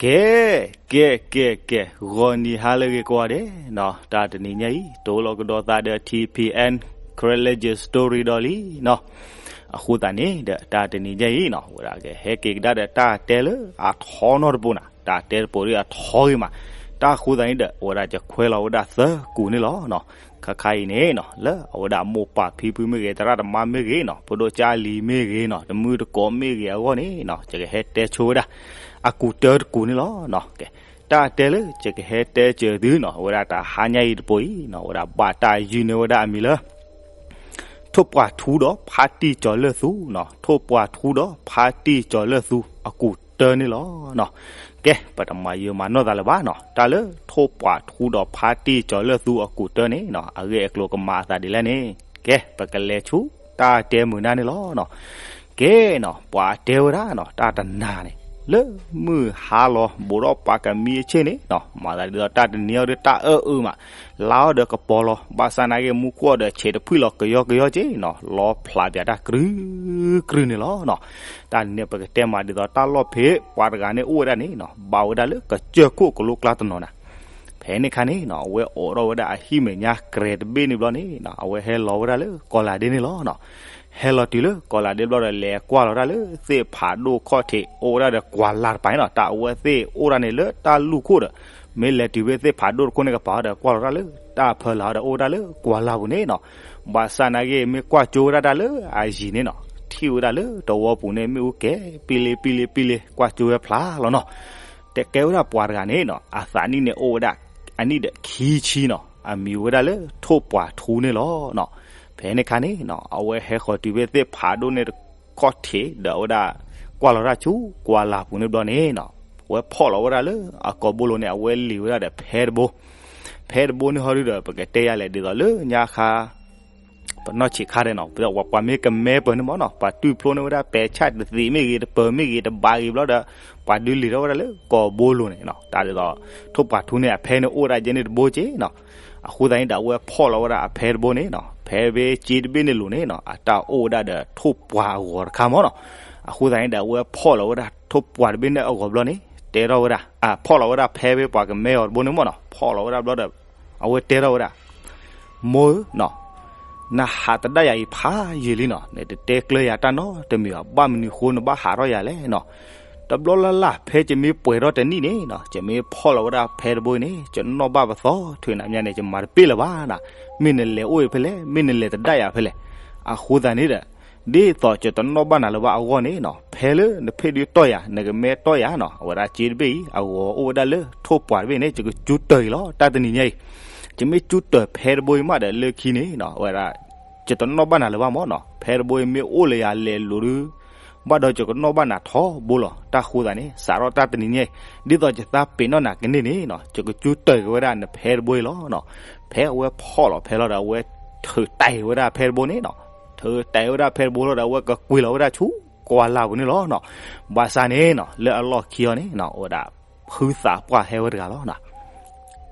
ကဲ ကဲ ကဲ ကဲ, ဂီၤနံၤဟါလၢအဂ့ၤကိးဂၤဒဲးနီၤ, တၢ်တနံၤညါအံၤ တိလီၤကဒီးသးဒီး ထံၣ်ဖံၣ်အဲၣ် Karen Legend Story ဒီးလံနီၤ. အဃိသတးန့ၣ်ဒီး တၢ်တနံၤညါအံၤနီၤ ဝဲဒၣ်ကဟဲက့ၤကဒါဒီးတၢ်တဲလၢအထီနီတပူၤနၤ, တၢ်တဲတပူၤဒီးအထီဂ့ၤမး, တၢ်အဃိသတးန့ၣ်ဒီး ဝဲဒၣ်ယကွဲးလီၤဝဲဒၣ်သၢကူာ်န့ၣ်လီၤနီၤ. ခါခါအံၤန့ၣ်နီၤ လၢအဝဲဒၣ်မိၢ်ပၢ်ဖံဖုမ့ၢ်ဂ့ၤ, သရၣ်သမါမ့ၢ်ဂ့ၤနီၤ, ဖိဒိၣ်ကၠၢ်လံၤမ့ၢ်ဂ့ၤနီၤ, တမုၢ်တကိးမ့ၢ်ဂ့ၤအဂီၢ်န့ၣ်နီၤ, ယကဟဲတဲဆိဝဲဒၣ် အကူာ်တၢတကူာ်န့ၣ်လီၤနီၤ. ကဲ တၢ်တဲလၢယကဟဲတဲစၢၤသုနီၤ အဝဲဒၣ်တဟါညါအံၤတပူၤအံၤနီၤ အဝဲဒၣ်ဘၣ်တၢ်ယုၢ်န့ၢ်ဝဲဒၣ်အမံၤလၢ ထိၣ်ပှၢ်ထူဒီးဖါတံၢ်ကၠီၤလၢၢ်သူနီၤ, ထိၣ်ပှၢ်ထူဒီးဖါတံၢ်ကၠီၤလၢၢ်သူအကူာ်တၢန့ၣ်လီၤနီၤ. ကဲ ပတမၤယၢၤမၤနီၢ်သးလၢၤဘၣ်နီၤ, တၢ်လၢထိၣ်ပှၢ်ထူဒီးဖါတံၢ်ကၠီၤလၢၢ်သူအကူာ်တၢန့ၣ်နီၤ အဂ့ၢ်အကျိၤကမၤအသးဒ်လဲၣ်န့ၣ်, ကဲ ပကလဲၤဆူတၢ်တဲမုာ်နၢ်န့ၣ်လီၤနီၤ. ကဲနီၤ ပှၤတဲဝဲဒၣ်နီၤ တၢ်တနၤန့ၣ် လၢမုၢ်ဟါလီၤ ဘူးဒီးပှၤကမံအဆ့ၣ်န့ၣ်နီၤ, မၤသးဒ်သိးတၢ်တနံၤအံၤဒီးတၢ်အၢၣ်အုးမး, လါအီၤဒီးကပီၤလီၤ, ဘၣ်ဆၣ်နာ်က့မူခိၣ်အီၤဒီးဆဲးတဖှံၣ်လီၤကယီကယီက့နီၤ, လီဖျးပၠးတၢ်ကြုၢ်ကြုၢ်န့ၣ်လီၤနီၤ. တၢ်န့ၣ်ပကတဲမးဒ်သိးတၢ်လီၢ်ဖဲ ပှၤတဂၤန့ၣ်အိၣ်ဝဲဒၣ်န့ၣ်နီၤ ဘၣ်ဝဲဒၣ်လၢကစၢၢ်ခိၣ်ကလိကျါတနီၤနၤ ဖဲန့ၣ်ခါန့ၣ်နီၤ အဝဲအိးထီၣ်ဝဲဒၣ်အဟံၣ်မဲာ်ညါကြဲးတဘ့ၣ်န့ၣ်ဘျီန့ၣ်နီၤ အဝဲဟဲလီၤဝဲဒၣ်လၢကီၢ်လၤဒ့န့ၣ်လီၤနီၤ. ဟဲလီၤတုၤလၢကီၢ်လၤဒ့ဘျီဒီး လဲၤကွၢ်လီၤဒၣ်လၢသ့ၣ်ဖးဒိၣ်ခီၣ်ထံး အိၣ်ဝဲဒၣ်ဒီးကွၢ်လၢ်တပၤနီၤ, တၢ်အဝဲသ့ၣ်အိၣ်ဒၣ်န့ၣ်လၢတၢ်လူၢ်ခိၣ်ဒီး မ့ၢ်လဲၤတုၤဖဲသ့ၣ်ဖးဒိၣ်တခိၣ်န့ၣ်ကပၤဒီး ကွၢ်လီၤဒၣ်လၢတၢ်ဖီလာ်ဒီး အိၣ်ဝဲဒၣ်လၢကွၢ်လၢ်ပူၤန့ၣ်နီၤ. ဘၣ်ဆၣ်နာ်က့ မ့ၢ်ကွၢ်ကၠိဝဲဒၣ်တၢ်လၢအယံၤန့ၣ်နီၤ ထံၣ်ဝဲဒၣ်လၢတဝီပူၤန့ၣ် မ့ၣ်အူကဲၤ ပံလ့ပံလ့ပံလ့ ကွၢ်ကၠိဝဲဖျါလီၤနီၤ. တဲကဲဝဲဒၣ်ပှၤတဂၤန့ၣ်နီၤ အသးနံၣ်န့ၣ်အိၣ်ဝဲဒၣ် အနံၣ်ဒီးခံဆံနီၤ, အမံၤဝဲဒၣ်လၢထိၣ်ပှၢ်ထူန့ၣ်လီၤနီၤ. ဖဲန့ၣ်ခါန့ၣ်နီၤ အဝဲဟဲဃီၤတုၤဖဲသ့ၣ်ဖးဒိၣ်န့ၣ်တခီၣ်ထံးဒီး အဝဲဒၣ်ကွၢ်လီၤတၢ်ဆူကွၢ်လၢ်ပူၤန့ၣ်ဘျီန့ၣ်နီၤ အဝဲဖီၣ်လီၤဝဲဒၣ်လၢအကိာ်ဘိလိၤန့ၣ် အဝဲလံၤဝဲဒၣ်ဒီးဖဲတဘိ, ဖဲတဘိန့ၣ်ဟီဒုဒီး ပကတဲယၤလဲၣ်ဒ်သိးလၢညါခါ ပနီၢ်ဆံးခါဒဲးနီၤ ပှၤမ့ၢ်ကမဲပၢၤန့ၣ်မ့ၢ်နီၤ ပှၤတုၢ်ဖျိန့ၢ်ဝဲဒၣ်ပဲာ်ဆၣ်တသ့ၣ်မ့ၢ်ဂ့ၤ တပၢၤမ့ၢ်ဂ့ၤ တဘးဂ့ၤဘျီဒီး ပှၤဒုးလံၤထီၣ်ဝဲဒၣ်လၢကိာ်ဘိလိၤန့ၣ်နီၤ. တၢ်ဒ်သိး ထိၣ်ပှၢ်ထူန့ၣ် အဖဲန့ၣ်အိၣ်ဝဲဒၣ်ယဲန့ၣ်တဘိက့နီၤ. အဃိသတးန့ၣ်ဒီး အဝဲဖီၣ်လီၤဝဲဒၣ်အဖဲတဘိန့ၣ်နီၤ ဖဲဘ့ကၠ့တဘ့ၣ်န့ၣ်လိၤန့ၣ်နီၤ အတၢ်အိၣ်ဝဲဒၣ်ဒီးထိၣ်ပှၢ်အဂီၤတခါမ့ၢ်နီၤ. အဃိသတးန့ၣ်ဒီး အဝဲဖီၣ်လီၤဝဲဒၣ်ထိၣ်ပှၢ်တဘ့ၣ်န့ၣ်အဂီၤဘျီန့ၣ် တဲထီၣ်ဝဲဒၣ် ဖီၣ်လီၤဝဲဒၣ်ဖဲဘ့ၣ်ပှၤကမဲအီၤတဘိန့ၣ်မ့ၢ်နီၤ ဖီၣ်လီၤဝဲဒၣ်ဘျီဒီး အဝဲတဲထီၣ်ဝဲဒၣ် မိၢ်ဧၢနီၤ, နဟးသဒၣ်ယၤအံၤဖးယံာ်လံနီၤ, နတတဲကျၢၤယၤတၢ်နီတမံၤဘၣ်, ဘၣ်မနုၤဃိနဘၣ်ဟးထီၣ်ယၤလဲၣ်နီၤ. တဘျီလၢ်လၢ် ဖဲယမ့ၢ်ပှဲၤထီၣ်တနံၣ်န့ၣ်နီၤ ယမ့ၢ်ဖီၣ်လီၤဝဲဒၣ်ဖဲတဘိအံၤန့ၣ် ယနီၣ်ဘၣ်ပသီထွဲနၤမးန့ၣ် ယမၤတပ့ၢ်လၢၤဘၣ်နီၤ. မ့ၢ်နလဲၤအိၣ်အံၤဖဲလဲၣ်, မ့ၢ်နလဲၤသဒၣ်ယၤဖဲလဲၣ်. အဃိသတးန့ၣ်ဒီး ဒ်သိးယတနီၣ်ဘၣ်နၤလၢၤဘၣ်အဂီၢ်န့ၣ်နီၤ ဖဲလၢနဖ့ၣ်ဒုးတီၢ်ယၤ နကမဲတီၢ်ယၤနီၤ အဝဲဒၣ်စ့တဘ့ၣ်အံၤ အဂီၤအိၣ်ဝဲဒၣ်လၢထိၣ်ပှၢ်တဘ့ၣ်န့ၣ် ယကကၠူတၢၢ်အံၤလီၤ. တၢ်တနံၤညါအံၤ ယမ့ၢ်ကၠူတၢၢ်ဖဲတဘိအံၤမးဒီး လၢခံန့ၣ်နီၤ အဝဲဒၣ် ယတနီၣ်ဘၣ်နၤလၢၤဘၣ်မ့ၢ်နီၤ. ဖဲတဘိအံၤမ့ၢ်အိၣ်လၢယၤလဲၤလိၤဒုး ဘၣ်ဒီးယကနီၣ်ဘၣ်နၤထီဘိလီၤ. တၢ်ဃိသတးန့ၣ် စးထီၣ်တၢ်တနံၤညါအံၤ ဒ်သိးယသးပ့ၤနီၣ်နၤကန့ၢ်န့ၣ်နီၤ ယကကၠူတၢၢ်က့ၤဝဲဒၣ်နဖဲတဘိအံၤလီၤနီၤ. ဖဲအဝဲဖီၣ်လီၤဖဲလီၤဒီး အဝဲထုးတဲာ်ဝဲဒၣ်ဖဲတဘိန့ၣ်နီၤ. ထုးတဲာ်ဝဲဒၣ်ဖဲတဘိလီၤဒီး အဝဲကကွံာ်လီၤဝဲဒၣ်ဆူကွၢ်လၢ်ပူၤန့ၣ်လီၤနီၤ. ဘၣ်ဆၣ်န့ၣ်နီၤ လၢအလီၢ်ခံအီၤန့ၣ်နီၤ အဝဲဒၣ် ဖုသးပှၢ်ဟဲဝဲတဂၤလီၤနီၤ.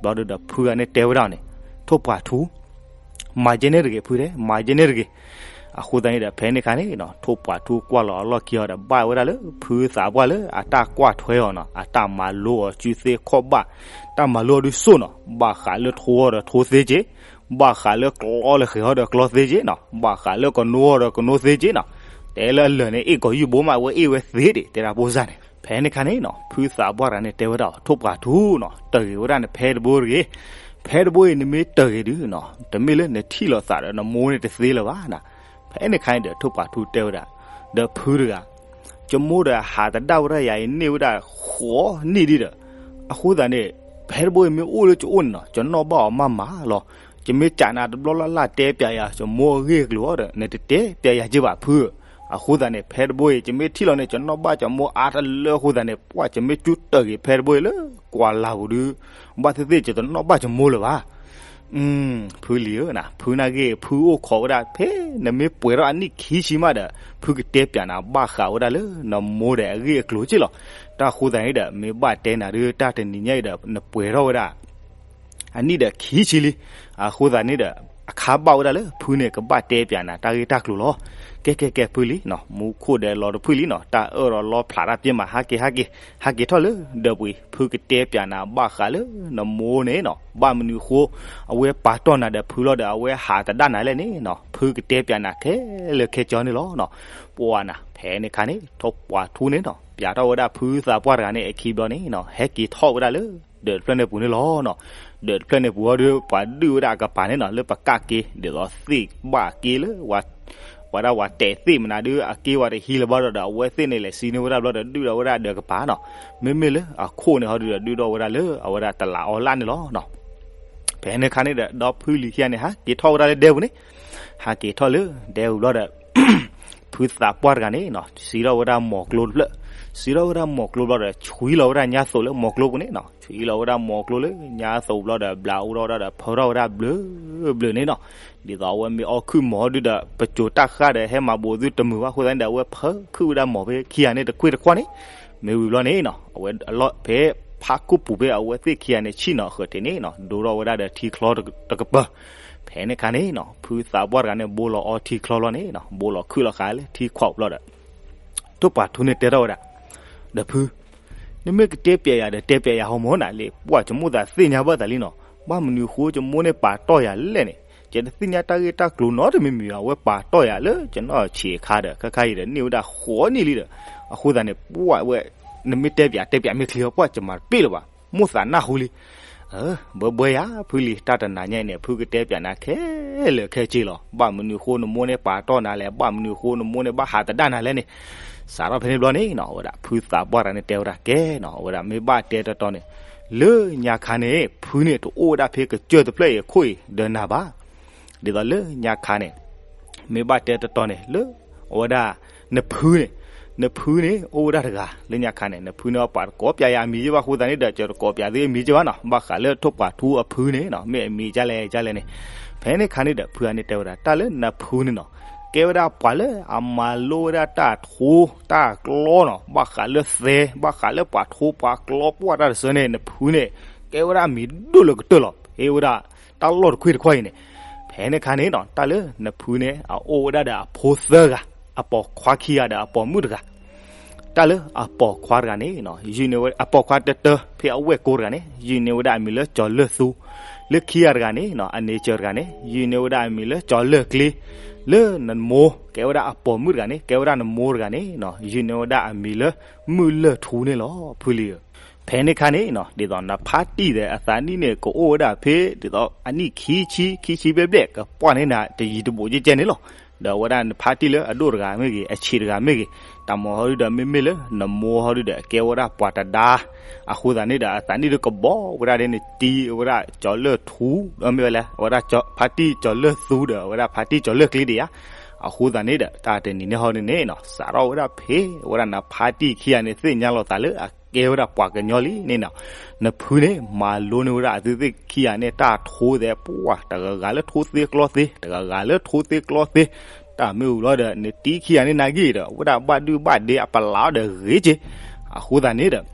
ဘျီဒုဒီးဖုဂၤန့ၣ်တဲဝဲဒၣ်န့ၣ် ထိၣ်ပှၢ်ထူ မၤယဲန့ၣ်တဂ့ၤ ဖုတဲ မၤယဲန့ၣ်တဂ့ၤ. အဃိသတးန့ၣ်ဒီးဖဲန့ၣ်ခါန့ၣ်နီၤ ထိၣ်ပှၢ်ထူကွၢ်လီၤအလီၢ်ခံအီၤဒီး ဘၣ်ဝဲဒၣ်လၢဖုသးပှၢ်လၢအတၢ်ကွၢ်ထွဲအီၤနီၤ အတၢ်မၤလိအီၤစုသ့ခီၣ်ဘၣ်, တၢ်မၤလိအီၤဒုးစိၣ်နီၤ ဘၣ်ဃးလၢထိအီၤဒီးထိသ့က့, ဘၣ်ဃးလၢကျီလၢဃဲၤအီၤဒီးကျီသ့က့နီၤ, ဘၣ်ဃးလၢကနိအီၤဒီးကနိသ့က့နီၤ. တဲလၢအလၢာ်န့ၣ် အ့ၣ်ကီၤယုၢ်ဘိမး အဝဲအ့ၣ်ဝဲသ့ဒံး တဲဒၣ်ဖိစၢ်န့ၣ်. ဖဲန့ၣ်ခါန့ၣ်နီၤ ဖုသးပှၢ်တဂၤန့ၣ်တဲဝဲဒၣ် ထိၣ်ပှၢ်ထူနီၤ တၢၢ်ဂ့ၤဝဲဒၣ်နဖဲတဘိတဂ့ၤ. ဖဲတဘိအံၤနမ့ၢ်တၢၢ်ဂ့ၤဒုးနီၤ တမ့ၢ်လၢနထံၣ်လိာ်သးဒီးနမိၢ်န့ၣ်တသ့လၢၤဘၣ်နီၤ. ဖဲန့ၣ်ခါန့ၣ်ဒီး ထိၣ်ပှၢ်ထူတဲဝဲဒၣ် ဒီးဖုတဂၤ ယမိၢ်ဒီးဟးသဒၣ်ဝဲဒၣ်ယၤအံၤန့ၢ်ဝဲဒၣ်ဃိးနံၣ်ဒံးဒီး အဃိသတးန့ၣ် ဖဲတဘိအံၤမ့ၢ်အိၣ်လၢယအိၣ်န့ၣ်နီၤ ယနီၣ်ဘၣ်အီၤမးမးလီၤ. ယမ့ၢ်ကးနၤတဘျီလၢ်လၢ်တဲပျးယၤ ယမိၢ်အဂ့ၢ်အကျိၤဒီး နတတဲပျးယၤက့ဘၣ်ဖု. အဃိသတးန့ၣ် ဖဲတဘိအံၤ ယမ့ၢ်ထံၣ်လီၤန့ၣ် ယနီၣ်ဘၣ်ယမိၢ်အါတလၢအဃိသတးန့ၣ် ပှၢ် ယမ့ၢ်ကၠူတၢၢ်ဂ့ၤဖဲတဘိအံၤလၢကွၢ်လၢ်ပူၤဒုး ဘၣ်သ့ၣ်သ့ၣ် ယတနီၣ်ဘၣ်ယမိၢ်လၢၤဘၣ်. ဖုလံၤဧၢ, ဖုနာ်က့ ဖုအိၣ်ခိးဝဲဒၣ် ဖဲနမ့ၢ်ပှဲၤထီၣ်အနံၣ်ခံဆံမးဒီး ဖုကတဲပျးနၤဘၣ်ဃးဝဲဒၣ်လၢနမိၢ်ဒီးအဂ့ၢ်အကျိၤက့လီၤ. တၢ်ဃိသတးန့ၣ်ဒီး မ့ၢ်ဘၣ်တဲနၤဒုး တၢ်တနံၤညါအံၤဒီး နပှဲၤထီၣ်ဝဲဒၣ် အနံၣ်ဒီးခံဆံလံ. အဃိသတးန့ၣ်ဒီး အခါဘၣ်ဝဲဒၣ်လၢ ဖုန့ၣ်ကဘၣ်တဲပျးနၤတၢ်ဂ့ၢ်တၢ်ကျိၤလီၤ. ကဲကဲကဲဖုလံနီၤ, မူခိၣ်ဒီးလီၤတဖုလံနီၤ, တၢ်အၢၣ်ဒီးလီဖျးတၢ်ပျ့မး, ဟဲက့ၤ ဟဲက့ၤ ဟဲက့ၤထီၣ်လၢဒၢးပူၤအံၤ, ဖုကတဲပၠးနၤဘၣ်ဃးလၢနမိၢ်န့ၣ်နီၤ, ဘၣ်မနုၤအဃိ အဝဲပာ်တီၢ်နၤဒီးဖုလီၤဒီး အဝဲဟးသဒၣ်နၤလဲၣ်န့ၣ်နီၤ, ဖုကတဲပၠးနၤခဲလၢာ်ခဲဆ့န့ၣ်လီၤနီၤ. ပှၤနၤ ဖဲန့ၣ်ခါန့ၣ် ထိၣ်ပှၤထူန့ၣ်နီၤ ပၠးထီၣ်ဝဲဒၣ်ဖုသးပှၢ်တဂၤန့ၣ်အခံဘျီန့ၣ်နီၤ, ဟဲက့ၤထီၣ်ဝဲဒၣ်လၢဒၢးတဖျၢၣ်န့ၣ်ပူၤန့ၣ်လီၤနီၤ. ဒၢးတဖျၢၣ်န့ၣ်ပူၤဟီဒုး ပှၤဒုးဝဲဒၣ်အကပၤန့ၣ်နီၤ, လၢပကးက့ၤ ဒ်သိးသ့ၣ်ဘၣ်က့ၤလၢ ဝဲဒၣ်ဝဲတဲာ်သ့ၣ်မနုၤဒုး အက့ၤဝဲတဟံးလၢၤဘၣ်ဒီး အဝဲသ့ၣ်န့ၣ်လဲၤစံးန့ၢ်ဝဲဒၣ်ဘျီဒီး ဒုးဒီးဝဲဒၣ်ဒၢးကပၤနီၤ. မ့မ့ၢ်လၢအခိၣ်န့ၣ်ဟီဒုးဒီး ဒုးဒီးဝဲဒၣ်လၢအဝဲဒၣ်တလးအီလၣ်န့ၣ်လီၤနီၤ. ဖဲန့ၣ်ခါန့ၣ်ဒီး ဒီဖုလံၤခံဂၤန့ၣ် ဟးက့ၤထီၣ်ဝဲဒၣ်လၢဒဲပူၤန့ၣ်, ဟးက့ၤထီၣ်လၢဒဲပူၤဘျီဒီး ဖုသးပှၢ်တဂၤန့ၣ်နီၤ စံးထီၣ်ဝဲဒၣ်မိၢ်ကျိတဖျၢၣ်, စံးထီၣ်ဝဲဒၣ်မိၢ်ကျိဘျီဒီး ဆွံလီၤဝဲဒၣ်ညါသိးလၢမိၢ်ကျိပူၤန့ၣ်နီၤ, ဆွံလီၤဝဲဒၣ်မိၢ်ကျိလၢညါသိးဘျီဒီး ဘျးအိၣ်ထီၣ်ဝဲဒၣ်ဒီး ဖၢထီၣ်ဝဲဒၣ်ဘျၢဘျၢန့ၣ်နီၤ. ဒ်သိးအဝဲမ့ၢ်အီၣ်ခုၣ်မီၤဒုးဒီး ပစိၤတၢ်ဃၢ်ဒီး ဟဲမၤဘူးသုတမုာ်ဘၣ်အဃိသတးန့ၣ်ဒီး အဝဲဖၢခုၣ်ဝဲဒၣ်မီၤဖဲခံဂၤန့ၣ်တခွ့ၣ်တခွ့ၣ်န့ၣ်, မ့ၢ်ဝံၤဘျီန့ၣ်နီၤ အဝဲအလီၢ်ဖဲဖးခိၣ်ပူၤဖဲအဝဲသ့ၣ်ခံဂၤန့ၣ် ဆံၣ်နီၤအဃၢၤထံးန့ၣ်နီၤ ဒိၣ်ထီၣ်ဝဲဒၣ်ဒီးထံချီတကပၤ. ဖဲန့ၣ်ခါန့ၣ်နီၤ ဖုသးပှၢ်တဂၤန့ၣ် ဘိလီၤအီထံချီလီၤန့ၣ်နီၤ ဘိလီၤခုၣ်လီၤဃာ်လၢထံခွးပူၤဘျီဒီး ထိၣ်ပှၤထူန့ၣ်တဲထီၣ်ဝဲဒၣ်, ဒီးဖု, နမ့ၢ်ကတဲပၠးယၤဒီး တဲပၠးယၤဟီမီၤနၤလံ, ပှၢ်ယမိၣ်သးသ့ၣ်ညါဘၣ်သးလံနီၤ, ဘၣ်မနုၤအဃိယမိၢ်န့ၣ်ပာ်တီၢ်ယၤလဲၣ်န့ၣ်, ယတသ့ၣ်ညါတၢ်ဂ့ၢ်တၢ်ကျိၤနီတမံၤမံၤဘၣ်, အဝဲပာ်တီၢ်ယၤလၢယနီၢ်ဆံးအခါဒီး ခဲခါအံၤဒီးန့ၢ်ဝဲဒၣ်ဃိးနံၣ်လံဒီး, အဃိသတးန့ၣ် ပှၢ်ဝဲ, နမ့ၢ်တဲပၠးတဲပၠးမ့ၢ်ချ့အီၤ ပှၢ်ယမၤတပ့ၢ်လၢၤဘၣ်, မိၣ်သးနၢ်ဟူလံ ဘၢဘၢယၤဖုလံၤ, တၢ်တနၤညါအံၤန့ၣ် ဖုကတဲပၠးနၤခဲလၢာ်ခဲဆ့လီၤ. ဘၣ်မနုၤအဃိနမိၢ်န့ၣ်ပာ်တီၢ်နၤလဲၣ်, ဘၣ်မနုၤအဃိနမိၢ်န့ၣ်ဘၣ်ဟးသဒၣ်နၤလဲၣ်န့ၣ်, စးထီၣ်ဖဲန့ၣ်ဘျီန့ၣ်နီၤ အဝဲဒၣ်ဖုသးပှၢ်တဂၤန့ၣ်တဲဝဲဒၣ်ကဲနီၤ, အဝဲဒၣ်မ့ၢ်ဘၣ်တဲတတီၤန့ၣ်, လၢညါခါန့ၣ် ဖုန့ၣ်တအိၣ်ဝဲဒၣ်ဖဲကစၢၢ်တဖျၢၣ်အံၤအခိၣ်အံၤဒီးနၤဘၣ်. ဒ်သိးလၢညါခါန့ၣ် မ့ၢ်ဘၣ်တဲတတီၤန့ၣ် လၢအဝဲဒၣ် နဖုန့ၣ်, နဖုန့ၣ် အိၣ်ဝဲဒၣ်တဂၤ လၢညါခါန့ၣ် နဖုန့ၣ် ပှၤတကိးပၠးယၤအမံၤက့ဘၣ်အဃိသတးန့ၣ်ဒီး ယတကိးပၠးသုအမံၤက့ဘၣ်နီၤ, ဘၣ်ဃးလၢထိၣ်ပှၤထူအဖုန့ၣ်နီၤ မ့ၢ်အမံၤဒ်လဲၣ်ဒ်လဲၣ်န့ၣ်, ဖဲန့ၣ်ခါန့ၣ်ဒီး ဖုအန့ၣ်တဲဝဲဒၣ် တၢ်လၢနဖုန့ၣ်နီၤ ကဲဝဲဒၣ်ပှၤလၢအမၤလိဝဲဒၣ်တၢ်ထိတၢ်ကျီနီၤ, ဘၣ်ဃးလၢသဲ ဘၣ်ဃးလၢပှၤထိပှၤကျီပှၢ်တၢ်တစၢန့ၣ် နဖုန့ၣ် ကဲဝဲဒၣ်အမံၤဒိၣ်လၢကတၢၢ်လီၤ, ဖဲဝဲဒၣ်တၢ်လီၢ်တခွ့ၣ်တခွါအံၤန့ၣ်, ဖဲန့ၣ်ခါန့ၣ်နီၤ တၢ်လၢနဖုန့ၣ် အအိၣ်ဝဲဒၣ်ဒီးအဖိသၢဂၤ, အပိာ်ခွါခံဂၤဒီးအပိာ်မုၣ်တဂၤ တၢ်လၢအပိာ်ခွါတဂၤန့ၣ် ယုၢ်န့ၢ်ဝဲ အပိာ်ခွါတၢတၢ ဖဲအဝဲၢ်ကိတဂၤန့ၣ် ယုၢ်န့ၢ်ဝဲဒၣ်အမံၤလၢကၠီၤလၢၢ်သူ, လၢခံဂၤတဂၤန့ၣ် အန့ဆၢၣ်တဂၤန့ၣ် ယုၢ်န့ၢ်ဝဲဒၣ်အမံၤလၢကၠီၤလၢၢ်ကျ့, လၢနမိၢ် ကဲဝဲဒၣ်အပိာ်မုၣ်တဂၤန့ၣ် ကဲဝဲဒၣ်နမိၢ်တဂၤန့ၣ် ယုၢ်န့ၢ်ဝဲဒၣ်အမံၤလၢမုၢ်လၢၢ်ထူန့ၣ်လီၤ ဖုလံဧၢ. ဖဲန့ၣ်ခါန့ၣ် ဒ်သိးနဖါတံၢ်ဒီးအသးနံၣ်န့ၣ် ကအိၣ်ဝဲဒၣ်ဖဲ ဒ်သိးအနံၣ်ခံဆံ ခံဆံဘျဲၣ်ဘျဲၣ် ကပှၢ်န့ၢ်နၤတယံၤတဘူးကဲကဲန့ၣ်လီၤ. ဒီးအဝဲဒၣ်နဖါတံၢ်လၢအဒိၣ်တဂၤမ့ၢ်ဂ့ၤ အဆံးတဂၤမ့ၢ်ဂ့ၤ, တၢ်မၤဟီဒုဒီး မ့မ့ၢ်လၢနမိၢ်ဟီဒုဒီး အကဲဝဲဒၣ်ပှၤတဒါ, အဃိသတးန့ၣ်ဒီး အသးနံၣ်ဒုကဘီဝဲဒၣ်ဒ်နတံၢ်ဝဲဒၣ်ကၠီၤလၢၢ်ထူ, မ့ၢ်ဝဲလဲၣ် အဝဲဒၣ်ဖါတံၢ်ကၠီၤလၢၢ်သူဒီး အဝဲဒၣ်ဖါတံၢ်ကၠီၤလၢၢ်ကျ့ဒံးဧါ. အဃိသတးန့ၣ်ဒီး တၢ်တနံၤန့ၣ်ဟီဒုန့ၣ်နီၤ စးထီၣ်ဝဲဒၣ်ဖဲ အဝဲဒၣ်နဖါတံၢ်ခံဂၤန့ၣ် သ့ၣ်ညါလိာ်သးလၢအကဲဝဲဒၣ်ပှၤကညီလံန့ၣ်နီၤ, နဖုန့ၣ် မၤလိန့ၢ်ဝဲဒၣ်အသုသ့ၣ်ခံဂၤန့ၣ် တၢ်ထိသဲးပှၢ် တဂၤဂၤလၢထိသ့ကျီသ့ တဂၤဂၤလၢထိသ့ကျီသ့, တၢ်မ့ၢ်ဝံၤလီၤဒီး နတံၢ်ခံဂၤန့ၣ်နာ်က့ဒီး အဝဲဒၣ်ဘၣ်ဒုၣ်ဘၣ်ဒ့အပလးအီၤဒီးဂ့ၤက့, အဃိသတးန့ၣ်ဒီး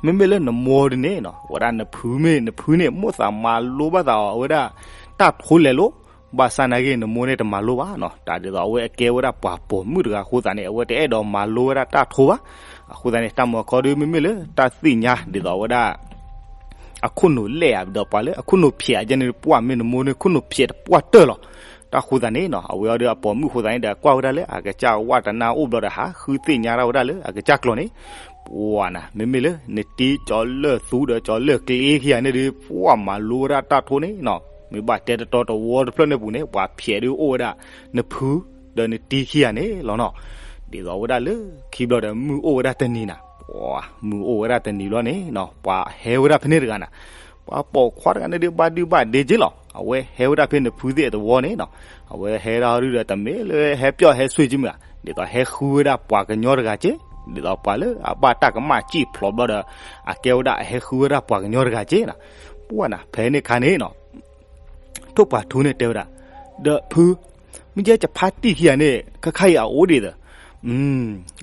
မ့မ့ၢ်လၢနမိၢ်ဒုန့ၣ်နီၤ အဝဲဒၣ်နဖုမ့ၢ် နဖုန့ၣ် မိၣ်သးမၤလိဘၣ်သးအီၤ အဝဲဒၣ်တၢ်ထိလဲၤလိၤ, ဘၣ်ဆၣ်နာ်က့ နမိၢ်န့ၣ်တမၤလိဘၣ်နီၤ, တၢ်ဒ်သိးအဝဲအကဲဝဲဒၣ်ပှၤပိာ်မုၣ်တဂၤအဃိသတးန့ၣ် အဝဲတအဲၣ်ဒိးမၤလိဝဲဒၣ်တၢ်ထိဘၣ်. အဃိသတးန့ၣ် တၢ်မၤခီဒုမ့မ့ၢ်လၢတၢ်သ့ၣ်ညါဒ်သိးအဝဲဒၣ် အခိၣ်နူာ်လဲၢ်ဧါ ဒီးပှၤလၢအခိၣ်နူာ်ဖျဲးအကဲန့ၣ် ပှၢ်မ့ၢ်နမိၢ်န့ၣ် ခိၣ်နူာ်ဖျဲးတပှၢ်တၢၢ်လီၤ. တၢ်ဃိသတးန့ၣ်နီၤ အဝဲအီၤဒီးအပိာ်မုၣ်အဃိသတးန့ၣ်ဒီး ကွၢ်ဝဲဒၣ်လၢအကစၢ်ဝၣ်တနၢ်အိၣ်ဘျီဒီး ဟးဃုသ့ၣ်ညါတၢ်ဝဲဒၣ်လၢအကစၢ်ကျိာ်န့ၣ်, ပှၢ်နၤ မ့မ့ၢ်လၢနတံၢ်ကၠီၤလၢၢ်သူဒီးကၠီၤလၢၢ်ကျ့ခံဂၤန့ၣ်ဒီး ပှၢ်မၤလိဝဲဒၣ်တၢ်ထိန့ၣ်နီၤ, မ့ၢ်ဘၣ်တဲတတီတဝီတဖျၢၣ်န့ၣ်ပူၤန့ၣ် ပှၤဖျဲးဒုးအိၣ်ဝဲဒၣ် နဖု ဒီးနတံၢ်ခံဂၤန့ၣ်လီၤနီၤ. ဒ်သိးဝဲဒၣ်လၢခံဘျီဒီး မုၢ်အိၣ်ဝဲဒၣ်တနံၤနၤ, မုၢ်အိၣ်ဝဲဒၣ်တနံၤဘျီန့ၣ်နီၤ ပှၤဟဲဝဲဒၣ်ဖဲန့ၣ်တဂၤနၤ, ပှၤပိာ်ခွါတဂၤန့ၣ်ဒုး ဘၣ်ဒုၣ်ဘၣ်ဒ့က့လီၤ. အဝဲဟဲဝဲဒၣ်ဖဲနဖုသ့ၣ်အသဝီန့ၣ်နီၤ, အဝဲဟဲဒၣ်ဟီဒုဒီး တမ့ၢ်လၢဟဲပျီၢ်ဟဲဆွံက့မ့ၢ်ဧါ, ဒ်သိးဟဲဃုဝဲဒၣ်ပှၤကညီတဂၤက့, ဒ်သိးပှၤလၢအဘၣ်တၢ်ကမၣ်စံၣ်ဖျိးဘျီဒီး အကဲဝဲဒၣ်အဟဲဃုဝဲဒၣ်ပှၤကညီတဂၤက့နၤ. ပှၢ်နၤ ဖဲန့ၣ်ခါန့ၣ်နီၤ ထိၣ်ပှၤထူန့ၣ်တဲဝဲဒၣ်, ဒီးဖု, မ့ၢ်ကဲယဖါတံၢ်ခံဂၤန့ၣ် ခဲခါအံၤအအိၣ်ဒံးဒီး,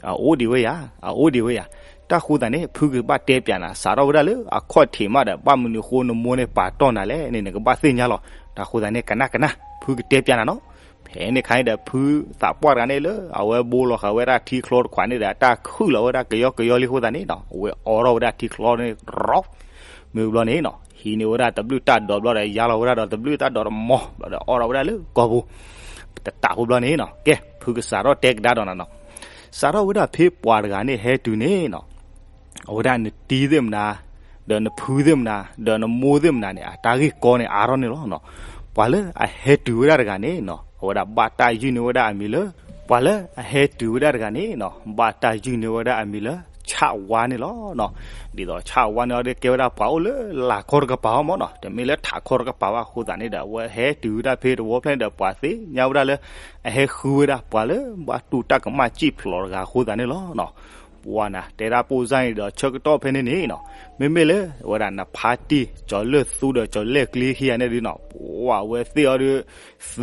အအိၣ်ဒံးဝဲယၤ, အအိၣ်ဒံးဝဲယၤ. တၢ်ဃိသတးန့ၣ် ဖုကဘၣ်တဲပၠးနၤ စးထီၣ်ဝဲဒၣ်လၢအခီၣ်ထံးမးဒီး ဘၣ်မနုၤအဃိနမိၢ်န့ၣ်ပာ်တီၢ်နၤလဲၣ်န့ၣ် နကဘၣ်သ့ၣ်ညါလီၤ. တၢ်ဃိသတးန့ၣ် ကနၣ်ကနၣ် ဖုကတဲပၠးနၤနီၤ. ဖဲန့ၣ်ခါန့ၣ်ဒီး ဖုသးပှၢ်တဂၤန့ၣ်လၢ အဝဲဘိလီၤဃာ်ဝဲဒၣ်ထံချီတခွးန့ၣ်ဒီး အတၢ်ခုၣ်လီၤဝဲဒၣ်ကယီကယီလံအဃိသတးန့ၣ်နီၤ အဝဲအိးထီၣ်ဝဲဒၣ်ထံချီန့ၣ်ရီၤ မ့ၢ်ဘျီန့ၣ်နီၤ ဟံးန့ၢ်ဝဲဒၣ်တဘျုးတၢ်ဒိးဘျီဒီး ယါလီၤဝဲဒၣ်ဒီးတဘျုးတၢ်ဒိးတမီၤဘျီဒီး အိးထီၣ်ဝဲဒၣ်လၢကီၢ်ပူၤ တတးဖိဘျီန့ၣ်နီၤ ကဲ ဖုကစးထီၣ်တဲကဒါဒီးနၤနီၤ စးထီၣ်ဝဲဒၣ်ဖဲပှၤတဂၤန့ၣ်ဟဲတုၤန့ၣ်နီၤ အဝဲဒၣ်နတံၤသ့ၣ်မနၤ ဒီးနဖုသ့ၣ်မနၤ ဒီးနမိၢ်သ့ၣ်မနၤန့ၣ် အတၢ်ဂ့ၢ်ကီန့ၣ်အါထီၣ်န့ၣ်လီၤ. ပှၤလၢအဟဲတုၤဝဲဒၣ်တဂၤန့ၣ်နီၤ အဝဲဒၣ်ဘၣ်တၢ်ယုၢ်န့ၢ်ဝဲဒၣ်အမံၤလၢ ပှၤလၢအဟဲတုၤဝဲဒၣ်တဂၤန့ၣ်နီၤ ဘၣ်တၢ်ယုၢ်န့ၢ်ဝဲဒၣ်အမံၤလၢ ဆၣ်ဝါန့ၣ်လီၤ. ဒ်သိးဆၣ်ဝါန့ၣ်အီၤဒီးကဲဝဲဒၣ်ပှၤအိၣ်လၢလၢ်ခီတကပၤအီၤမ့ၢ်နီၤ တမ့ၢ်လၢထးခီတကပၤဘၣ်အဃိသတးန့ၣ်ဒီး အဝဲဟဲတုၤဝဲဒၣ်ဖဲတဝီဖျၢၣ်န့ၣ်ဒီး ပှၤသ့ၣ်ညါဝဲဒၣ်လၢ အဟဲဃုဝဲဒၣ်ပှၤလၢဘၣ်တူၢ်တၢ်ကမၣ်စံၣ်ဖျိးတဂၤအဃိသတးန့ၣ်လီၤ. ပှၤနၤ တဲဒၣ်ပိၢ်စၢ်န့ၣ်ဒီးဆၢကတီၢ်ဖဲန့ၣ်န့ၣ်နီၤ မ့မ့ၢ်လၢ အဝဲဒၣ်နဖါတံၢ်ကၠီၤလၢၢ်သူဒီးကၠီၤလၢၢ်ကျ့ခံဂၤန့ၣ်ဒုနီၤ ပှၤအဝဲသ့ၣ်အီၤဒီး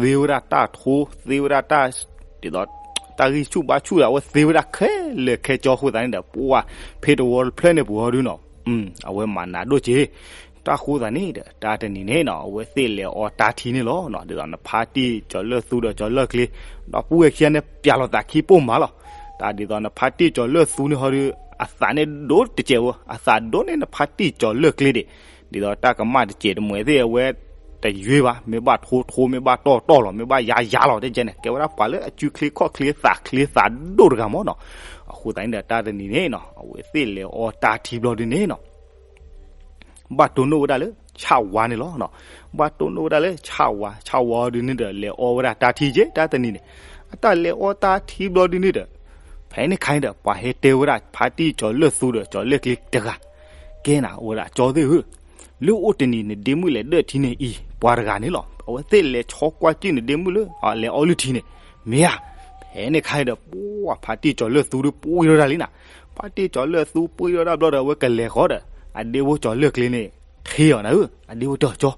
သ့ဝဲဒၣ်တၢ်ထိ သ့ဝဲဒၣ်တၢ် ဒ်သိး တၢ်ဂံၢ်ဆူၣ်ဘါဆူၣ်ဒီး အဝဲသ့ဝဲဒၣ်ခဲလၢာ်ခဲဆ့အဃိသတးန့ၣ်ဒီး ပှၤဖဲတဝီတဖျၢၣ်န့ၣ်ပူၤအီၤဒုနီၤ အဝဲမၤနးဒိၣ်က့ၤ တၢ်ဃိသတးန့ၣ်ဒီး တၢ်တနံၤန့ၣ်နီၤ အဝဲသ့ၣ်လဲၤအီတၢ်ထံန့ၣ်လီၤ. ဒ်သိးနဖါတံၢ်ကၠီၤလၢၢ်သူဒီးကၠီၤလၢၢ်ကျ့ ဒီပုၢ်ဝဲၢ်ခံဂၤန့ၣ် ပျၢ်လိာ်သးခံပိၢ်မးလီၤ. တၢ်ဒ်သိးနဖါတံၢ်ကၠီၤလၢၢ်သူန့ၣ်ဟီဒီး အသးန့ၣ်ဒိၣ်တစဲးဝဲ အသးဒိၣ်န့ၢ်နဖါတံၢ်ကၠီၤလၢၢ်ကျ့ဒံး ဒ်သိးတၢ်ကမၣ်တစဲးတမှဲၤသ့ၣ်အဝဲ တယွ့ဘၣ် မ့ၢ်ဘၣ်ထိထိ မ့ၢ်ဘၣ်တီၢ်တီၢ်လီၤ မ့ၢ်ဘၣ်ယါယါလီၤ တဲကဲန့ၣ် ကဲဝဲဒၣ်ပှၤလၢအစုချ့ခီၣ်ချ့သးချ့သးဒိၣ်တဂၤမ့ၢ်နီၤ. အဃိသတးန့ၣ်ဒီး တၢ်တနံၤန့ၣ်နီၤ အဝဲသ့ၣ်လဲၤအီတၢ်ထံဘျီဒုန့ၣ်နီၤ ဘၣ်တိၢ်နီၣ်ဝဲဒၣ်လၢ ဆၣ်ဝါန့ၣ်လီၤ. ဘၣ်တိၢ်နီၣ်ဝဲဒၣ်လၢဆၣ်ဝါ ဆၣ်ဝါဒုန့ၣ်ဒီး လဲၤအီဝဲဒၣ်တၢ်ထံက့ တၢ်တနံၤန့ၣ် အတၢ်လဲၤအီတၢ်ထံဘျီဒုန့ၣ်ဒီး ဖဲန့ၣ်ခါန့ၣ်ဒီး ပှၤဟဲတဲဝဲဒၣ်ဖါတံၢ်ကၠီၤလၢၢ်သူဒီးကၠီၤလၢၢ်ကျ့တဂၤ ကဲနၤ အဝဲဒၣ်ကၠီသ့ၣ်ဧၢ လၢအိၣ်တနံၤနဒ့မုၣ်လဲၤဒၢၣ်ထံန့ၣ်အံၤ ပှၤတဂၤန့ၣ်လီၤ. အဝဲသ့ၣ်လဲၤဆီကွၢ်စံၣ်နဒ့မုၣ်လၢ လဲၤအီလုၢ်ထံန့ၣ် မ့ၢ်ဧါ. ဖဲန့ၣ်ခါန့ၣ်ဒီး ပှၤဖါတံၢ်ကၠီၤလၢၢ်သူဒီးပှံၢ်ထီၣ်ဒၣ်လံနၤ. ဖါတံၢ်ကၠီၤလၢၢ်သူပှံၢ်ထီၣ်ဒၣ်ဘျီဒီး အဝဲကလဲၤဃီဒီး အဒ့ဖိကၠီၤလၢၢ်ကျ့န့ၣ် ထံၣ်အီၤနၤဧၢ အဒ့ဖိတဲအီၤကၠီ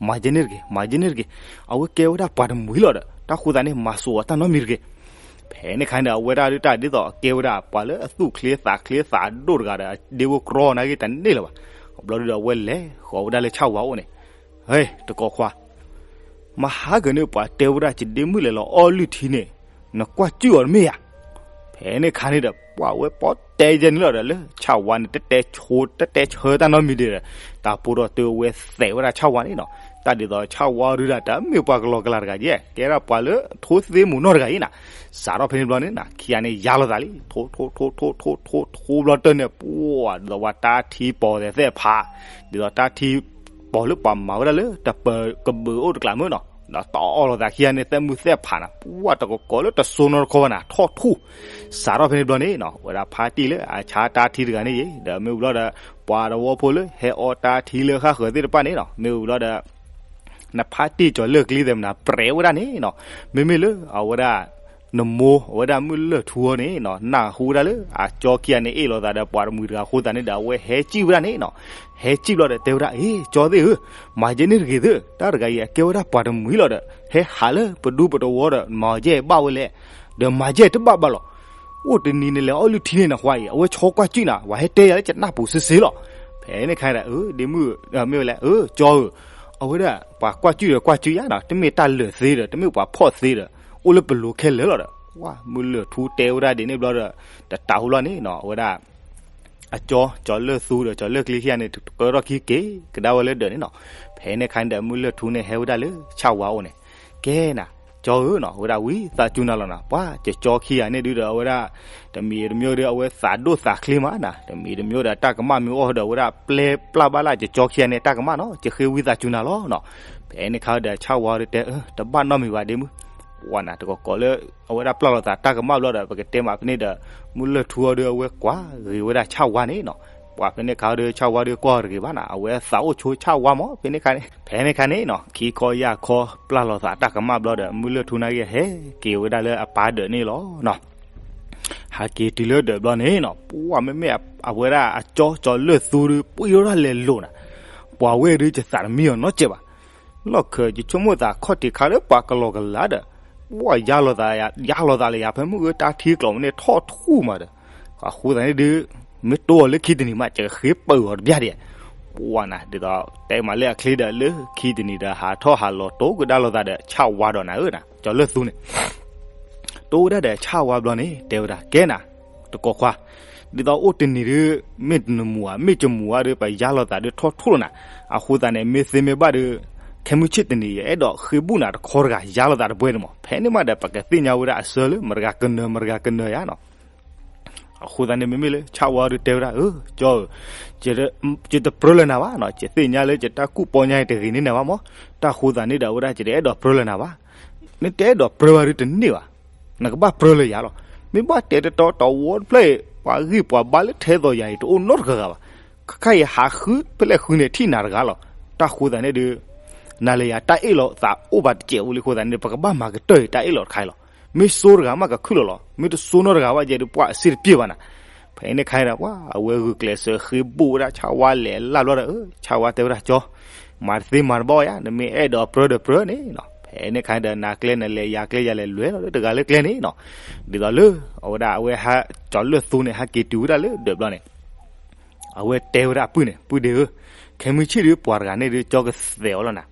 မၤယဲန့ၣ်တဂ့ၤ မၤယဲန့ၣ်တဂ့ၤ. အဝဲကဲဝဲဒၣ်ပှၤတမှံၤလီၤဒီး တၢ်ဃိသတးန့ၣ် မၤစိာ်အီၤတၢ်နီတမံၤတဂ့ၤ. ဖဲန့ၣ်ခါန့ၣ်ဒီး အဝဲဒၣ်ဒုးတၢ်ဒ်သိးအကဲဝဲဒၣ်ပှၤလၢအသူၣ်ချ့သးချ့သးဒိၣ်တဂၤဒီး အဒ့ဖိကြီနၤဂ့ၤတန့ၢ်လၢၤဘၣ်. အဘျီဒုဒီး အဝဲလဲၤဃီၤဝဲဒၣ်လၢဆၣ်ဝါအိၣ်န့ၣ် ဟဲ တကိးခွါ မဟါကန့ၣ် ပှၤတဲဝဲဒၣ်ယဒ့မုၣ်လဲၤလီၤအီလုၢ်ထံန့ၣ် နကွၢ်စံၣ်အီၤတမ့ၢ်ဧါ. ဖဲန့ၣ်ခါန့ၣ်ဒီး ပှၤဝဲပီၣ်တဲယဲန့ၣ်လီၤဒီး လၢဆၣ်ဝါန့ၣ် တတဲဆိ တတဲဆၢတၢ်နီတမံၤဒံးဒီး တၢ်ပိၢ်ထီၣ်တၢ်ဝဲသဲးဝဲဒၣ်ဆၣ်ဝါန့ၣ်နီၤ. တၢ်ဒ်သိးဆၣ်ဝါဒုဒၣ် တမ့ၢ်ပှၤကလီကလီတဂၤယဲ ကဲဒၣ်ပှၤလၢထိသ့မူးနီၢ်တဂၤအံၤနၤ. စးထီၣ်ဖဲန့ၣ်ဘျီန့ၣ်နၤ ခံဂၤန့ၣ်ယါလိာ်သးလံ ထိ ထိ ထိ ထိ ထိ ထိ ထိဘျီတၢ်န့ၣ် ပှၤဒ်သိးဝဲတၢ်ထံပီၤသဲးသဲးဖး ဒ်သိးတၢ်ထံပီၤလၢပှၤမၤဝဲဒၣ်လၢတပၢၤကဘုးအိၣ်တကျးမုၢ်နီၤ ဒီးတအီၣ်လိာ်သးခံဂၤန့ၣ် သဲးမုၢ်သဲးဖးနၤ ပှၤတကကိးလၢတစိနီတခီဘၣ်နၤ ထီၣ်ထူၣ်. စးထီၣ်ဖဲန့ၣ်ဘျီန့ၣ်နီၤ ဝဲဒၣ်ဖါတံၢ်လၢအဆါတၢ်ထံတဂၤန့ၣ်ယဲ ဒီးမ့ၢ်ဝံၤဘျီဒီး ပှၤတဝီဖိလၢဟဲအီတၢ်ထံလၢဃၣ်ဃၢၤသ့ၣ်တဖၣ်န့ၣ်နီၤ မ့ၢ်ဝံၤဘျီဒီး နဖါတံၢ်ကၠီၤလၢၢ်ကျ့သဲးမနၤ ပြဲးဝဲဒၣ်န့ၣ်နီၤ. မ့မ့ၢ်လၢအဝဲဒၣ် နမိၢ်အဝဲဒၣ်မုၢ်လၢၢ်ထူအီၤန့ၣ်နီၤ နၢ်ဟူဝဲဒၣ်လၢအကၠီခံဂၤန့ၣ် အ့ၣ်လိာ်သးဒီးပှၤတမှံၤတဂၤအဃိသတးန့ၣ်ဒီး အဝဲဟဲစံၣ်ဝဲဒၣ်န့ၣ်နီၤ. ဟဲစံၣ်ဘျီဒီးတဲဝဲဒၣ် အ့ ကၠီသ့ၣ်ဧၢ, မၤယဲန့ၣ်တဂ့ၤသ့ၣ်, တၢ်တဂၤအံၤ အကဲဝဲဒၣ်ပှၤတမှံၤလီၤဒီး ဟဲဟးလၢပဒူပတဝီဒီး မၤယဲဘၣ်ဝဲလဲၣ်, ဒီးမၤယဲတဘၣ်ဘၣ်လီၤ. အိၣ်တနံၤန့ၣ်လဲၤအီၣ်လုၢ်ထံန့ၣ်နဟါအံၤ အဝဲဆီကွၢ်စံၣ်နၤ ပှၤဟဲတဲယၤလၢကနၢ်ပူၤစ့စ့လီၤ. ဖဲန့ၣ်ခါဒီး အၢ ဒ့မုၣ် မ့ၢ်ဝဲလဲၣ် အၢ ကၠီဧၢ, အဝဲဒၣ် ပှၤကွၢ်စံၣ်ဒီးကွၢ်စံၣ်ယါနီၤ တမ့ၢ်တၢ်လၢာ်သ့ဒီး တမ့ၢ်ပှၤဖှီၣ်သ့ဒီး အိၣ်လၢပလိၤခဲလၢာ်လီၤဒီး ဝဲ မုၢ်လၢၢ်ထူတဲဝဲဒၣ်ဒ်န့ၣ်ဘျီဒီး တတးဟူဘျီန့ၣ်နီၤ အဝဲဒၣ် အကၠီ ကၠီၤလၢၢ်သူဒီးကၠီၤလၢၢ်ကျ့ခံဂၤန့ၣ် တကၢထီၣ်ခံက့ၤကဒါဝဲလၢဒၢးန့ၣ်နီၤ. ဖဲန့ၣ်ခါန့ၣ်ဒီး မုၢ်လၢၢ်ထူန့ၣ်ဟဲဝဲဒၣ်လၢဆၣ်ဝါအိၣ်န့ၣ်, ကဲနၤ ကၠီဧၢနီၤ အဝဲဒၣ်ဝံသးစူၤနၤလီၤနၤ ပှၤကၠီခံဂၤန့ၣ်ဒုဒီး အဝဲဒၣ် တမံၤတမံၤဒီး အဝဲသးဒိၣ်သးချ့မးနၤ တမံၤတမံၤဒီး တၢ်ကမၣ်မ့ၢ်အိၣ်ဒီး အဝဲဒၣ်ပျဲပျၢ်ဘၣ်လၢကၠီခံဂၤန့ၣ် တၢ်ကမၣ်နီၤ ကဃ့ဝံသးစူၤနၤလီၤနီၤ. ဖဲန့ၣ်ခါဒီး ဆၣ်ဝါဒီးတဲ တဘၣ်နီတမံၤဘၣ်ဒ့မုၣ် ပှၤနၤတကကိးလၢ အဝဲဒၣ်ပျၢ်လိာ်သးတၢ်ကမၣ်ဘျီဒီး ပကတဲမးဖဲန့ၣ်ဒီး မုၢ်လၢၢ်ထူအီၤဒီး အဝဲကွၢ်ဂ့ၤဝဲဒၣ်ဆၣ်ဝါန့ၣ်နီၤ. ပှၤဖဲန့ၣ်ခါဒီး ဆၣ်ဝါဒီးကွၢ်တဂ့ၤဘၣ်နၤ အဝဲသးအိၣ်ဆိဆၣ်ဝါမး ဖဲန့ၣ်ခါန့ၣ်, ဖဲန့ၣ်ခါန့ၣ်နီၤ ခံခီယၢ်ခီပျၢ်လိာ်သးတၢ်ကမၣ်ဘျီဒီး မုၢ်လၢၢ်ထူန့ၣ်က့ၤဟဲက့ၤဝဲဒၣ်လၢအပၢ်ဒၢးန့ၣ်လီၤနီၤ. ဟးက့ၤတုၤလၢဒၢးဘျီန့ၣ်နီၤ ပှၤမ့မ့ၢ်အဝဲဒၣ်အကၠီ ကၠီၤလၢၢ်သူဒီး ပှံၢ်ထီၣ်ဒၣ်လဲာ်လိာ်နၤ, ပှၤဝဲဒုးယသးတမံအီၤနီတစဲးဘၣ်. လီၢ်ခၢးယဆိကမိၣ်သးခီၣ်ထံးခါလၢပှၤကလီကလီဒီး ပှၤယါလိာ်သး ယါလိာ်သးလၢယၤ ဖဲမုၢ်ဂၢၢ်တၢ်ထံကျိးမ့ၢ်န့ၣ်ထီၣ်ထူၣ်မးဒီး အဃိသတးန့ၣ်ဒုး မ့ၢ်တိၢ်အီၤလၢခံတနံၤမး ကဃ့ပၢၤအီၤတဘျီဒံး, ပ ပှၢ်နၤ ဒ်သိးတဲမးလၢအချ့ဒီး လၢခံတနံၤဒီး ဟးထီၣ်ဟးလီၤ တိၢ်ကဒါလိာ်သးဒီး ဆၣ်ဝါဒီးနၤဧၢနၤ ကၠီၤလၢၢ်သူန့ၣ် တိၢ်ဝဲဒၣ်ဒီးဆၣ်ဝါဘျီန့ၣ် တဲဝဲဒၣ် ကဲနၤ တကိးခွါ, ဒ်သိးအိၣ်တနံၤဒီး မ့ၢ်တနမူၤဧါ မ့ၢ်တမူၤဧါဒီး ပယါလိာ်သးဒီးထီၣ်ထူၣ်လီၤနၤ, အဃိသတးန့ၣ် မ့ၢ်သ့မ့ၢ်ဘၣ်ဒီး ခဲမုၢ်ဆ့ၣ်တနံၤ ယအဲၣ်ဒိးဃ့ဘူၣ်နၤတခီတဂၤ ယါလိာ်သးတပွဲန့ၣ်မး, ဖဲန့ၣ်မးဒီး ပကသ့ၣ်ညါဝဲဒၣ်အဆၢလၢ မတဂၤကနၢၤ မတဂၤကနၢၤယါနီၤ အဃိသတးန့ၣ် မ့မ့ၢ်လၢဆၣ်ဝါဒီးတဲဝဲဒၣ် အၢ ကၠီဧၢ, ယတပြၢလၢၤနၤဘၣ်နီၤ, ယသ့ၣ်ညါလၢယတၢ်ကူၣ်ပီညါအံၤတဂ့ၤန့ၢ်နၤဘၣ်မး, တၢ်ဃိသတးန့ၣ်ဒီး အဝဲဒၣ်ယတအဲၣ်ဒိးပြၢလၢၤနၤဘၣ်, နတအဲၣ်ဒိးပြၢဘၣ်ဒီးတန့ၢ်ဘၣ်, နကဘၣ်ပြၢလၢၤယၤလီၤ, မ့ၢ်ဘၣ်တဲတတီတဝီတဖျၢၣ်အံၤ ပှၤဂံၢ်ပှၤဘါလၢထဲသိးယၤအံၤ တအိၣ်နီတဂၤဂၤဘၣ်, ခဲခါအံၤဟးဃုဖဲလဲၣ်ဃုန့ၣ် ထံၣ်နၤတဂၤလီၤ, တၢ်ဃိသတးန့ၣ်ဒီး နၤလၢယၤတၢ်အ့ၣ်လိာ်သးအိၣ်ဘၣ်တစဲးဖိလံအဃိသတးန့ၣ် ပကဘၣ်မၤကတၢၢ်အံၤ တၢ်အ့ၣ်လိာ်တခါအံၤလီၤ, မ့ၢ်စိတဂၤမးကခုၣ်လီၤလီၤ, မ့ၢ်တစိနီတဂၤဘၣ်ယဲဒီး ပှၤအစ့တပျ့ၤဘၣ်နၤ, ဖဲန့ၣ်ခါန့ၣ်ဒီး ပှၤအဝဲဂုာ်ကျဲးစၢးဃ့ဘူၣ်ဝဲဒၣ် ဆၣ်ဝါလဲၤလၢ်ဘျီဒီး ဆၣ်ဝါတဲဝဲဒၣ် ကၠီ မၤတသ့မၤတဘၣ်ယါ, နမ့ၢ်အဲၣ်ဒိးပြၢဒီးပြၢန့ၣ်နီၤ, ဖဲန့ၣ်ခါန့ၣ်ဒီး နၤကျဲနလဲၤ ယၤကျဲယၤလဲၤ လဲၤလီၤလၢတဂၤလၢကျဲန့ၣ်နီၤ, ဒ်သိးလၢ အဝဲဒၣ်အဝဲဟး ကၠီၤလၢၢ်သူန့ၣ် ဟဲက့ၤတုၤဝဲဒၣ်လၢဒၢးဘျီန့ၣ် အဝဲတဲဝဲဒၣ်ပုၢ်န့ၣ် ပုၢ်ဒ့ဧၢ, ခဲမုၢ်ဆ့ၣ်ဒီးပှၤတဂၤန့ၣ်ဒီး ကၠီကသဲးအီၤလီၤနၤ,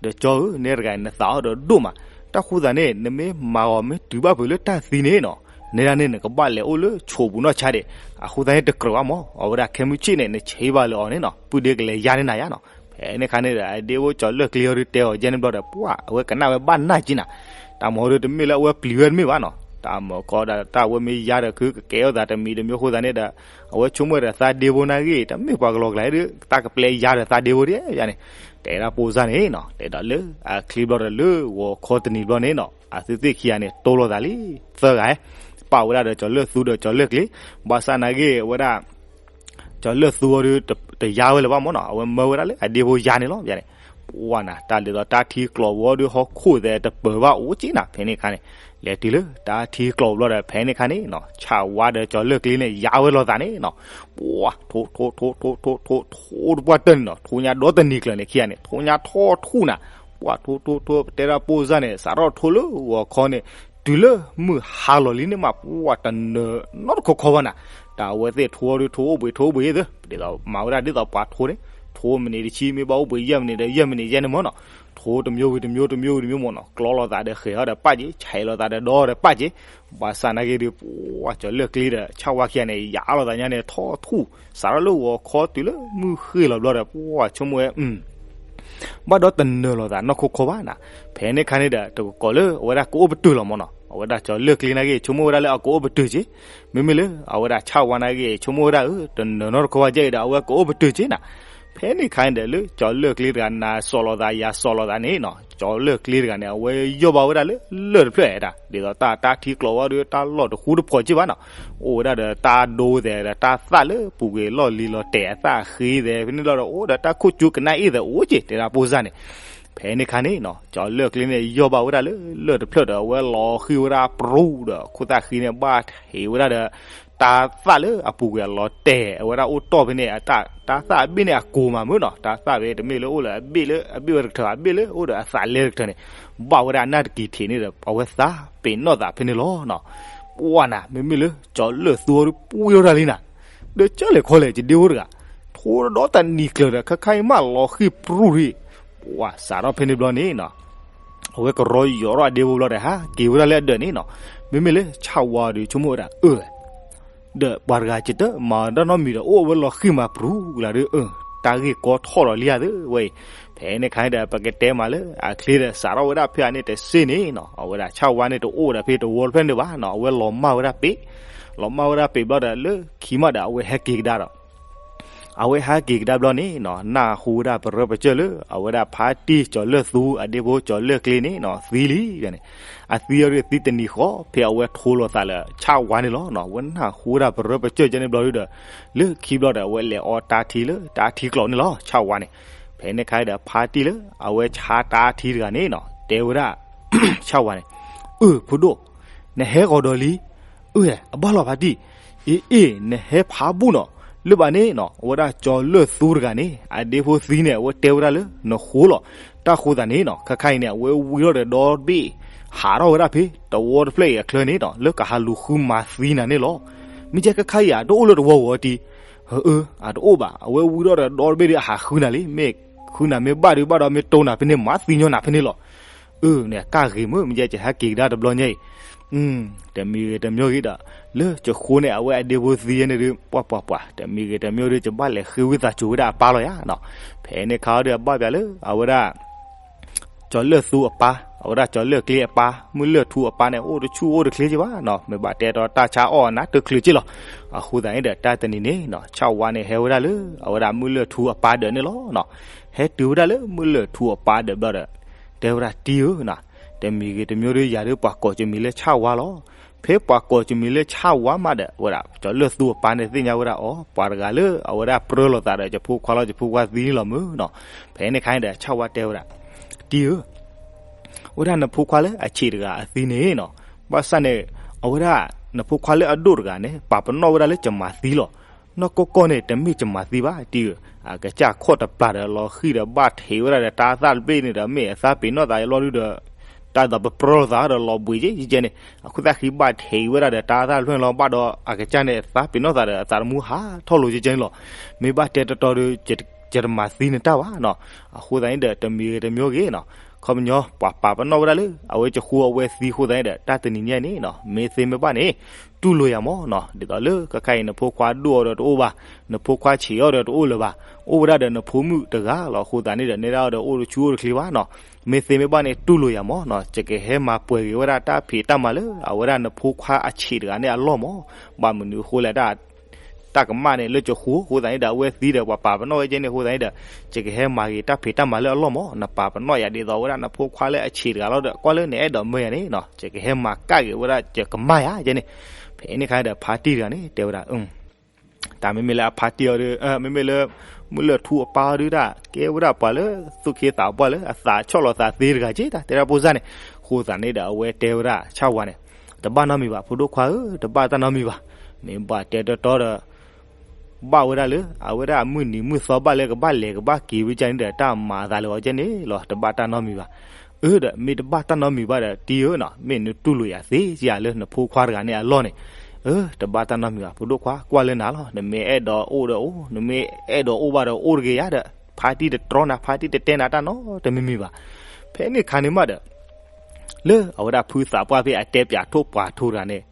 ဒီးကၠီဧၢ နဲတဂၤအံၤနသးအီၤဒီးဒိၣ်မး, တၢ်ဃိသတးန့ၣ် နမ့ၢ်မၤအီၤမ့ၢ်တုၤဘၣ်ဖုးလၢတၢ်သံန့ၣ်နီၤ, နဲဒၣ်န့ၣ်နကဘၣ်လဲၤအိၣ်လၢဆိးပူၤနီၢ်ဆါဒံး, အဃိသတးန့ၣ်တကြၢးဘၣ်မး, အဝဲဒၣ်ခဲမုၢ်ဆ့ၣ်န့ၣ် နဆံးဘၣ်လၢအီၤန့ၣ်နီၤ ပုၢ်ဒ့ကလဲၤယါန့ၢ်နၤယါနီၤ, ဖဲန့ၣ်ခါန့ၣ်ဒီး အဒ့ဖိကၠီၤလၢၢ်ကျ့အီၤဒီးတဲအီၤယဲန့ၣ်ဘျီဒီး ပှၤအဝဲကနၣ်ဝဲဘၣ်နၢ်က့နၤ တၢ်မၤဒီးတမ့ၢ်လၢအဝဲပျံၤဝဲတမ့ၢ်ဘၣ်နီၤ, တၢ်မၤကီဒီးတၢ်ဝဲမ့ၢ်ယါဒီး ခုကကဲထီၣ်သးတမံၤတမံၤအဃိသတးန့ၣ်ဒီး အဝဲဆိကမိၣ်ဝဲဒီးသးဒ့ဖိနာ်ဂ့ၤ တမ့ၢ်ပှၤကလီၤကျါဒီး တၢ်ကပျဲယါဒီးသးဒ့ဖိဒ်ယါန့ၣ်, တဲဒၣ်ပိၢ်စၢ်န့ၣ်နီၤ, တဲဒၣ်လၢအချ့ဘျီဒီးလၢဂီၤခီတနံၤဘျီန့ၣ်နီၤ အသုသ့ၣ်ခံဂၤန့ၣ် တိၢ်လိာ်သးလံ သၢဂၤ, ပာ်ဝဲဒၣ်ဒီးကၠီၤလၢၢ်သူဒီးကၠီၤလၢၢ်ကျ့, ဘၣ်ဆၣ်နာ်ဂ့ၤဝဲဒၣ် ကၠီၤလၢၢ်သူအီၤဒီး တယါဝဲလၢၤဘၣ်မးနီၤ, အဝဲမၢဝဲဒၣ်လၢအဒ့ဖိယါန့ၣ်လီၤန့ၣ်, ပှၤနၤ တၢ်ဒ်သိးတၢ်ထံကျိးဝဲဒီးဟီၣ်ခိၣ်သဲးတပၢၤဘၣ်အိၣ်က့နၤ ဖဲန့ၣ်ခါန့ၣ်, လဲၤတုၤလၢတၢ်ထံကျိးဘျီဒီး ဖဲန့ၣ်ခါန့ၣ်နီၤ ဆၣ်ဝါဒီးကၠီၤလၢၢ်ကျ့န့ၣ် ယါဝဲလိာ်သးန့ၣ်နီၤ, ပှၤထိ ထိ ထိ ထိ ထိ ထိ ထိတပှၢ်တၢၢ်န့ၣ်နီၤ, ထိညါဒီတနံၤကျၢၤန့ၣ်ခံဂၤန့ၣ် ထိညါထီၣ်ထူၣ်နၤ, ပှၤထိ ထိ ထိ ပတဲဒၣ်ပိၢ်စၢ်န့ၣ် စးထီၣ်ထိလၢဂီၤခီန့ၣ် တုၤလၢမုၢ်ဟါလီၤလံန့ၣ်မး ပှၤတနၢၤနီတခီခီဘၣ်နၤ, တၢ်အဝဲသ့ၣ်ထိအီၤဒီးထိအိၣ်ဘှံးထိအိၣ်ဘှံးသ့, ဒ်သိးမၤဝဲဒၣ်ဒ်သိးပှၤထိန့ၣ် ထိမံးနံးတဆံ မ့ၢ်ဘၣ်အိၣ်ဘှံးယဲၢ်မံးနံးဒီးယဲၢ်မံးနံးယဲၢ်န့ၣ်မးနီၤ, ထိတမျိုးဝံၤတမျိုး တမျိုးဝံၤတမျိုးမးနီၤ, ကျီလိာ်သးဒီးဃဲၤအီၤဒီးပာ်က့ၤ ဆဲးလိာ်သးဒီးဒီဒီးပာ်က့ၤ, ဘၣ်ဆၣ်နာ်ဂ့ၤဒီး ပှၤကၠီၤလၢၢ်ကျ့ဒီး ဆၣ်ဝါခံဂၤန့ၣ် ယါလိာ်သးညါန့ၣ် ထီၣ်ထူၣ် စးထီၣ်လၢဂီၤခီတုၤလၢမုၢ်ဃ့ၢ်လီၤဘျီဒီး ပှၤဆိကမိၣ်ဝဲ ဘၣ်ဒီးတနၢၤလိာ်သးနီၢ်ခိခိဘၣ်နၤ, ဖဲန့ၣ်ခါန့ၣ်ဒီး တကကိးလၢအဝဲဒၣ်ကအိၣ်ပတုာ်လီၤမးနီၤ, အဝဲဒၣ်ကၠီၤလၢၢ်ကျ့နာ်ဂ့ၤ ဆိကမိၣ်ဝဲဒၣ်လၢအကအိၣ်ပတုာ်က့, မ့မ့ၢ်လၢအဝဲဒၣ်ဆၣ်ဝါနာ်ဂ့ၤ ဆိကမိၣ်ဝဲဒၣ်ဧၢ တနၢၤနီၢ်တခိဘၣ်ကဲအံၤဒီး အဝဲကအိၣ်ပတုာ်က့နၤ, ဖဲန့ၣ်ခါန့ၣ်ဒီး လၢကၠီၤလၢၢ်ကျ့တဂၤ နၤစိာ်လိာ်သးယၤစိာ်လိာ်သးန့ၣ်နီၤ, ကၠီၤလၢၢ်ကျ့တဂၤန့ၣ် အဝဲယီၢ်ဘၣ်ဝဲဒၣ်လၢလၢၢ်တဖျၢၣ်ဒၣ် ဒ်သိးတၢ်တၢ်ထံကျိးဝဲဒီး တၢ်လီၢ်တဃူတဖိးက့ဘၣ်နီၤ, အိၣ်ဝဲဒၣ်ဒီးတၢ်ဒိသဲးဒီးတၢ်သၣ်လၢပူၤကွံာ်လီၢ်လံၤလီၤတဲာ်အသၣ်ဃ့သဲး ဖဲန့ၣ်လီၤဒီး အိၣ်ဒီးတၢ်ခိၣ်ကၠူကနၣ်အ့ၣ်သဲးအိၣ်က့ တဲဒၣ်ပိၢ်စၢ်န့ၣ်, ဖဲန့ၣ်ခါန့ၣ်နီၤ ကၠီၤလၢၢ်ကျ့န့ၣ် ယီၢ်ဘၣ်ဝဲဒၣ်လၢလၢၢ်တဖျၢၣ်ဒီး အဝဲလီၤဃံၤဝဲဒၣ်ပြူဒီး ခိၣ်သၣ်ဃံန့ၣ် ဘၣ်ဟ့းဝဲဒၣ်ဒီး တၢ်သၣ်လၢအပူၤကွံာ်အလီၤတဲာ် အဝဲဒၣ်အိၣ်တီၢ်ဖဲန့ၣ် တၢ်သၣ်အဘ့ၣ်န့ၣ်အကိၤမးမ့ၢ်နီၤ, တၢ်သၣ်ဖဲတမ့ၢ်လၢအိၣ်လၢအဘ့ၣ်လၢအဘ့ၣ်ဝဲတကထၢၣ် အဘ့ၣ်လၢအိၣ်ဒီးအသးလဲတကထၢၣ်န့ၣ် ဘၣ်ဝဲဒၣ်အနၢ်တကံၤထံးန့ၣ်ဒီး အဝဲသးပ့ၤနီၣ်သးဖဲန့ၣ်လီၤနီၤ, ပှၤနၤ မ့မ့ၢ်လၢကၠီၤလၢၢ်သူအီၤဒီးပှ့ၤထီၣ်တၢ်လံနၤ, ဒီးကၢၢ်လဲၤခီလဲၣ် ယဒ့ဖိတဂၤ ထိဒီးတနံၤကျၢၤဒီး ခဲခါအံၤမးလီၤဃံၤပြူရံၣ်, ပှၤစးထီၣ်ဖဲန့ၣ်ဘျီန့ၣ်နီၤ အဝဲကရီယိးထီၣ်အဒ့ဖိဘျီဒီး ဟးက့ၤဝဲဒၣ်လၢအဒၢးန့ၣ်နီၤ, မ့မ့ၢ်လၢဆၣ်ဝါဒီးဆိကမိၣ်ဝဲဒၣ် အၢ ဒီးပှၤတဂၤကတၢၢ်မၤတၢ်နီတမံၤဒီး အိၣ်ဝဲလီၤဃံၤမးပြူလၢဒီး အၢ တၢ်ဂ့ၢ်ကီထီၣ်ဒီးလံဧါသ့ဝဲအံၤ, ဖဲန့ၣ်ခါန့ၣ်ဒီး ပကတဲမးလၢအချ့ဒီး စးထီၣ်ဝဲဒၣ်ဖဲအံၤန့ၣ်တစ့န့ၣ်နီၤ, အဝဲဒၣ်ဆၣ်ဝါန့ၣ်တအိၣ်ဒီးဖဲတဝီတဖျၢၣ်န့ၣ်ဘၣ်နီၤ, အဝဲလီၤမၢ်ဝဲဒၣ်ပ့ၤ, လီၤမၢ်ဝဲဒၣ်ပ့ၤဘျီဒီး လၢခံမးဒီး အဝဲဟဲက့ၤကဒါဒီး အဝဲဟဲက့ၤကဒါဘျီန့ၣ်နီၤ, နၢ်ဟူဝဲဒၣ်ပရၢပကၢၢ်လၢ အဝဲဒၣ်ဖါတံၢ်ကၠီၤလၢၢ်သူအဒ့ဖိကၠီၤလၢၢ်ကျ့န့ၣ်နီၤ သံလံန့ၣ်, အသံအီၤဒီးသံတနံၤဃီ ဖဲအဝဲထိလိာ်သးလၢဆၣ်ဝါန့ၣ်လီၤနီၤ, အဝဲနၢ်ဟူဝဲဒၣ်ပရၢပကၢၢ်ကဲန့ၣ်ဘျီဒီး လၢခံဘျီဒီးအဝဲလဲၤအီတၢ်ထံလၢတၢ်ထံကျိးန့ၣ်လီၤ ဆၣ်ဝါန့ၣ်, ဖဲန့ၣ်ခါဒီးဖါတံၢ်လၢ အဝဲဆါတၢ်ထံတဂၤန့ၣ်နီၤ တဲဝဲဒၣ် ဆၣ်ဝါန့ၣ်, အၢ ဖိဒိၣ်, နဟဲဂီၤဒီးလံ, အၢ အဘၣ်လီၤဖါတံၢ်, အ့ အ့ နဟဲဖးဘူၣ်နီၤ, လၢဘၣ်န့ၣ်နီၤ အဝဲဒၣ်ကၠီၤလၢၢ်သူတဂၤန့ၣ် အဒ့ဖိသံန့ၣ် အဝဲတဲဝဲဒၣ်လၢနဃိလီၤ, တၢ်ဃိသးန့ၣ်နီၤ ခဲခါအံၤန့ၣ် အဝဲဝံထီၣ်ဒီးဒီဘ့ၣ် ဟးထီၣ်ဝဲဒၣ်ဖဲ တဝီတဖျၢၣ်အံၤအချၢန့ၣ်နီၤ လၢကဟးလူၤဃုမၤသံနၤန့ၣ်လီၤ, မ့ၢ်ကဲခဲခါအံၤဧါ တအိၣ်လၢတဝီဂီၤတံၢ် အၢ အတအိၣ်ဘၣ်, အဝဲဝံထီၣ်ဒီးဒီတဘ့ၣ်ဒီး အဟးဃုနၤလံ, မ့ၢ်ဃုနၤမ့ၢ်ဘၣ်ဒုးဘၣ်ဒီး မ့ၢ်တိၢ်နၤဖဲန့ၣ် မၤသံညီနၤဖဲန့ၣ်လီၤ. အၢ န့ၣ်ကၢ်ဂ့ၤမုၢ် မ့ၢ်ယဲကဟဲက့ၤကဒါတဘျီညါအံၤ, တမံၤဂ့ၤတမံၤဂ့ၤဒီး လၢကဃိန့ၣ် အဝဲအဒ့ဖိသံယဲန့ၣ်ဒုး ပှၤပှၤပှၤ တမံၤဂ့ၤတမံၤဒုး ကဘၣ်လဲၤဃ့ဝံသးစူၤဝဲဒၣ်အပၢ်လီၤယၤနီၤ. ဖဲန့ၣ်ခါအီၤဒုး အဘၣ်ပၠးလၢ အဝဲဒၣ် ကၠီၤလၢၢ်သူအပၢ်, အဝဲဒၣ်ကၠီၤလၢၢ်ကျ့အပၢ်, မုၢ်လၢၢ်ထူအပၢ်န့ၣ် အိၣ်တဆူၣ်အိၣ်တချ့က့ဘၣ်နီၤ, မ့ၢ်ဘၣ်တဲဒီးတၢ်ဆါအီၣ်အနၢ်တချုးက့လီၤ. အဃိသတးန့ၣ်ဒီး တၢ်တနံၤန့ၣ်နီၤ ဆၣ်ဝါန့ၣ်ဟဲဝဲဒၣ်လၢ အဝဲဒၣ်မုၢ်လၢၢ်ထူအပၢ်ဒၢးန့ၣ်လီၤနီၤ. ဟဲတုၤဝဲဒၣ်လၢမုၢ်လၢၢ်ထူအပၢ်ဒၢးဘျီဒီး တဲဝဲဒၣ် တံၤဧၢနီၤ, တမံၤဂ့ၤတမံၤဒုး ယၤဒုးပှၤကိးကမံၤလၢဆၣ်ဝါလီၤ. ဖဲပှၤကိးကမံၤလၢဆၣ်ဝါမးဒီး အဝဲဒၣ်ကၠီၤလၢၢ်သူအပၢ်န့ၣ် သ့ၣ်ညါဝဲဒၣ်အီၤ ပှၤတဂၤလၢအဝဲဒၣ်ပြၢလိာ်သးဒီး ယဖိခွါလီၤ ယဖိခွါသံန့ၣ်လီၤမုၢ်နီၤ. ဖဲန့ၣ်ခါန့ၣ်ဒီး ဆၣ်ဝါတဲဝဲဒၣ် တံၤဧၢ, အဝဲဒၣ်နဖိခွါလၢအဆံးတဂၤအသံန့ၣ်နီၤ, ဘၣ်ဆၣ်န့ၣ် အဝဲဒၣ်နဖိခွါလၢအဒိၣ်တဂၤန့ၣ် ပာ်ပနီၣ်ဝဲဒၣ်လၢကမၤသံလီၤ. နီၢ်ကီၢ်ကီၢ်န့ၣ် တမ့ၢ်ကမၤသံဘၣ် တံၤဧၢ, အကစၢ်ခီၣ်တပျၢ်ဒီး လီၤဃံၢ်ဒီးဘၣ်ထံးဝဲဒၣ်ဒီး တၢ်သၣ်တဘ့ၣ်န့ၣ်ဒီး မ့ၢ်အသးပ့ၤနီၣ်သးလီၤဒုဒီး တၢ်သးပပြၢလိာ်သးဒီး လီၤဘှံးက့ယကဲန့ၣ် အခိၣ်သၣ်ဃံဘၣ်ထံးဝဲဒၣ်ဒီး တၢ်သၣ်တဖျၢၣ်လီၤဘၣ်ဒီး အကစၢ်န့ၣ် သးပ့ၤနီၣ်သးဒီး အသးတမူဟးထီၣ်လိာ်ကဲကဲန့ၣ်လီၤ. မ့ၢ်ဘၣ်တဲတီတီဒီး ယတမၤသံနတၢ်ဘၣ်နီၤ. အဃိသတးန့ၣ်ဒီး တမံၤဂ့ၤတမံၤဂ့ၤနီၤ, ခီပညီ ပှၤပာ်ပနီၣ်ဝဲဒၣ်လၢ အဝဲကဃိအဝဲသံအဃိသတးန့ၣ်ဒီး တၢ်တနံၤညါန့ၣ်နီၤ မ့ၢ်သ့မ့ၢ်ဘၣ်န့ၣ် တူၢ်လိာ်ယၤမးနီၤ. ဒ်သိးလၢခဲခါအံၤ နဖိခွါဒိၣ်အီၤဒီးတအိၣ်ဘၣ်, နဖိခွါဆံးအီၤဒီးတအိၣ်လၢၤဘၣ်, အိၣ်ဝဲဒၣ်ဒီးနဖိမုၣ်တဂၤလီၤ. အဃိသတးန့ၣ်ဒီး နဲဒၣ်အီၤဒီးအိၣ်တဆူၣ်အိၣ်တချ့ဘၣ်နီၤ. မ့ၢ်သ့မ့ၢ်ဘၣ်န့ၣ် တူၢ်လိာ်ယၤမးနီၤ. ယကဟဲမၤပှဲၤဂ့ၤဝဲဒၣ်တၢ်ဖံးတၢ်မၤလၢ အဝဲဒၣ်နဖိခွါအဆံးတဂၤန့ၣ်အလီၢ်မး. ဘၣ်မနုၤအဃိလဲၣ် တၢ်ကမၣ်န့ၣ် လၢကဃိအဃိသတးန့ၣ်ဒီး အဝဲသံဒီးပှၤပာ်ပနီၣ်ဝဲကဲန့ၣ်အဃိသတးန့ၣ်ဒီး ယကဟဲမၤဂ့ၤတၢ်ဖံးတၢ်မၤလၢအလီၢ်မး. နပာ်ပနီၣ်ယၤဒ်သိးဝဲဒၣ်နဖိခွါလၢအဆံးတဂၤလီၤဒီး ကွၢ်လၢနအဲၣ်ဒိးမၢယၤန့ၣ်နီၤ ယကဟဲမၤကၣ်ဂ့ၤဝဲဒၣ် ယကမၣ်ယၤကဲန့ၣ်. ဖဲန့ၣ်ခါဒီး ဖါတံၢ်တဂၤန့ၣ် တဲဝဲဒၣ် တၢ်မ့မ့ၢ်လၢအဖါတံၢ်အီၤဒီး မ့မ့ၢ်လၢ မုၢ်လၢၢ်ထူအပၢ်အီၤဒုတၢ် ကဲဝဲဒၣ်ပှၤလၢ သူၣ်က့သးပှၢ်လၢ အသးဆီၣ်လီၤသးသ့တဂၤက့ တၢ်တဲဒၣ်ဖိစၢ်န့ၣ်. အဃိသတးန့ၣ်ဒီး အဝဲတဲဝဲဒၣ်ဆၣ်ဝါန့ၣ် တဘၣ်နီတမံၤဘၣ် ဖိဒိၣ်ခွါဧၢ, တဘၣ်တၢ်နီတမံၤဘၣ်. မ့ၢ်ဘၣ်တဲတီတီဒီး ဘၣ်ဝဲဒၣ်လၢ အဝဲဒၣ်အမုၢ်နံၤမုၢ်သီဘၣ်လၢကဘၣ်လဲၤကဘၣ်က့ၤဝဲကဲန့ၣ်ဒီး တၢ်မၤအသးလၢအီၤကဲန့ၣ်လီၤ. တဘၣ်တၢ်နီတမံၤဘၣ်. အၢ ဒီးမ့ၢ်တဘၣ်တၢ်နီတမံၤဘၣ်ဒီး တံၤဧၢနီၤ မ့ၢ်နတူၢ်လိာ်ယၤသ့ဧါလၢနဖိခွါတဂၤန့ၣ်အလီၢ်န့ၣ်. အၢ တဘၣ်တၢ်နီတမံၤဘၣ် ဖိဒိၣ်ခွါ ကွၢ်လၢနၤလီၤ. နမ့ၢ်အဲၣ်ဒိးအိၣ်ဒီးအိၣ်, နမ့ၢ်အဲၣ်ဒိးအိၣ်ဘၣ်ဒီးအိၣ်တဂ့ၤယၤဒီး ဖါတံၢ်တတြီနၤ ဖါတံၢ်တတဲနၤတၢ်နီတမံၤမံၤဘၣ်. ဖဲန့ၣ်ခါန့ၣ်မးဒီး လၢအဝဲဒၣ်ဖုသးပှၢ်ဖဲအတဲပၠးထိၣ်ပှၢ်ထူတဂၤန့ၣ်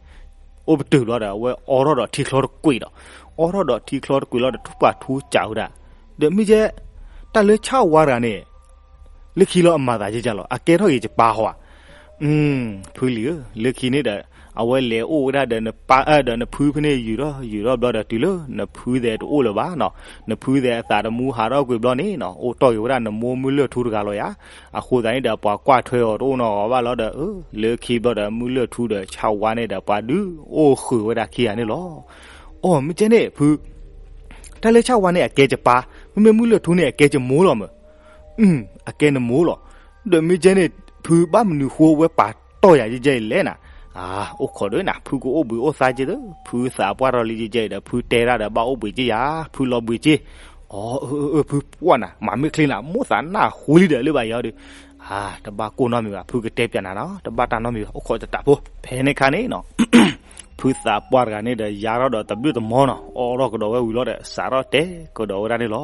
အိၣ်ပတုာ်ဘျီဒီး အဝဲအိးထီၣ်ဒီးထံချီတကွံာ်ဒီး, အိးထီၣ်ဒီးထံချီတကွံာ်လီၤဒီး ထိၣ်ပှၢ်ထူစံးဝဲဒၣ်, ဒီးမ့ၢ်ကဲ တၢ်လၢဆၣ်ဝါတဂၤန့ၣ် လၢခံလီၤအမၤသးကကလီၤ အကဲထီၣ်က့ၤယပၢ်ဟီဧါ. ဖုလံၤဧၢ, လၢခံန့ၣ်ဒီး အဝဲလဲၤအိၣ်ဝဲဒၣ်ဒီးနပၢ် ဒီးနဖုဖဲန့ၣ် ယူာ်ထီၣ်ယူာ်ထီၣ်ဘျီဒီး တုၤလၢနဖုသဲးတအိၣ်လၢၤဘၣ်နီၤ, နဖုသဲးအသးတမူဟးထီၣ်ကွံာ်ဘျီန့ၣ်နီၤ အိၣ်တီၢ်က့ၤဝဲဒၣ်နမိၢ်မုၢ်လၢၢ်ထူတဂၤလီၤယၤ. အဃိသတးန့ၣ်ဒီး ပှၤကွၢ်ထွဲအီၤတအိၣ်နီတဂၤဘၣ်လီၤဒီး လၢခံဘျီဒီး မုၢ်လၢၢ်ထူဒီးဆၣ်ဝါန့ၣ်ဒီး ပှၤဒုးအိၣ်ဃုာ်ဝဲဒၣ်ခံဂၤန့ၣ်လီၤ. အိၣ် မ့ၢ်ကဲန့ၣ် ဖု တၢ်လၢဆၣ်ဝါန့ၣ် အကဲယပၢ်, မ့မ့ၢ်မုၢ်လၢၢ်ထူန့ၣ် အကဲယမိၢ်လီၤမး. အကဲနမိၢ်လီၤ. ဒီးမ့ၢ်ကဲန့ၣ် ဖုဘၣ်မနုၤဃိဝဲပာ်တီၢ်ယၤယဲယဲအံၤလဲၣ်နၤ. အိၣ်ခိးဒီးနၤ ဖုကအိၣ်ဘှံးအိၣ်သါက့သၢ, ဖုသးပှၢ်ထီၣ်လံယဲယဲအံၤဒီး ဖုတဲတၢ်ဒီးဘၣ်အိၣ်ဘှံးက့ယၤ, ဖုလီၤဘှံးက့. အၢ အၢ အၢ ဖုပှၢ်နၤ မၤမ့ၢ်ချ့နၤ မိၣ်သးနၢ်ဟူလံဒီးလၢဘၣ်ယၤဒီး တဘၣ်ကိၢ်နီတမံၤဘၣ် ဖုကတဲပၠးနၤနီၤ တဘၣ်တၢ်နီတမံၤဘၣ် အိၣ်ခိးတတးဖိ. ဖဲန့ၣ်ခါန့ၣ်နီၤ ဖုသးပှၢ်တဂၤန့ၣ်ဒီး ယါထီၣ်ဒီးတဘျုးတမီၤနီၤ အိးထီၣ်ကဒီးဝဲဝံၤလီၤဒီး စးထီၣ်တဲကဒီးဝဲဒၣ်န့ၣ်လီၤ.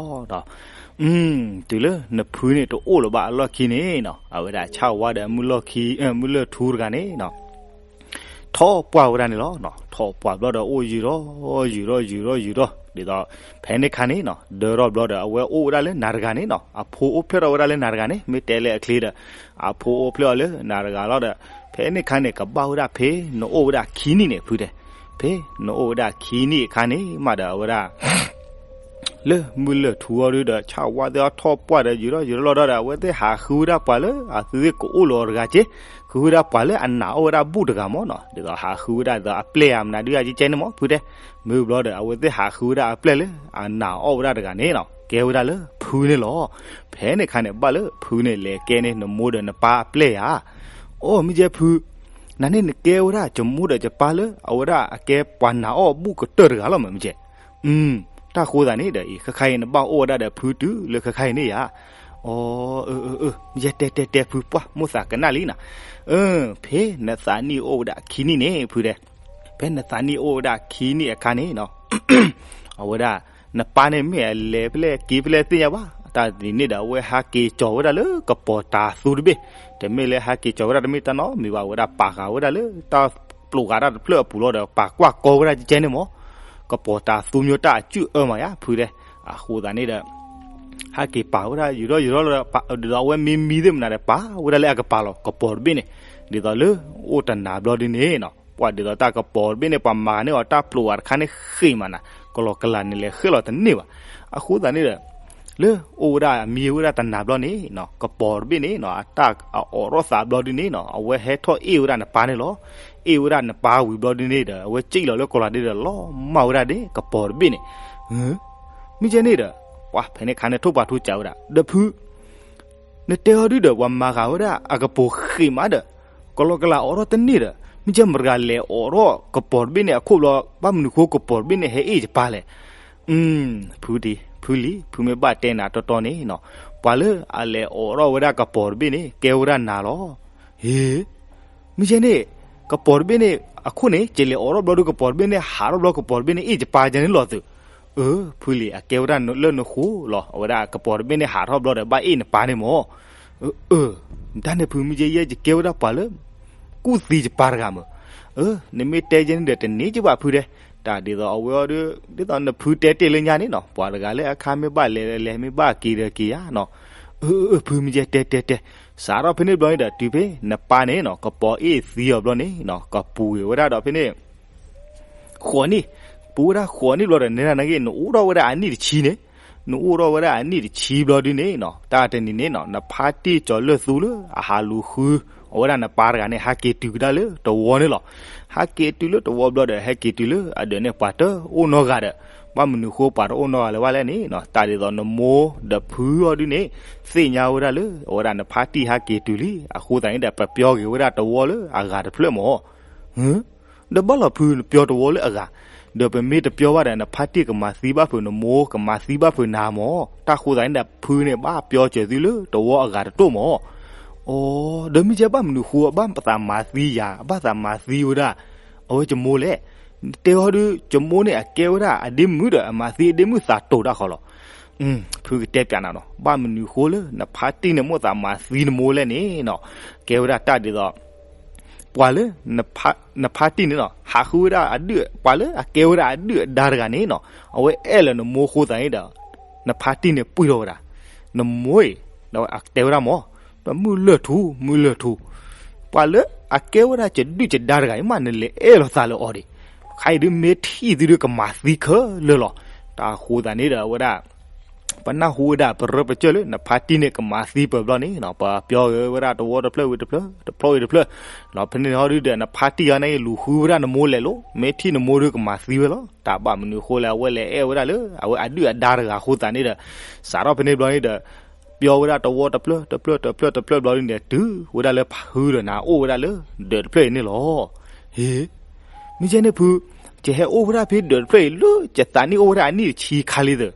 တုၤလၢနဖုန့ၣ်တအိၣ်လၢၤဘၣ်အလီၢ်ခံန့ၣ်နီၤ အဝဲဒၣ်ဆၣ်ဝါဒီးမုၢ်လၢၢ်ထူတဂၤန့ၣ်နီၤ ထီၣ်ပှၢ်ဝဲဒၣ်န့ၣ်လီၤ. ထီၣ်ပှၢ်ဘျီဒီးအိၣ်ယံာ်ထီၣ် ယံာ်ထီၣ် ယံာ်ထီၣ် ယံာ်ထီၣ် ဒ်သိး ဖဲန့ၣ်ခါန့ၣ်နီၤ ဒၢထီၣ်ဘျီဒီး အဝဲအိၣ်ဝဲဒၣ်လၢနၤတဂၤန့ၣ်နီၤ အဖိအိၣ်ဖျဲၣ်ထီၣ်ဝဲဒၣ်လၢနၤတဂၤန့ၣ် မ့ၢ်တဲလၢအချ့ဒီး အဖိအိၣ်ဖျဲၣ်အီၤလၢနၤတဂၤလီၤဒီး ဖဲန့ၣ်ခါန့ၣ် ကဘၣ်ဝဲဒၣ်ဖဲနအိၣ်ဝဲဒၣ်ခံနံၣ်န့ၣ် ဖုတဲ ဖဲနအိၣ်ဝဲဒၣ်ခံနံၣ်အခါန့ၣ်မးဒီး အဝဲဒၣ် လၢမုၢ်လၢၢ်ထူအီၤဒုဒီး ဆၣ်ဝါသ့ၣ်အီၤထီၣ်ပှၢ်ဒီး ယံာ်ထီၣ်ယံာ်ထီၣ်လီၤဒီး အဝဲသ့ၣ်ဟးဃုဝဲဒၣ်ပှၤလၢအသုသ့ၣ်ကအိၣ်လၢၤအီၤတဂၤက့ ဃုဝဲဒၣ်ပှၤလၢအနာ်အီၣ်ဝဲဒၣ်ဘူၣ်တဂၤမးနီၤ ဒ်သိးဟးဃုဝဲဒၣ်ဒ်သိးအပျဲၢ်ဧါ မနုၤဒုးယကဲန့ၣ်မး ဖုတဲ မ့ၢ်ဘျီဒီး အဝဲသ့ၣ်ဟးဃုဝဲဒၣ်အပျဲၢ်လၢအနာ်အီၣ်ဝဲဒၣ်တဂၤန့ၣ်နီၤ ကဲဝဲဒၣ်လၢဖုန့ၣ်လီၤ. ဖဲန့ၣ်ခါန့ၣ် ဘၣ်လၢဖုန့ၣ် လဲၤကဲန့ၣ် နမိၢ်ဒီးနပၢ်အပျဲၢ်ဧါ. အိၣ် မ့ၢ်ကဲဖု နန့ၣ်နကဲဝဲဒၣ်ယမိၢ်ဒီးယပၢ်လၢ အဝဲဒၣ်အကဲပှၤနာ်အီၣ်ဘူၣ်ကတၢၢ်တဂၤလီၤမး မ့ၢ်ကဲ တၢ်ဃိသးန့ၣ်ဒီးအံၤ ခဲခါအံၤနဘၣ်အိၣ်ဝဲဒၣ်ဒီးဖုတုၤလၢခဲခါအံၤန့ၣ်ဧါ. အိၣ် ယဲတဲတဲတဲဖုပှၢ် မိၣ်သးကနၣ်လံနီၤ. ဖဲနသးနံၣ်အိၣ်ဝဲဒၣ်ခံနံၣ်န့ၣ် ဖုတဲ ဖဲနသးနံၣ်အိၣ်ဝဲဒၣ်ခံနံၣ်အခါန့ၣ်နီၤ အဝဲဒၣ် နပၢ်န့ၣ်မ့ၢ်အလဲၤဖဲလဲၣ်က့ၤဖဲလဲၣ်သ့ၣ်ညါဘၣ်. တၢ်ဒ်န့ၣ်ဒီး အဝဲဟးက့ၤကၠီၤဝဲဒၣ်လၢကပီၤတၤသူတဘ့ၣ်, တမ့ၢ်လၢဟးက့ၤကၠီၤဝဲဒၣ်တမ့ၢ်တၢ်နီတမံၤဘၣ်, အဝဲဒၣ်ပာ်ဃာ်ဝဲဒၣ်လၢတၢ်ပျိးဃာ်တၢ်တဖျၢၣ်အပူၤလီၤဒီး ပာ်ကွၢ်ကီဝဲဒၣ်ကဲန့ၣ်မး, ကပီၤတၤသူမၠိတၢ်အစုၣ်အၢမးယါ ဖုတဲ. အဃိသတးန့ၣ်ဒီး ဟဲက့ၤပာ်ဝဲဒၣ်ယူၤထီၣ်ယူၤထီၣ်လီၤဒီး ဒ်သိးအဝဲမ့ၢ်မံသ့ၣ်မနုၤဒီး ပာ်ဝဲဒၣ်လၢအကပၤလီၤ ကပီၤတဘ့ၣ်န့ၣ်, ဒ်သိးလၢအိၣ်တနၤဘျီဒ်န့ၣ်နီၤ, ပှၤဒ်သိးတၢ်ကပီၤတဘ့ၣ်န့ၣ် ပှၤမၤဂၤန့ၢ်အီၤတၢ်ပျိးဃာ်တခါန့ၣ်ဃ့ၢ်မးနၤ, ကလီၤကလၤန့ၣ်လဲၤဃ့ၢ်လီၤတန့ၢ်ဘၣ်. အဃိသတးန့ၣ်ဒီး လၢအိၣ်ဝဲဒၣ်မံဝဲဒၣ်တနၤဘျီန့ၣ်နီၤ, ကပီၤတဘ့ၣ်န့ၣ်နီၤ အတၢ်အအိးထီၣ်သးဘျီဒ်န့ၣ်နီၤ အဝဲဟဲထီၣ်အ့ၣ်ဝဲဒၣ်နပၢ်န့ၣ်လီၤ. အ့ၣ်ဝဲဒၣ်နပၢ်ဝံၤဘျီဒ်န့ၣ်ဒီး အဝဲစံၣ်လီၤလၢကီၤလၤဒ့ဒီး လီၤမၢ်ဝဲဒၣ်ဒ်ကပီၤတဘ့ၣ်န့ၣ်, မ့ၢ်ကဲန့ၣ်ဒီး ပှၤဖဲန့ၣ်ခါန့ၣ်ထိၣ်ပှၤထူစးဝဲဒၣ် ဒီးဖု နတဲအီၤဒုဒီး ပှၤမၤဃာ်ဝဲဒၣ်အကပီၤဃ့ၢ်မးဒီး ကလီကလၤအိးထီၣ်တန့ၢ်ဒီး မ့ၢ်ကဲမတၤတဂၤလဲၤအိးထီၣ်ကပီၤတဘ့ၣ်န့ၣ်အခိၣ်ဘျီ ဘၣ်မနုၤဃိကပီၤတဘ့ၣ်န့ၣ်ဟဲအ့ၣ်ယပၢ်လဲၣ်. ဖုလံၤ ဖုမ့ၢ်ဘၣ်တဲနၤတီတီန့ၣ်နီၤ, ပှၤလၢအလဲၤအိးထီၣ်ဝဲဒၣ်ကပီၤတဘ့ၣ်န့ၣ် ကဲဝဲဒၣ်နၤလီၤ. ဟ့ မ့ၢ်ကဲန့ၣ် ကပီၤတဘ့ၣ်န့ၣ် အခိၣ်န့ၣ် ကလဲၤအိးထီၣ်ဘျီဒီးကပီၤတဘ့ၣ်န့ၣ် ဟးထီၣ်ဘျီကပီၤတဘ့ၣ်န့ၣ် အ့ၣ်ယပၢ်ကဲန့ၣ်လီၤသုး. အၢ ဖုလံၤ အကဲဝဲဒၣ်လၢနဃိလီၤ. အဝဲဒၣ်ကပီၤတဘ့ၣ်န့ၣ် ဟးထီၣ်ဘျီဒီး ဘၣ်အ့ၣ်နပၢ်န့ၣ်မး. အၢ တၢ်န့ၣ်ဖု မ့ၢ်ကဲယဲယကဲဝဲဒၣ်ပှၤလၢ ကူၣ်သံယပၢ်တဂၤမး. အၢ နမ့ၢ်တဲယဲန့ၣ်ဒီး တန့ၢ်ကဘၣ်ဖုတဲ. တၢ်ဒ်သိးအဝဲအီၤဒီး ဒ်သိးနဖုတဲတ့ၢ်လၢညါန့ၣ်နီၤ, ပှၤတဂၤလၢအခါမ့ၢ်ဘၣ်လဲၤလဲၤ မ့ၢ်ဘၣ်က့ၤဒီးက့ၤယါနီၤ. အၢ ဖုမ့ၢ်ကဲတဲတဲတဲ စးထီၣ်ဖဲန့ၣ်ဘျီန့ၣ်ဒီး တုၤဖဲနပၢ်န့ၣ်နီၤ ကပီၤအ့ၣ်သံအီၤဘျီန့ၣ်နီၤ ကပူၤကွံာ်ဝဲဒၣ်ဒီးဖဲန့ၣ် ဃိးနံၣ်, ပူၤဝဲဒၣ်ဃိးနံၣ်ဘျီဒီး နဲဒၣ်နာ်က့ နအိၣ်ထီၣ်ဝဲဒၣ်အနံၣ်တဆံန့ၣ်, နအိၣ်ထီၣ်ဝဲဒၣ်အနံၣ်တဆံဘျီဒ်န့ၣ်နီၤ တၢ်တနံၤန့ၣ်နီၤ နဖါတံၢ်ကၠီၤလၢၢ်သူလၢအဟးလူၤဃုအဝဲဒၣ်နပၢ်တဂၤန့ၣ် ဟဲက့ၤတုၤကဒါလၢတဝီန့ၣ်လီၤ. ဟဲက့ၤတုၤလၢတဝီဘျီဒီး ဟဲက့ၤတုၤလၢအဒၢးန့ၣ် ပှၤတအိၣ်နီတဂၤဒီး ဘၣ်မနုၤဃိပှၤတအိၣ်နီတဂၤလၢၤဘၣ်လဲၣ်န့ၣ်နီၤ တၢ်ဒ်သိးနမိၢ်ဒီးဖုအီၤဒ်န့ၣ် သ့ၣ်ညါဝဲဒၣ်လၢ အဝဲဒၣ်နဖါတံၢ်ဟဲက့ၤတုၤလံ. အဃိသတးန့ၣ်ဒီး ပပြောက့ၤဝဲဒၣ်တဝီလၢအဂၤတဖျၢၣ်မး. ဒီးဘၣ်လီၤဖု နပြောတဝီလၢအဂၤ, ဒီးပမ့ၢ်တပြောဘၣ်ဒီး နဖါတံၢ်ကမၤသံဘၣ်ဖုး နမိၢ်ကမၤသံဘၣ်ဖုးနၤမး. တၢ်ဃိသတးန့ၣ်ဒီး ဖုန့ၣ် ဘၣ်ပြောစၢၤသုလၢတဝီအဂၤတတိၢ်မး. အိ ဒီးမ့ၢ်ကဲဘၣ်မနုၤဃိ အဘၣ်သးမၤသံယၤ အဘၣ်သးမၤသံဝဲဒၣ် အဝဲကမိၢ်လဲၣ်. တဲအီၤဒီး ကမိၢ်န့ၣ် အကဲဝဲဒၣ်အဒ့မုၣ်ဒီး အမၤသံအဒ့မုၣ်သးတိၤတၢ်ဃီလီၤ. ဖုကတဲပျးနၤနီၤ ဘၣ်မနုၤဃိလၢ နဖါတံၢ်န့ၣ် မိၣ်သးမၤသံနမိၢ်လဲၣ်န့ၣ်နီၤ ကဲဝဲဒၣ်တၢ်ဒ်သိး ပှၤလၢ နဖါတံၢ်န့ၣ်နီၤ ဟးဃုဝဲဒၣ်အဒုၣ် ပှၤလၢအကဲဝဲဒၣ်အဒုၣ်အဒါတဂၤန့ၣ်နီၤ အဝဲအဲၣ်လၢနမိၢ်ဃိသးန့ၣ်ဒီး နဖါတံၢ်န့ၣ်ပှံၢ်ထီၣ်ဝဲဒၣ် နမိၢ်အံၤ ဒီးအတဲဝဲဒၣ်မး ဒီးမုၢ်လၢၢ်ထူ မုၢ်လၢၢ်ထူ ပှၤလၢအကဲဝဲဒၣ်ကဒုၣ်ကဒါတဂၤအံၤမး နလဲၤအဲၣ်လီၤသးလၢအီၤဒံး ခါအံၤဒုးမ့ၢ်ထံၣ်သုဒုးကမၤသံခဲလၢာ်လီၤ. တၢ်ဃိသတးန့ၣ်ဒီး အဝဲဒၣ် ပနၢ်ဟူဝဲဒၣ်ပရၢပကျၢၢ်လၢ နဖါတံၢ်န့ၣ်ကမၤသံပၢၤဘျီန့ၣ်နီၤ ပှၤပျီဂ့ၤဝဲဒၣ်တဝီတဖျၢၣ်ဝံၤတဖျၢၣ် တဖျီဝံၤတဖျၢၣ် ဒီးဖဲန့ၣ်ဟီဒုးဒီး နဖါတံၢ်အီၤန့ၣ် လူၤဃုဝဲဒၣ်နမိၢ်လဲၣ်လီၤ မ့ၢ်ထံၣ်နမိၢ်ဒုးကမၤသံဝဲလီၤ. တၢ်ဘၣ်မနုၤဃိလဲၣ် အဝဲလဲၤအဲၣ်ဝဲဒၣ်လၢ အဝဲအဒုၣ်အဒါတဂၤဃိသတးန့ၣ်ဒီး စးထီၣ်ဖဲန့ၣ်ဘျီန့ၣ်ဒီး ပျီဝဲဒၣ်တဝီတဖျၢၣ် တဖျၢၣ် တဖျၢၣ် တဖျၢၣ်ဘျီန့ၣ်ဒီး တုၤဝဲဒၣ်လၢဖုဒီးနၤအိၣ်ဝဲဒၣ်လၢ ဒၢးတဖျၢၣ်အံၤန့ၣ်လီၤ. ဟ့ မ့ၢ်ကဲန့ၣ်ဖု ယဟဲအိၣ်ဝဲဒၣ်ဖဲဒၢးတဖျၢၣ်အံၤလၢ ယသးနံၣ်အိၣ်ဝဲဒၣ်အနံၣ်တဆံခါလံသၢ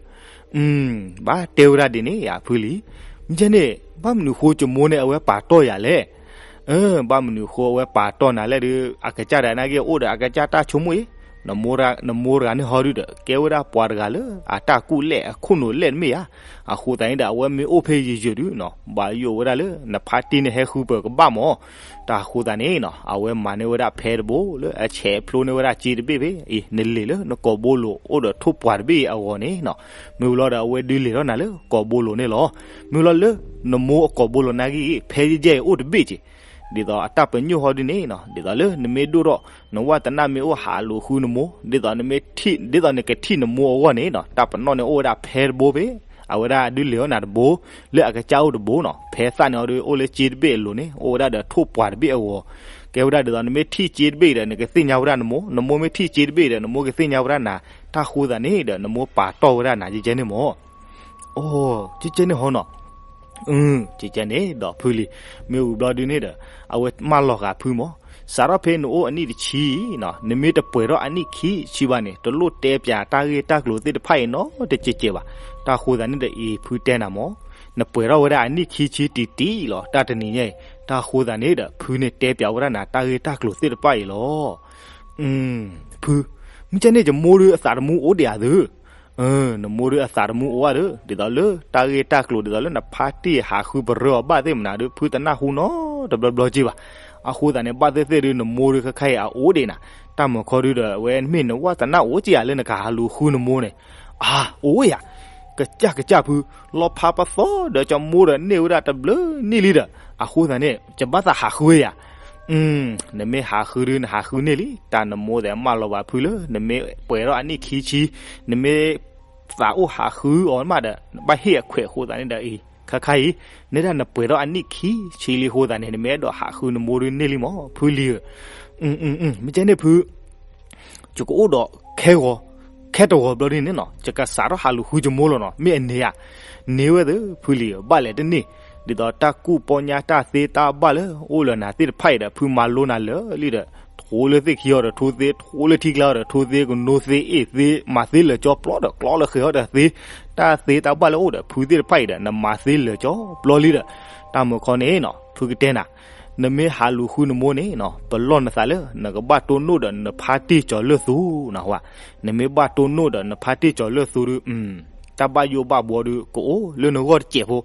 ဘၣ်တဲဝဲဒၣ်ဒ်န့ၣ်ယါဖုလံ. မ့ၢ်ကဲန့ၣ် ဘၣ်မနုၤဃိကမိၢ်န့ၣ် အဝဲပာ်တီၢ်ယၤလဲၣ်. ဘၣ်မနုၤဃိအဝဲပာ်တီၢ်နၤလဲၣ်ဒီး အကစၢ်ဒၣ်နာ်က့အိၣ်ဒီးအကစၢ်တၢ်ဆိကမိၣ်အံၤ နမိၢ်တဂၤန့ၣ်ဟီဒုးဒီး ကဲဝဲဒၣ်ပှၤတဂၤလၢအတၢ်ကူၣ်လဲၣ်အခိၣ်နူာ်လဲၣ်တမ့ၢ်ဧါ. အဃိသတးန့ၣ်ဒီး အဝဲမ့ၢ်အိၣ်ဖဲယံာ်ယံာ်ဒုးနီၤ ဘၣ်ယိၣ်ဝဲဒၣ်လၢ နဖါတံၢ်န့ၣ်ဟဲဃုပၢၤကဘၣ်မး. တၢ်ဃိသတးန့ၣ်နီၤ အဝဲမၤန့ၢ်ဝဲဒၣ်ဖဲတဘိလၢအဆဲးဖျိန့ၢ်ဝဲဒၣ်စ့တဘ့ၣ်ဖဲအံၤ နလ့ၣ်လၢနကိာ်ဘိလိာ်အိၣ်ဒီးထိၣ်ပှၢ်တဘ့ၣ်အဂီၢ်န့ၣ်နီၤ. မ့ၢ်ဝံၤလီၤဒီး အဝဲဒုးလ့ၣ်ထီၣ်နၤလၢကိာ်ဘိလိာ်န့ၣ်လီၤ. မ့ၢ်ဝံၤလီၤလၢ နမိၢ်အကိာ်ဘိလိာ်နာ်က့ ဖဲယဲၢ်အံၤအိၣ်တဘ့ၣ်က့ၤ ဒ်သိးအတၢ်ပညိၣ်ဟီဒုးန့ၣ်နီၤ ဒ်သိးလၢနမ့ၢ်ဒိၣ်ထီၣ် နဝၣ်တနၢ်မ့ၢ်အိၣ်ဟးလူၤဃုနမိၢ် ဒ်သိးနမ့ၢ်ထံၣ် ဒ်သိးနကထံၣ်နမိၢ်အဂီၢ်န့ၣ်နီၤ တၢ်ပနီၣ်န့ၣ်အိၣ်ဝဲဒၣ်ဖဲတဘိဖဲ အဝဲဒၣ်အဒုးလ့ၣ်ထီၣ်နၤတဘိ လၢအကစၢ်အိၣ်တဘိနီၤ ဖဲသၣ်န့ၣ်အီၤဒုးအိၣ်လၢစ့တဘ့ၣ်အလိၤန့ၣ် အိၣ်ဝဲဒၣ်ဒီးထိၣ်ပှၢ်တဘ့ၣ်အဂီၢ် ကဲဝဲဒၣ်ဒ်သိးနမ့ၢ်ထံၣ်စ့တဘ့ၣ်ဒီး နကသ့ၣ်ညါဝဲဒၣ်နမိၢ် နမိၢ်မ့ၢ်ထံၣ်စ့တဘ့ၣ်ဒီး နမိၢ်ကသ့ၣ်ညါဝဲဒၣ်နၤ တၢ်ဃိသတးန့ၣ်ဒီး နမိၢ်ပာ်တီၢ်ဝဲဒၣ်နၤကဲကဲန့ၣ်မး အိ ကဲကဲန့ၣ်ဟီနီၤ ကဲကဲန့ၣ်ဒီးဖုလံၤ မ့ၢ်ဝံၤဘျီဒုးန့ၣ်ဒီး အဝဲမၢလီၤဃာ်ဖုမး စးထီၣ်ဖဲနအိၣ်အနံၣ်တဆံနီၤ နမ့ၢ်တပှဲၤထီၣ်အနံၣ်ခံဆံဘၣ်န့ၣ် တလိၣ်တဲပၠးတၢ်ဂ့ၢ်တၢ်ကျိၤသ့ၣ်တဖၣ်အံၤနီတကဲးကဲးဘၣ်. တၢ်ဃိသတးန့ၣ်ဒီးအံၤဖုတဲနၤမး နပှဲၤထီၣ်ဝဲဒၣ်အနံၣ်ခံဆံတံၢ်တံၢ်လီၤ တၢ်တနံၤညါအံၤ တၢ်ဃိသတးန့ၣ်ဒီး ဖုန့ၣ်တဲပၠးဝဲဒၣ်နၤတၢ်ဂ့ၢ်တၢ်ကျိၤသ့ၣ်တဖၣ်အံၤလီၤ. ဖု မ့ၢ်ကဲန့ၣ် ယမိၢ်ဒုးအသးတမူအိၣ်ဒံးဧါသု နမိၢ်ဒုးအသးတမူအိၣ်ဧါဒီး ဒ်သိးလၢတၢ်ဂ့ၢ်တၢ်ကျိၤဒ်သိးလၢနဖါတံၢ်ဟးဃုပရၢအီၤဘၣ်သ့ၣ်မနုၤဒီး ဖုတနၢ်ဟူနီတဘျီဘျီက့ဘၣ်. အဃိသတးန့ၣ် ဘၣ်သ့ၣ်သ့ၣ်ဒီး နမိၢ်ဒုးခဲခါအံၤအအိၣ်ဒံးနၤ, တၢ်မုၢ်ခီဒုဒီး အဝဲမ့ၢ်နဝဲတနၢ်အိၣ်က့ဧါ လၢနကဟးလူၤဃုနမိၢ်န့ၣ်, အအိၣ်ဧါ, ကစၢ်ကစၢ်ဖု, လီၤဖးပသီဒီးကမိၢ်ဒီးန့ၢ်ဝဲဒၣ်တဘျုးနံၣ်လံဒီး အဃိသတးန့ၣ် ယဘၣ်သးဟးဃုဧါ နမ့ၢ်ဟးဃုဒုး နဟးဃုန့ၢ်လံ, တၢ်နမိၢ်သ့ၣ်မၢလီၤဘၣ်ဖုလၢ နမ့ၢ်ပှဲၤထီၣ်အနံၣ်ခံဆံ, နမ့ၢ်သးအိၣ်ဟးဃုအီၤမးဒီး နဘၣ်ဟ့ၣ်အခွဲးအဃိသတးန့ၣ်ဒီးအံၤ, ခဲခါအံၤ, နဲဒၣ်နပှဲၤထီၣ်အနံၣ်ခံဆံလံအဃိသတးန့ၣ် နမ့ၢ်အဲၣ်ဒိးဟးဃုနမိၢ်ဒုးန့ၢ်လံမး ဖုလံဧၢ, မ့ၢ်ကဲန့ၣ်ဖု ယကအိၣ်ဒီးခဲဂီၤ, ခဲတဂီၤဘျီဒ်န့ၣ်နီၤ ယကစးထီၣ်ဟးလူၤဃုယမိၢ်လီၤနီၤ မ့ၢ်အန့ၢ်ဧါ, န့ၢ်ဝဲသ့ၣ်ဖုလံဧၢ ဘၣ်လဲၣ်တန့ၢ်, ဒ်သိးတၢ်ကူၣ်ပီညါတၢ်သ့တၢ်ဘၣ်လၢအိၣ်လၢနၤသ့ၣ်တဖၣ်အံၤဒီး ဖုမၤလိနၤလၢာ်လံဒီး ထိလၢသ့ၣ်ခံအီၤဒီးထိသ့, ထိလၢထံကျါအီၤဒီးထိသ့, ကနိသ့အ့ၣ်သ့, မၤသ့လၢာ်ကၠီပျီဒီး ကျီလၢဃဲၤအီၤဒီးသ့, တၢ်သ့တၢ်ဘၣ်လၢအိၣ်ဒီးဖုသ့ၣ်တဖၣ်အံၤဒီး နမၤသ့လၢာ်ကၠီပျီလံဒီး, တၢ်မုၢ်ခီန့ၣ်နီၤ ဖုကတဲနၤ နမ့ၢ်ဟးလူၤဃုနမိၢ်န့ၣ်နီၤ ပလီၢ်နသးလၢ နကဘၣ်တိၢ်နီၣ်ဒီးနဖါတံၢ်ကၠီၤလၢၢ်သူနီၤ, နမ့ၢ်ဘၣ်တိၢ်နီၣ်ဒီးနဖါတံၢ်ကၠီၤလၢၢ်သူဒုး တၢ်ဘၣ်ယိၣ်ဘၣ်ဘှီဒုးကအိၣ်လၢနဂီၢ်တစဲးဖိ,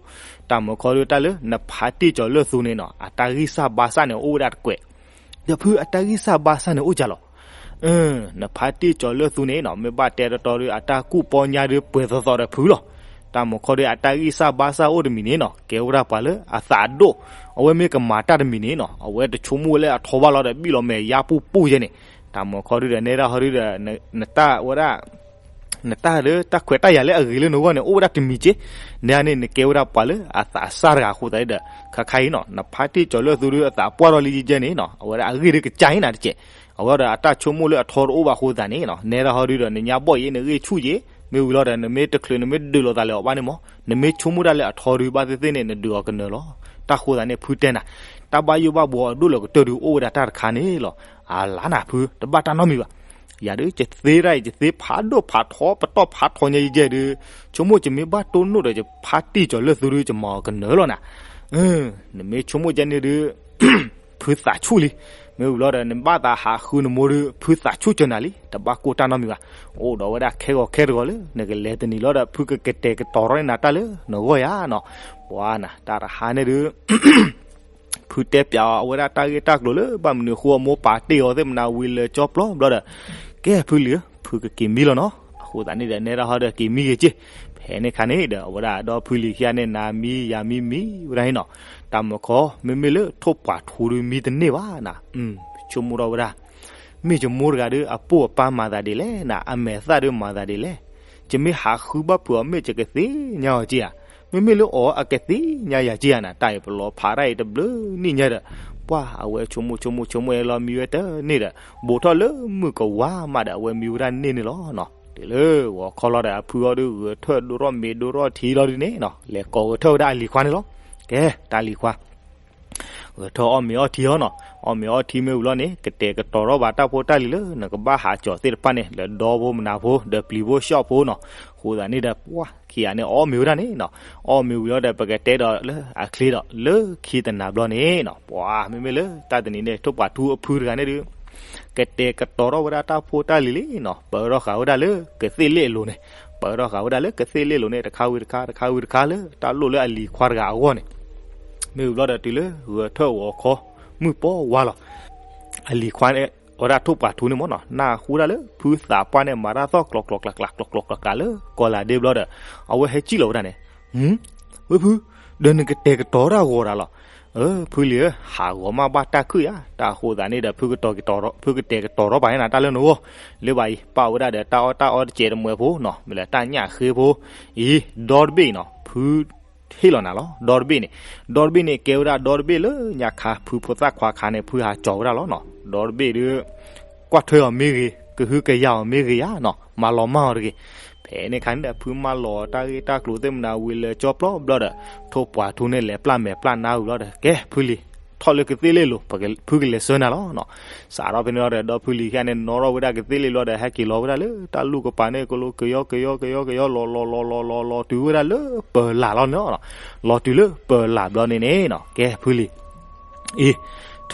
တၢ်မုၢ်ခီဒုးတၢ်လၢ နဖါတံၢ်ကၠီၤလၢၢ်သူန့ၣ်နီၤ အတၢ်ဂံၢ်စၢ်ဘါစၢ်န့ၣ်အိၣ်ဝဲဒၣ်တကွဲး, ဒီးဖုအတၢ်ဂံၢ်စၢ်ဘါစၢ်န့ၣ်အိၣ်ကၢ်လီၤ နဖါတံၢ်ကၠီၤလၢၢ်သူန့ၣ်နီၤ မ့ၢ်ဘၣ်တဲတတီဒုး အတၢ်ကူၣ်ပီညါဒုးပှဲၤသိးသိးဒီးဖုလီၤ. တၢ်မုၢ်ခီဒုး အတၢ်ဂံၢ်စၢ်ဘါစၢ်အိၣ်တမံၤန့ၣ်နီၤ ကဲဝဲဒၣ်ပှၤလၢအသးဒိၣ်, အဝဲမ့ၢ်ကမၤတၢ်တမံၤန့ၣ်နီၤ အဝဲတဆိကမိၣ်ဝဲလၢအထီဘၣ်လီၤဒီး ဘံၣ်လီၤမဲာ်ယါပူၤပူၤယဲန့ၣ်, တၢ်မုၢ်ခီဒုးဒီး နဲဒၣ်ဟီဒုးဒီး နတၢ်ဝဲဒၣ် နတၢ်လၢတၢ်ခွဲးတၢ်ယာ်လၢအဂ့ၤလၢနဂီၢ်န့ၣ် အိၣ်ဝဲဒၣ်တမံၤက့, နဲဒၣ်န့ၣ် နကဲဝဲဒၣ်ပှၤလၢအသးစၢ်တဂၤအဃိသတးဒီး ခါခါအံၤနီၤ နဖါတံၢ်ကၠီၤလၢၢ်သူဒုးအသးပှၢ်ထီၣ်လံယဲန့ၣ်နီၤ အဝဲဒၣ်အဂ့ၢ်ဒုးကစၢ်အံၤနၤတကဲး, အဝဲဒီးအတၢ်ဆိကမိၣ်လၢအထီတအိၣ်ဘၣ်အဃိသတးန့ၣ်နီၤ နဲဒၣ်ဟီဒုးဒီး နညါဘီၣ်ယဲ နဂ့ၢ်ဆူၣ်ယဲ, မ့ၢ်ဝံၤလီၤဒီး နမ့ၢ်တချုးနမ့ၢ်ဒုးလိာ်သးလၢအီၤဘၣ်န့ၣ်မး နမ့ၢ်ဆိကမိၣ်ဒၣ်လၢအထီဒုး ဘၣ်သ့ၣ်သ့ၣ်န့ၣ် နဒုးအီၤကနၢၤလီၤ. တၢ်ဃိသတးန့ၣ် ဖုတဲနၤ, တၢ်ဘၣ်ယိၣ်ဘၣ်ဘှီအဒိၣ်လၢကတၢၢ်ဒုး အိၣ်ဝဲဒၣ်တၢ်တခါန့ၣ်လီၤ. အလါနၤဖု တဘၣ်တၢ်နီတမံၤဘၣ်. ယၤဒုး ယသ့တၢ်အံၤ ယသ့ဖးဒိၣ်ဖးထီ ပတီၢ်ဖးထီညါယဲဒုး, ဆိကမိၣ်ယမ့ၢ်ဘၣ်တိၢ်နီၣ်ဒီး ယဖါတံၢ်ကၠီၤလၢၢ်သူဒုး ယမၤအီၤကနၢၤလီၤနၤ. နမ့ၢ်ဆိကမိၣ်ကဲန့ၣ်ဒုး ဖုသးဆူၣ်လံ. မ့ၢ်ဝံၤလီၤဒီး နဘၣ်သးဟးဃုနမိၢ်ဒုး ဖုသးဆူၣ်ကၢနၤလံ တဘၣ်ကိၢ်တၢ်နီတမံၤဘၣ်. အိၣ်ဒီးဝဲဒၣ်ခဲဂီၤခဲတဂီၤလၢ နကလဲၤတနံၤလီၤဒီး ဖုကကတဲာ်ကတီၤထီၣ်န့ၢ်နၤတၢ်လၢနဂီၢ်ယါနီၤ. ပှၤနၤ တၢ်တဟါန့ၣ်ဒုး ဖုတဲပျးအီၤ အဝဲဒၣ်တၢ်ဂ့ၢ်တၢ်ကျိၤလၢ ဘၣ်မနုၤဃိအမိၢ်ပာ်တ့ၢ်အီၤသ့ၣ်မနၤဝံၤလၢာ်ကၠီပျီဘျီဒီး ကဲဖုလံၤဧၢ ဖုကက့ၤမံလီၤနီၤ. အဃိသတးန့ၣ်ဒီး နဲဒၣ်ဟီဒီးက့ၤမံဂ့ၤက့ၢ်. ဖဲန့ၣ်ခါန့ၣ်ဒီး အဝဲဒၣ်ဒီဖုလံၤခံဂၤန့ၣ် နၤမံယၤမံမံဝဲဒၣ်န့ၣ်နီၤ. တၢ်မုၢ်ခီ မ့မ့ၢ်လၢထိၣ်ပှာ်ထူဒုးမံတန့ၢ်ဘၣ်နၤ. ဆိကမိၣ်ထီၣ်ဝဲဒၣ် မ့ၢ်ယမိၢ်တဂၤဒီး အပိၢ်အပၢ်မၤသးဒ်လဲၣ်နၤ အမဲာ်သၣ်ဒုးမၤသးဒ်လဲၣ်. ယမ့ၢ်ဟးဃုဘၣ်ဖုးအီၤ မ့ၢ်ယကသ့ၣ်ညါအီၤက့ဧါ, မ့မ့ၢ်လၢအီၤအကသ့ၣ်ညါယၤက့ဧါနၤ. တၢ်အံၤပလီၤဖးတၢ်အံၤတဘျုးနံၣ်ညါဒီး ပှၢ်အဝဲဆိကမိၣ်ဆိကမိၣ်ဆိကမိၣ်အလီၤမံဝဲတန့ၢ်ဒီး ဘူးထီၣ်လၢမုၢ်ကဝါမးဒီး အဝဲမံဝဲဒၣ်န့ၢ်န့ၣ်လီၤနီၤ. တုၤလၢဂီၤခီလီၤဒီး အဖုအီၤဒုးဂဲၤထၢၣ်ဒိၣ်ထီၣ်မ့ၤဒိၣ်ထီၣ်ထံလီၤဒုးန့ၣ်နီၤ လဲၤကိးဂဲၤထၢၣ်ဝဲဒၣ်အလံၤခွါန့ၣ်လီၤ. ကဲ တၢ်လံၤခွါ ဂဲၤထၢၣ်အီၣ်မ့ၤအီထံအီၤနီၤ. အီၣ်မ့ၤအီထံမ့ၢ်ဝံၤလီၤန့ၣ် ကတဲာ်ကတီၤထီၣ်ဘၣ်တၢ်ဖိတၢ်လံၤလၢ နကဘၣ်ဟးကၠီၤသ့ၣ်တဖၣ်န့ၣ် လၢဒီဖိမနၤဖိ ဒီးပျံၤဖိ shop ဖိနီၤ. အဃိသတးန့ၣ်ဒီး ပှၢ်ခံဂၤန့ၣ် အီၣ်မ့ၤဝဲဒၣ်န့ၣ်နီၤ. အီၣ်မ့ၤဝံၤလီၤဒီး ပကတဲဒီးလၢအချ့ဒီး လၢခံတနၤဘျီန့ၣ်နီၤ ပှၢ်မ့မ့ၢ်လၢတၢ်တနံၤန့ၣ် ထိၣ်ပှာ်ထူအဖုတဂၤန့ၣ်ဒုး ကတဲာ်ကတီၤထီၣ်ဝဲဒၣ်တၢ်ဖိတၢ်လံၤလံနီၤ. ပၢထီၣ်ဃာ်ဝဲဒၣ်လၢကသ့ၣ်လ့ၣ်အလိၤန့ၣ် ပၢထီၣ်ဃာ်ဝဲဒၣ်လၢကသ့ၣ်လ့ၣ်အလိၤန့ၣ် တခါဝံၤတခါ တခါဝံၤတခါလၢတၢ်လိၣ်လၢအလံၤခွါတဂၤအဂီၢ်န့ၣ် မ့ၢ်ဝံၤဘျီဒီးတုၤလၢဂဲၤထၢၣ်ဂီၤခီ မုၢ်ပီဝါလီၤ. အလံၤခွါန့ၣ် အဝဲဒၣ်ထိၣ်ပှာ်ထူန့ၣ်မ့ၢ်နီၤ နၢ်ဟူဒၣ်လၢ ဖုသးပှၢ်န့ၣ် မၤတၢ်သီၣ်ကျီၤကျီၤကျးကျး ကျီၤကျီၤကျးကျးလၢကီၢ်လၤဒ့ဘျီဒီး အဝဲဟဲစံၣ်လီၤဝဲဒၣ်န့ၣ် ဝဲဖု ဒီးနကတဲာ်ကတီၤတၢ်ဂီၤဒၣ်လီၤ. ဖုလံၤဧၢ ဟးဂီၤမးဘၣ်တၢ်ခုၣ်ယါ တၢ်အဃိသတးန့ၣ်ဒီး ဖုကတဲာ်ကတီၤထီၣ်ပာ်န့ၢ်နၤတၢ်လၢနဂီၢ် လၢဘၣ်အံၤ ပာ်ဝဲဒၣ်ဒီးတၢ်အီၣ်တၢ်အီတစဲးတမှဲၤဖိနီၤ မ့ၢ်လၢတၢ်ညၣ်ဃ့ဖိ အံၤ ဒီတဘ့ၣ်အံၤနီၤ ဖု ဟ့ၣ်လီၤနၤလီၤ ဒီတဘ့ၣ်န့ၣ် ဒီတဘ့ၣ်န့ၣ် ကဲဝဲဒၣ်ဒီတဘ့ၣ်လၢညါခါ ဖုဖိသၣ်ခွါခါန့ၣ် ဖုဟးကၠီၤဝဲဒၣ်လီၤနီၤ ဒီတဘ့ၣ်ဒီး ကွၢ်ထွဲအီၤမ့ၢ်ဂ့ၤ ကဟုကယာ်အီၤမ့ၢ်ဂ့ၤယါနီၤ မၤလီၤမၢ်အီၤတဂ့ၤ. ဖဲန့ၣ်ခါန့ၣ်ဒီး ဖုမၢလီၤတၢ်ဂ့ၢ်တၢ်ကျိၤသ့ၣ်မနၤဝံၤလၢာ်ကၠီပျီဘျီဒီး ထိၣ်ပှာ်ထူန့ၣ် လဲၤပျၢ်မဲာ်ပျၢ်နါဝံၤလီၤဒီး ကဲဖုလံၤ ထီၣ်လၢကသ့ၣ်လ့ၣ်လိၤ ဖုကလဲၤဆှၢနၤလီၤနီၤ. စးထီၣ်ဖဲန့ၣ်လီၤဒီး ဒီဖုလံၤခံဂၤန့ၣ် နီၣ်ထီၣ်ဝဲဒၣ်ကသ့ၣ်လ့ၣ်လီၤဒီး ဟဲက့ၤလီၤဝဲဒၣ်လၢတၢ်လူၢ်ကပၤန့ၣ် ကလိကယီကယီကယီကယီ လီၤလီၤလီၤလီၤလီၤလီၤတုၤဝဲဒၣ်လၢပၢၤလၢ်လီၤန့ၣ်လီၤ. လီၤတုၤလၢပၢၤလၢ်ဘျီန့ၣ်န့ၣ်နီၤ ကဲဖုလံၤ အံၤ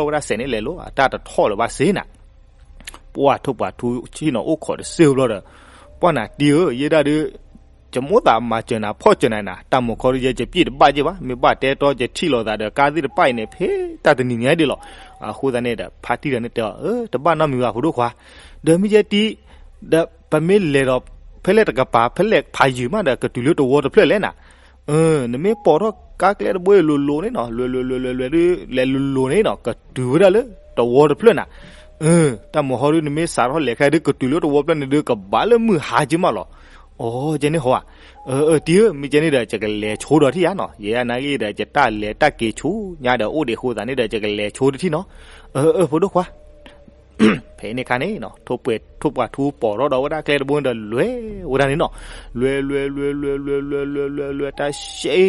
အဝဲလဲၤထံၣ်ဘၣ်ဝဲဒၣ်စဲးန့ၣ်လဲၤလိၤ အတၢ်တထီၣ်လၢၤဘၣ်စ့ၢ်နၤ. ပှၢ်ထိၣ်ပှၢ်ထူဆ့ၣ်နီၤအိၣ်ခိးတစ့ၢ်ဘျီဒီး, ပှၢ်နၤတံၤဧၢ, ယဲဒၣ်ဒုး ယမိၣ်သးမၤစၢၤနၤဖီၣ်စၢၤနၤနၤ, တၢ်မုၢ်ခီဒုးယဲယပျ့ၢ်တဘၣ်က့ၢ်ဘၣ်, မ့ၢ်ဘၣ်တဲတီယထံၣ်လိာ်သးဒီးကါသ့ၣ်တဖၣ်အံၤန့ၣ် ဖဲတၢ်တနံၤညါဒၣ်လီၤ. အဃိသတးန့ၣ်ဒီး ဖါတံၢ်တဂၤန့ၣ်တဲအီၤ, တဘၣ်နီတမံၤဘၣ်ဖိဒိၣ်ခွါ, ဒီးမ့ၢ်ယဲတံၤ ဒီးပမ့ၢ်လဲၤဒီး ဖဲလဲၣ်တကပၤ ဖဲလဲၣ်ဖးယံၤမးဒီး ကတုၤလၢတဝီတဖျၢၣ်လဲၣ်နၤ. နမ့ၢ်ပိာ်ထီၣ်ကါကျဲတဘိအံၤလိၤလိၤန့ၣ်နီၤ, လွဲလွဲလွဲလွဲလွဲဒုး လဲၤလိၤလိၤန့ၣ်နီၤ ကတုၤဝဲဒၣ်လၢတဝီတဖျၢၣ်နၤ. တၢ်မုၢ်ဟီဒုး နမ့ၢ်စးထီၣ်လဲၤခဲဒုး ကတုၤလၢတဝီဖျၢၣ်န့ၣ်ဒုး ကဘၣ်လၢမုၢ်ဟါက့ၢ်မးလီၤ. အိ ကဲန့ၣ်ဟီဧါ. တံၤဧၢ, မ့ၢ်ကဲန့ၣ်ဒီး ယကလဲၤဆိဒီးထံၣ်ယါနီၤ, ယဲယနာ်က့ဒီး ယတၢ်လဲၤတၢ်က့ၤဆူညါဒီးအိၣ်ဒံးအဃိသတးန့ၣ်ဒီး ယကလဲၤဆိတထံၣ်နီၤ. အၢ အၢ ဖိဒိၣ်ခွါ ဖဲန့ၣ်အခါန့ၣ်နီၤ ထိၣ်ပှဲၤထိၣ်ပှၢ်ထူပိာ်ထီၣ်ဒီးဝဲဒၣ်ကျဲတဘိန့ၣ်ဒီး လွဲဝဲဒၣ်န့ၣ်နီၤ. လွဲလွဲလွဲလွဲလွဲလွဲလွဲလွဲလွဲတၢ်ရှဲ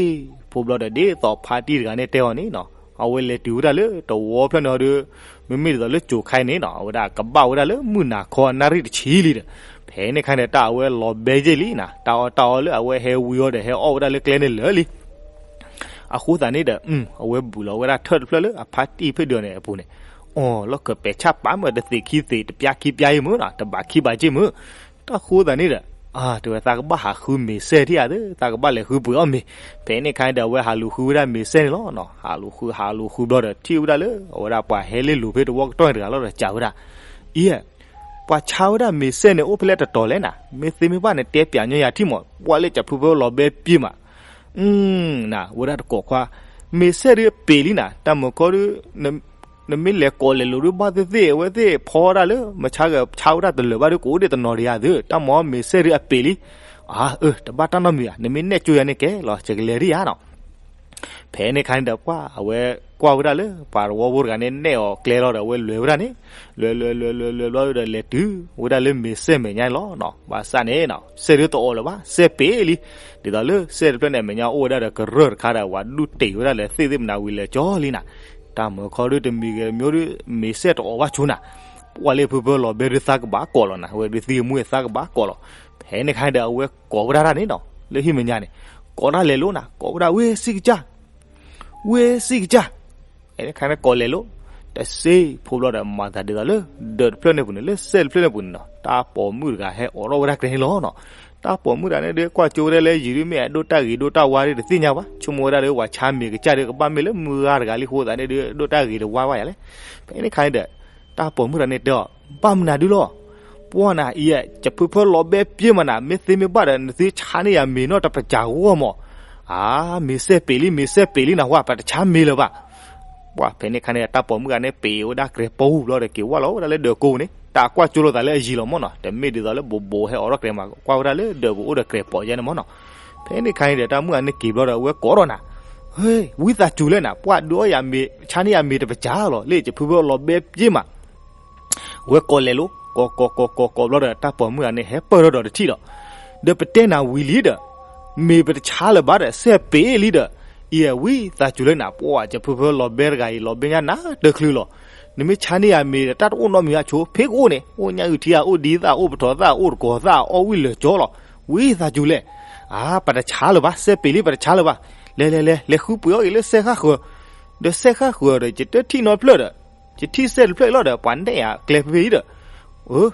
ဖိဘျီဒီး ဒ်သိးဖါတံၢ်တဂၤန့ၣ်တဲအီၤန့ၣ်နီၤ, အဝဲလဲၤတုၤဝဲဒၣ်လၢတဝီဖျၢၣ်န့ၣ်ဒီး မ့မ့ၢ်ဒ်သိးလၢကၠိၤခါအံၤန့ၣ်နီၤ အဝဲဒၣ်ကဘၣ်ဝဲဒၣ်လၢမုၢ်နၤခီအနၣ်ရံၣ်တဆံလံဒီး, ဖဲန့ၣ်အခါန့ၣ် တၢ်အဝဲလီၤဘဲယ့ၢ်လံနၤ, တၢ်အီၣ်တၢ်အီလၢအဝဲဟဲဝံအီၤဒီး ဟဲအီၣ်ဝဲဒၣ်လၢကျဲန့ၣ်လၢာ်လံ. အဃိသတးန့ၣ်ဒီး အဝဲဘူးလီၤဝဲဒၣ်ထၢၣ်တဖျၢၣ်လၢအဖါတံၢ်ဖဲဒၢးန့ၣ်အပူၤန့ၣ်, အီၣ်လီၤကပာ်ဆၣ်ပာ်မုၢ်တသ့ၣ်ခံသ့ၣ် တပျၢ်ခံပျၢ်အံၤမုၢ်နီၤ တဘးခံဘးက့ၢ်မုၢ်. တၢ်ဃိသတးန့ၣ်ဒီး အတဲဝဲ သးကဘၣ်ဟးဃုမ့ၤစဲၣ်ထံၣ်ဧါသ့, သးကဘၣ်လဲၤဃုပှ့ၤအီၣ်မ့ၤ. ဖဲန့ၣ်အခါန့ၣ်ဒီး အဝဲဟးလူၤဃုဝဲဒၣ်မ့ၤစဲၣ်န့ၣ်လီၤ. ဟးလူၤဃု ဟးလူၤဃုဘျီဒီး ထံၣ်ဝဲဒၣ်လၢအဝဲဒၣ်ပှၤဟဲလ့လိၤဖဲတဝီကတီၢ်တဂၤလီၤဒီး စံးဝဲဒၣ်, အံၤ ပှၤဆါဝဲဒၣ်မ့ၤစဲၣ်န့ၣ် အိၣ်ဖဲလဲၣ်တတီၤလဲၣ်နၤ, မ့ၢ်သ့မ့ၢ်ဘၣ်န့ၣ် တဲပၠးညီယၤထံၣ်မး, ပှၢ်လၢကၠီဖုဖဲလီၤဘဲပံမး. နဝဲဒၣ်တကိးခွါ, မ့ၤစဲၣ်ဒုးအပ့ၤလံနၤ, တၢ်မုၢ်ခီဒုး နမ့ၢ်လဲၤကိးလဲၤလိၤဒုး ဘၣ်သ့ၣ်သ့ၣ် အဝဲသ့ၣ်ဖီဝဲဒၣ်လၢ မဆါဂဲၤဆါဝဲဒၣ်တလၢာ်ဘၣ်ဒုး ကအိၣ်ဒံးတနီၤဒံးဧါသ့, တၢ်မၤမ့ၤစဲၣ်ဒုးအပ့ၤလံ. အၢ တဘၣ်တၢ်နီတမံၤဧါ, နမ့ၢ်နဲၣ်ကၠိယၤန့ၣ်ကဲလီၤ ယကလဲၤဒံးယါနီၤ. ဖဲန့ၣ်အခါန့ၣ်ဒီး ပှၢ်အဝဲကွၢ်ဝဲဒၣ်လၢ ပှၤတဝီဖိတဂၤန့ၣ် နဲၣ်အီၤကျဲလီၤဒီး အဝဲလဲၤဝဲဒၣ်န့ၣ်, လဲၤလဲၤလဲၤလဲၤလဲၤဘျီဒီး လဲၤတုၤဝဲဒၣ်လၢမ့ၤစဲၣ်မဲာ်ညါန့ၣ်လီၤ. ဘၣ်ဆၣ်န့ၣ် စဲၣ်ဒုးတအိၣ်လၢၤဘၣ်, စဲၣ်ပ့ၤလံ. ဒ်သိးလၢစဲၣ်တဖျၢၣ်န့ၣ် အမဲာ်ညါအိၣ်ဝဲဒၣ်ဒီးကရၢၢ်တခါဒီး ဝၤဒူၣ်တ့ၢ်ဝဲဒၣ်လၢသ့ၣ်သ့ၣ်မနၤဝံၤလဲၤကၠီလံနၤ. တၢ်မုၢ်ခီဒုးတမံၤဂ့ၤတမံၤဒုး မ့ၤစဲၣ်တအိၣ်ဘၣ်ဆိနၤ. ပှၢ်လၢဖုဖၢလီၤဘဲဒုး သးကဘၣ်ကိးလီၤနၤ, အဝဲဒုးသံအမူသးကဘၣ်ကိးလီၤ. ဖဲန့ၣ်အခါန့ၣ်ဒီး အဝဲကိးဝဲဒၣ်တၢ်န့ၣ်နီၤ လၢဟံၣ်မဲာ်ညါန့ၣ်, ကိးတၢ်လဲၤလိၤနၤ, ကိးဝဲဒၣ် ဝ့ၢ်စံၣ်ကစၢ် ဝ့ၢ်စံၣ်ကစၢ်. ဖဲန့ၣ်အခါန့ၣ်ကိးလဲၤလိၤ, တစ့ဖိဘျီဒီး မၤသးဒ်သိးလၢ ဒၢးတဖျၢၣ်န့ၣ်ပူၤန့ၣ် လၢစဲၣ်တဖျၢၣ်န့ၣ်ပူၤန့ၣ်နီၤ တၢ်ပိာ်မုၣ်တဂၤဟဲအိးထီၣ်ဝဲဒၣ်ကျဲန့ၣ်လီၤနီၤ. တၢ်ပိာ်မုၣ်တဂၤန့ၣ်ဒုး ကွၢ်ကၠိဝဲဒၣ်လၢယံၤဒုး မ့ၢ်အဒိၣ်တၢ်ဂ့ၤဒိၣ်တၢ်ဝါဒုးတသ့ၣ်ညါဘၣ်, ဆိကမိၣ်ဝဲဒၣ်ဒီး ပှၤဆါမ့ၤကစၢ်ဒုး ကဘၣ်မ့ၢ်လၢမုၢ်ဂၤတဂၤလံအဃိသတးန့ၣ်ဒုး ဒိၣ်တၢ်ဂ့ၤတဝါဘၣ်ယၤလဲၣ်. ဖဲန့ၣ်အခါန့ၣ်ဒီး တၢ်ပိာ်မုၣ်တဂၤန့ၣ်တဲအီၤ, ဘၣ်မနုၤဒုးလီၤ ပှၢ်နၤအံၤ ယဖုဖၢလီၤဘဲပျ့မးနၤ, မ့ၢ်သ့မ့ၢ်ဘၣ်ဒီး နသုဆါန့ၢ်ယၤမ့ၤနီၢ်တပစၢ်ဂီၢ်မး. အါ, မ့ၤစဲးပ့ၤလံ မ့ၤစဲးပ့ၤလံနဟူဧါ, ပတဆါမ့ၤလၢၤဘၣ်. ပှၢ်ဖဲန့ၣ်ခါန့ၣ် တၢ်ပိာ်မုၣ်ဂၤန့ၣ် ပ့ၤဝဲဒၣ်ကြဲးပီၤပူၤဘျီဒီး က့ၤဝဲလီၤဝဲဒၣ်လၢဒၢးကိးန့ၣ်, တၢ်ကွၢ်ကၠိလိာ်သးလၢအယံၤလီၤမၢ်နီၤ, တမ့ၢ်ဒ်သိးလၢဘိးဘိးဟဲအိးထီၣ်ကြဲးမး, ကွၢ်ဝဲဒၣ်လၢဒၢးပူၤအိၣ်ဒီးကြဲးပီၤယဲန့ၣ်မၢ်နီၤ. ဖဲန့ၣ်ခါန့ၣ်ဒီး တၢ်မုၣ်ဂၤန့ၣ်က့ၤဘျီဒီး အဝဲကိးထီၣ်နၤ, ဟ့, ဝံသးစူၤလဲၣ်နၤ, ပှၢ်ဒုးအီၣ်ယၤမ့ၤ, ဆါန့ၢ်ယၤမ့ၤတပစၢ်လီၤ, လၢယဖုဖၢလီၤဘဲပျ့မး. ဝဲကိးလဲၤလိၤ, ကိးကိးကိးကိးကိးဘျီဒီး တၢ်ပိာ်မုၣ်ဂၤန့ၣ် ဟဲပၢၢ်ထီၣ်ဒီးတထံၣ်ဒီး, ဒီးပတဲနၤဝံၤလံဒီး, မ့ၤပတဆါလၢၤဘၣ်ဒီး စဲးပ့ၤလံဒီး, အံၤဝံသးစူၤလၢနၤ, ပှၢ်ယဖုဖၢလီၤဘဲတဂၤအံၤ လီၤဘဲညါနးတချုးလီၤ. နမ့ၢ်ဆါန့ၢ်ယၤမ့ၤဒီး တၢ်တအိၣ်နီတမံၤအါဆိ, ဖဲကအိၣ်န့ၣ် အိၣ်ညၣ်အုၣ်ထံဧါ, အိၣ်ဒံသၣ်, အိၣ်ပထီၣ်သၣ်, အိၣ်တကီၤသၣ်, အီၣ်ဝံၣ်လၢာ်ကၠီလီၤ. ဝံသးစူၤလဲၣ်. အါ, ပတဆါလၢၤဘၣ်, စဲးပ့ၤလံ ပတဆါလၢၤဘၣ်. လဲၤလဲၤလဲၤ လဲၤဃုပှ့ၤအီၣ်က့ၤလၢစဲးဃၣ်ဃၢၤ, ဒီးစဲးဃၣ်ဃၢၤဒီး ယတထံၣ်နီတဖျၢၣ်ဒီး ယထံၣ်စဲးတဖျၢၣ်လီၤဒီး ပှၤနဲၣ်ယၤကျဲဖဲဖဲအံၤဒီး, အၢ,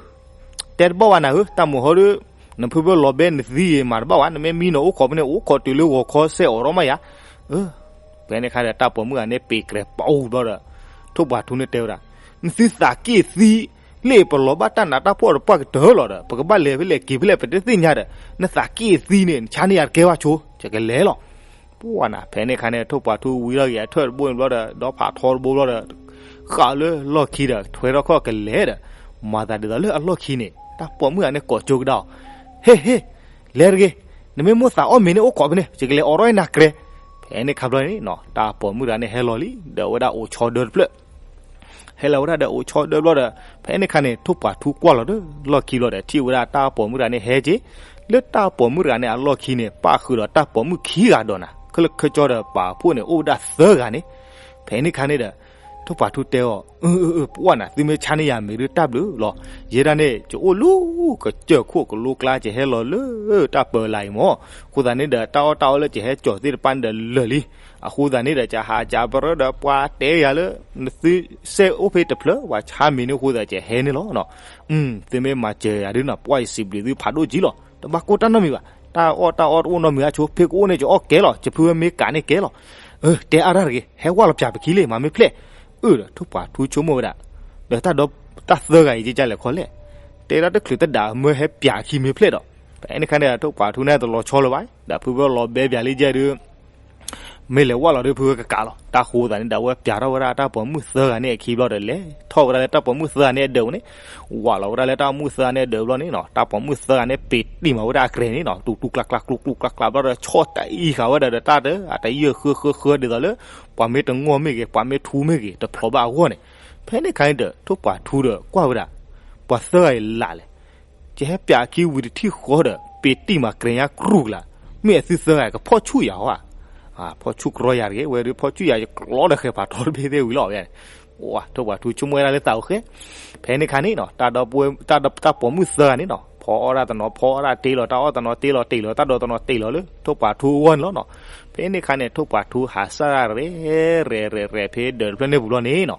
တဲတဘၣ်ဝဲနၤဧၢ, တၢ်မိၢ်ဟီဒီး နဖုဖၢလီၤဘဲနသံဂ့ၤမၤတဘၣ်ဝဲ, နမ့ၢ်မံနီၤအိၣ်ခိးဖဲန့ၣ် အိၣ်ခိးတုၤလၢဂီၤခီစဲးအိးထီၣ်မးယၤ. အၢ, ဖဲန့ၣ်ခါဒီး တၢ်ပိာ်မုၣ်ဂၤန့ၣ်ပ့ၤကြဲးပီၤအူဘျီဒီး ထိၣ်ပှာ်ထူန့ၣ်တဲဝဲဒၣ်, နသုသးက့ၢ်သံ, လၢပလီၤဘၣ်တၢ်နးတၢ်ဖှီၣ်တပှၢ်ကတၢၢ်လီၤဒီး ပကဘၣ်လဲၤဖဲလဲၣ်က့ၤဖဲလဲၣ် ပတသ့ၣ်ညါဒီး နသးက့ၢ်သံန့ၣ် နဆါန့ၢ်ယၤတကဲဘၣ်ဆိ, ယကလဲၤလီၤ. ပှၢ်နၤ ဖဲန့ၣ်ခါန့ၣ် ထိၣ်ပှာ်ထူဝံထီၣ်က့ၤအထၢၣ်တဘိန့ၣ်ဘျီဒီး ဒီဖးထီတဘိဘျီဒီး ဃးလၢလီၢ်ခံဒီး ထွဲထီၣ်ခီၣ်ကလဲၤဒီး မၤသးဒ်သိးလၢအလီၢ်ခံန့ၣ် တၢ်ပိာ်မုၣ်ဂၤန့ၣ်ကိးကၠိကဒါအီၤ, ဟ့ၣ်ဟ့ၣ်, လဲၤတဂ့ၤ, နမ့ၢ်မိၣ်သးအီၣ်မ့ၤန့ၣ်အိၣ်ခိးဖဲန့ၣ် ယကလဲၤအိးထီၣ်နၤကြဲး. ဖဲန့ၣ်ခါဘျီန့ၣ် တၢ်ပိာ်မုၣ်တဂၤန့ၣ်ဟဲလီၤလံ ဒီးဝဲဒၣ်အိၣ်ဆီဒၢတဖျၢၣ် ဟဲလီၤဝဲဒၣ်ဒီးအိၣ်ဆီဒၢဘျီဒီး ဖဲန့ၣ်ခါန့ၣ် ထိၣ်ပှာ်ထူကွၢ်လီၤဒီး လီၢ်ခံဘျီဒီး ထံၣ်ဝဲဒၣ်တၢ်ပိာ်မုၣ်တဂၤန့ၣ်ဟဲက့ၤ, လၢတၢ်ပိာ်မုၣ်တဂၤန့ၣ်အလီၢ်ခံန့ၣ် ပၣ်ဃုာ်ဒီးတၢ်ပိာ်မုၣ်ခံဂၤဒီးနၤ ခဲလၢာ်ခဲဆ့ဒီးပာ်ဖှိၣ်န့ၣ် အိၣ်ဝဲဒၣ်သၢဂၤန့ၣ်. ဖဲန့ၣ်ခါန့ၣ်ဒီး ထိၣ်ပှာ်ထူတဲအီၤ, အၢ အၢ အၢ ပှၢ်နၤ သုမ့ၢ်ဆါန့ၢ်ယၤမ့ၤဒုးတၢ်ဘျုးလီၤ. ယဲဒၣ်န့ၣ် ယအိၣ်လၢကစၢၢ်ခိၣ်ကလိကျါ ယဟဲလီၤလၢတၢ်ပၢၤလၢ်အံၤမၢ်. အဃိသတးန့ၣ်ဒီး တၢ်အီၣ်တၢ်အီလၢယဟဲကၠီၤသ့ၣ်တဖၣ်န့ၣ်ဒီးလၢာ်လံ. အဃိသတးန့ၣ်ဒီး ယဟးစးပရၢဒီးပှၤတဲယၤလၢ နသုစဲးအိၣ်ဖဲတဖျၢၣ် ပှၤဆါမ့ၤန့ၣ်အဃိသတး ယဟဲန့ၣ်လီၤ. သုမ့ၢ်မၤစၢၤယၤဒုးနီၤ ပှၢ်ယစံးဘျုးသုဖးဒိၣ်ကံလီၤ. တဘၣ်ကိၢ်တၢ်နီတမံၤဘၣ်. တၢ်အီၣ်တၢ်အီတအိၣ်နီတမံၤအါဆိ ဖဲကအိၣ်န့ၣ် ယအီၣ်ကဲလီၤ. ယဖုဝဲမ့ၢ်ကးန့ၢ်ကဲလီၤ. အၢ တဲအါတၢ်တဂ့ၤ ဟဲဝဲလီၤပၠးပခံလံ မၤမ့ၢ်ဖျဲၣ်. အၢ ဒီးထိၣ်ပှာ်ထူဆိကမိၣ်ဝဲဒၣ် ဒီးတၢ်ဒီတၢ်သၢဂၤအံၤ ကကလဲၤခီလဲၣ်. တဲဒၣ်တချုးတဒးမၢဟဲပၠးခံမ့ၢ်ဖျဲၣ်ဒီး ဖဲန့ၣ်ခါန့ၣ် ထိၣ်ပှာ်ထူန့ၣ်တလီၤဆီလၢၤဘၣ်. ဒီးဖုဝဲလီၤဘဲပၠးလံကဲဒုး မ့ၢ်လဲၤဝဲလီၤဒုး ဖုဝဲကကးလီၤ. တၢ်ဃိသးန့ၣ်ဒီး အဝဲပၠးထီၣ်ဝဲဒၣ်တၢ်ပိာ်မုၣ်သၢဂၤန့ၣ်အခံဘျီဒီး လဲၤထီၣ်ဝဲဒၣ်လၢတၢ်ပိာ်မုၣ်သၢဂၤန့ၣ်အဒၢးန့ၣ် ဝးလီၤဝဲဒၣ်လၢတၢ်ပိာ်မုၣ်သၢဂၤန့ၣ်အဒၢးဘျီန့ၣ်နီၤ တၢ်ပိာ်မုၣ်သၢဂၤန့ၣ် ပ့ၤတံၢ်မးဝဲဒၣ်အကြဲးန့ၣ်နီၤ တူၢ်တူၢ်ကျါကျါ ကျူကျူကျါကျါဘျီဒီး ဆီၣ်တအံၤဃာ်ဝဲဒၣ်ဒီးတၢ်တအတယၢၢ်ဃၢဃၢဃၢ ဒ်သိးလၢ ပှၤမ့ၢ်တငီၢ်မ့ၢ်ဂ့ၤ ပှၤမ့ၢ်ထူမ့ၢ်ဂ့ၤ တဖျိးဘၣ်အဂီၢ်န့ၣ်. ဖဲန့ၣ်ခါန့ၣ်ဒီး ထိၣ်ပှာ်ထူဒီးကွၢ်ဝဲဒၣ် ပှၤသၢဂၤအံၤလၢ်လဲၣ်. ယဟဲပၠးခံဝံၤတထံၣ်ဃီဒီး ပ့ၤတံၢ်မးကြဲးညါကြူၢ်ကလာ်, မ့ၢ်အသုသၢဂၤကဖီၣ်ဆူၣ်ယၤဟီဧါ. ဖီၣ်ဆူၣ်ကရီယၤတဂ့ၤ ဝဲဒုးဖီၣ်ဆူၣ်ယၤ ယကျီဒီးဃဲၤဖးထီတဘ့ၣ်သ့ၣ်ဝံၤလီၤ. ထိၣ်ပှာ်ထူဆိကမိၣ်ဝဲဒၣ်လၢသးအိၣ်ဃဲ. ဖဲန့ၣ်ခါန့ၣ်နီၤ တၢ်ဒီပုၢ်ဝဲၢ် တၢ်ပိာ်မုၣ်သၢဂၤန့ၣ်နီၤ ဖီအီၣ်ဒၣ်တနီၤ ဖီအီၣ်ဒၣ်တ့လီၤ တၢ်အီၣ်တနီၤတ့လီၤ တ့လီၤတၢ်ဒီးတနီၤတ့လီၤလၢ ထိၣ်ပှာ်ထူအဂီၢ်န့ၣ်လီၤနီၤ. ဖဲန့ၣ်ခါန့ၣ် ထိၣ်ပှာ်ထူဟးစၢ်ဒၣ်ရဲၣ်ရဲၣ်ရဲၣ်ရဲၣ်ဖဲဒၢးတဖျၢၣ်န့ၣ်အပူၤလီၤန့ၣ်နီၤ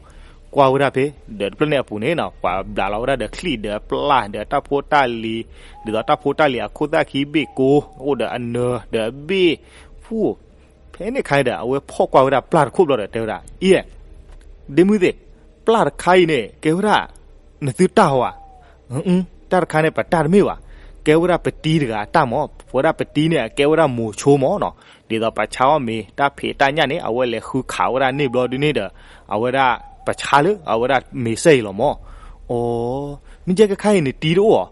ကွၢ်ဝဲဒၣ်ဖဲ ဒၢးတဖျၢၣ်န့ၣ်အပူၤန့ၣ်နီၤ ပှၤဘျးလီၤဝဲဒၣ်ဒီးချံၣ်ဒီးပျၢ်ဒီးတၢ်ဖိတၢ်လံၤ ဒ်သိးတၢ်ဖိတၢ်လံၤအခိၣ်သၣ်ခံဘ့ၣ်ကိ အိၣ်ဒီးအနၢၤဒီးအဘ့ၣ် ဖူ ဖဲန့ၣ်ခါန့ၣ်ဒီး အဝဲဖီၣ်ကွၢ်ဝဲဒၣ်ပျၢ်တခိၣ်ဘျီဒီးတဲဝဲဒၣ် အံၤ ဒ့မုၣ်သ့ၣ် ပျၢ်တခါအံၤန့ၣ် ကဲဝဲဒၣ် နသုတၢ်ဟီဧါ. တၢ်တခါန့ၣ် ပတၢ်တမ့ၢ်ဘၣ်. ကဲဝဲဒၣ်ပတံၤတဂၤအတၢ်မၢ်. ပဝဲဒၣ်ပတံၤန့ၣ် အကဲဝဲဒၣ်မိၤဆိမၢ်နီၤ. ဒ်သိးပဆါအီၣ်မ့ၤ တၢ်ဖံးတၢ်ညၣ်န့ၣ် အဝဲလဲၤဃုခးဝဲဒၣ်န့ၣ်ဘျီဒုန့ၣ်ဒီး အဝဲဒၣ်ပဆါလၢအဝဲဒၣ်မ့ၤစဲအံၤလီၤမၢ်. အိ မ့ၢ်ကဲခဲခါအံၤန့ၣ် တံၤတအိၣ်ဧါ.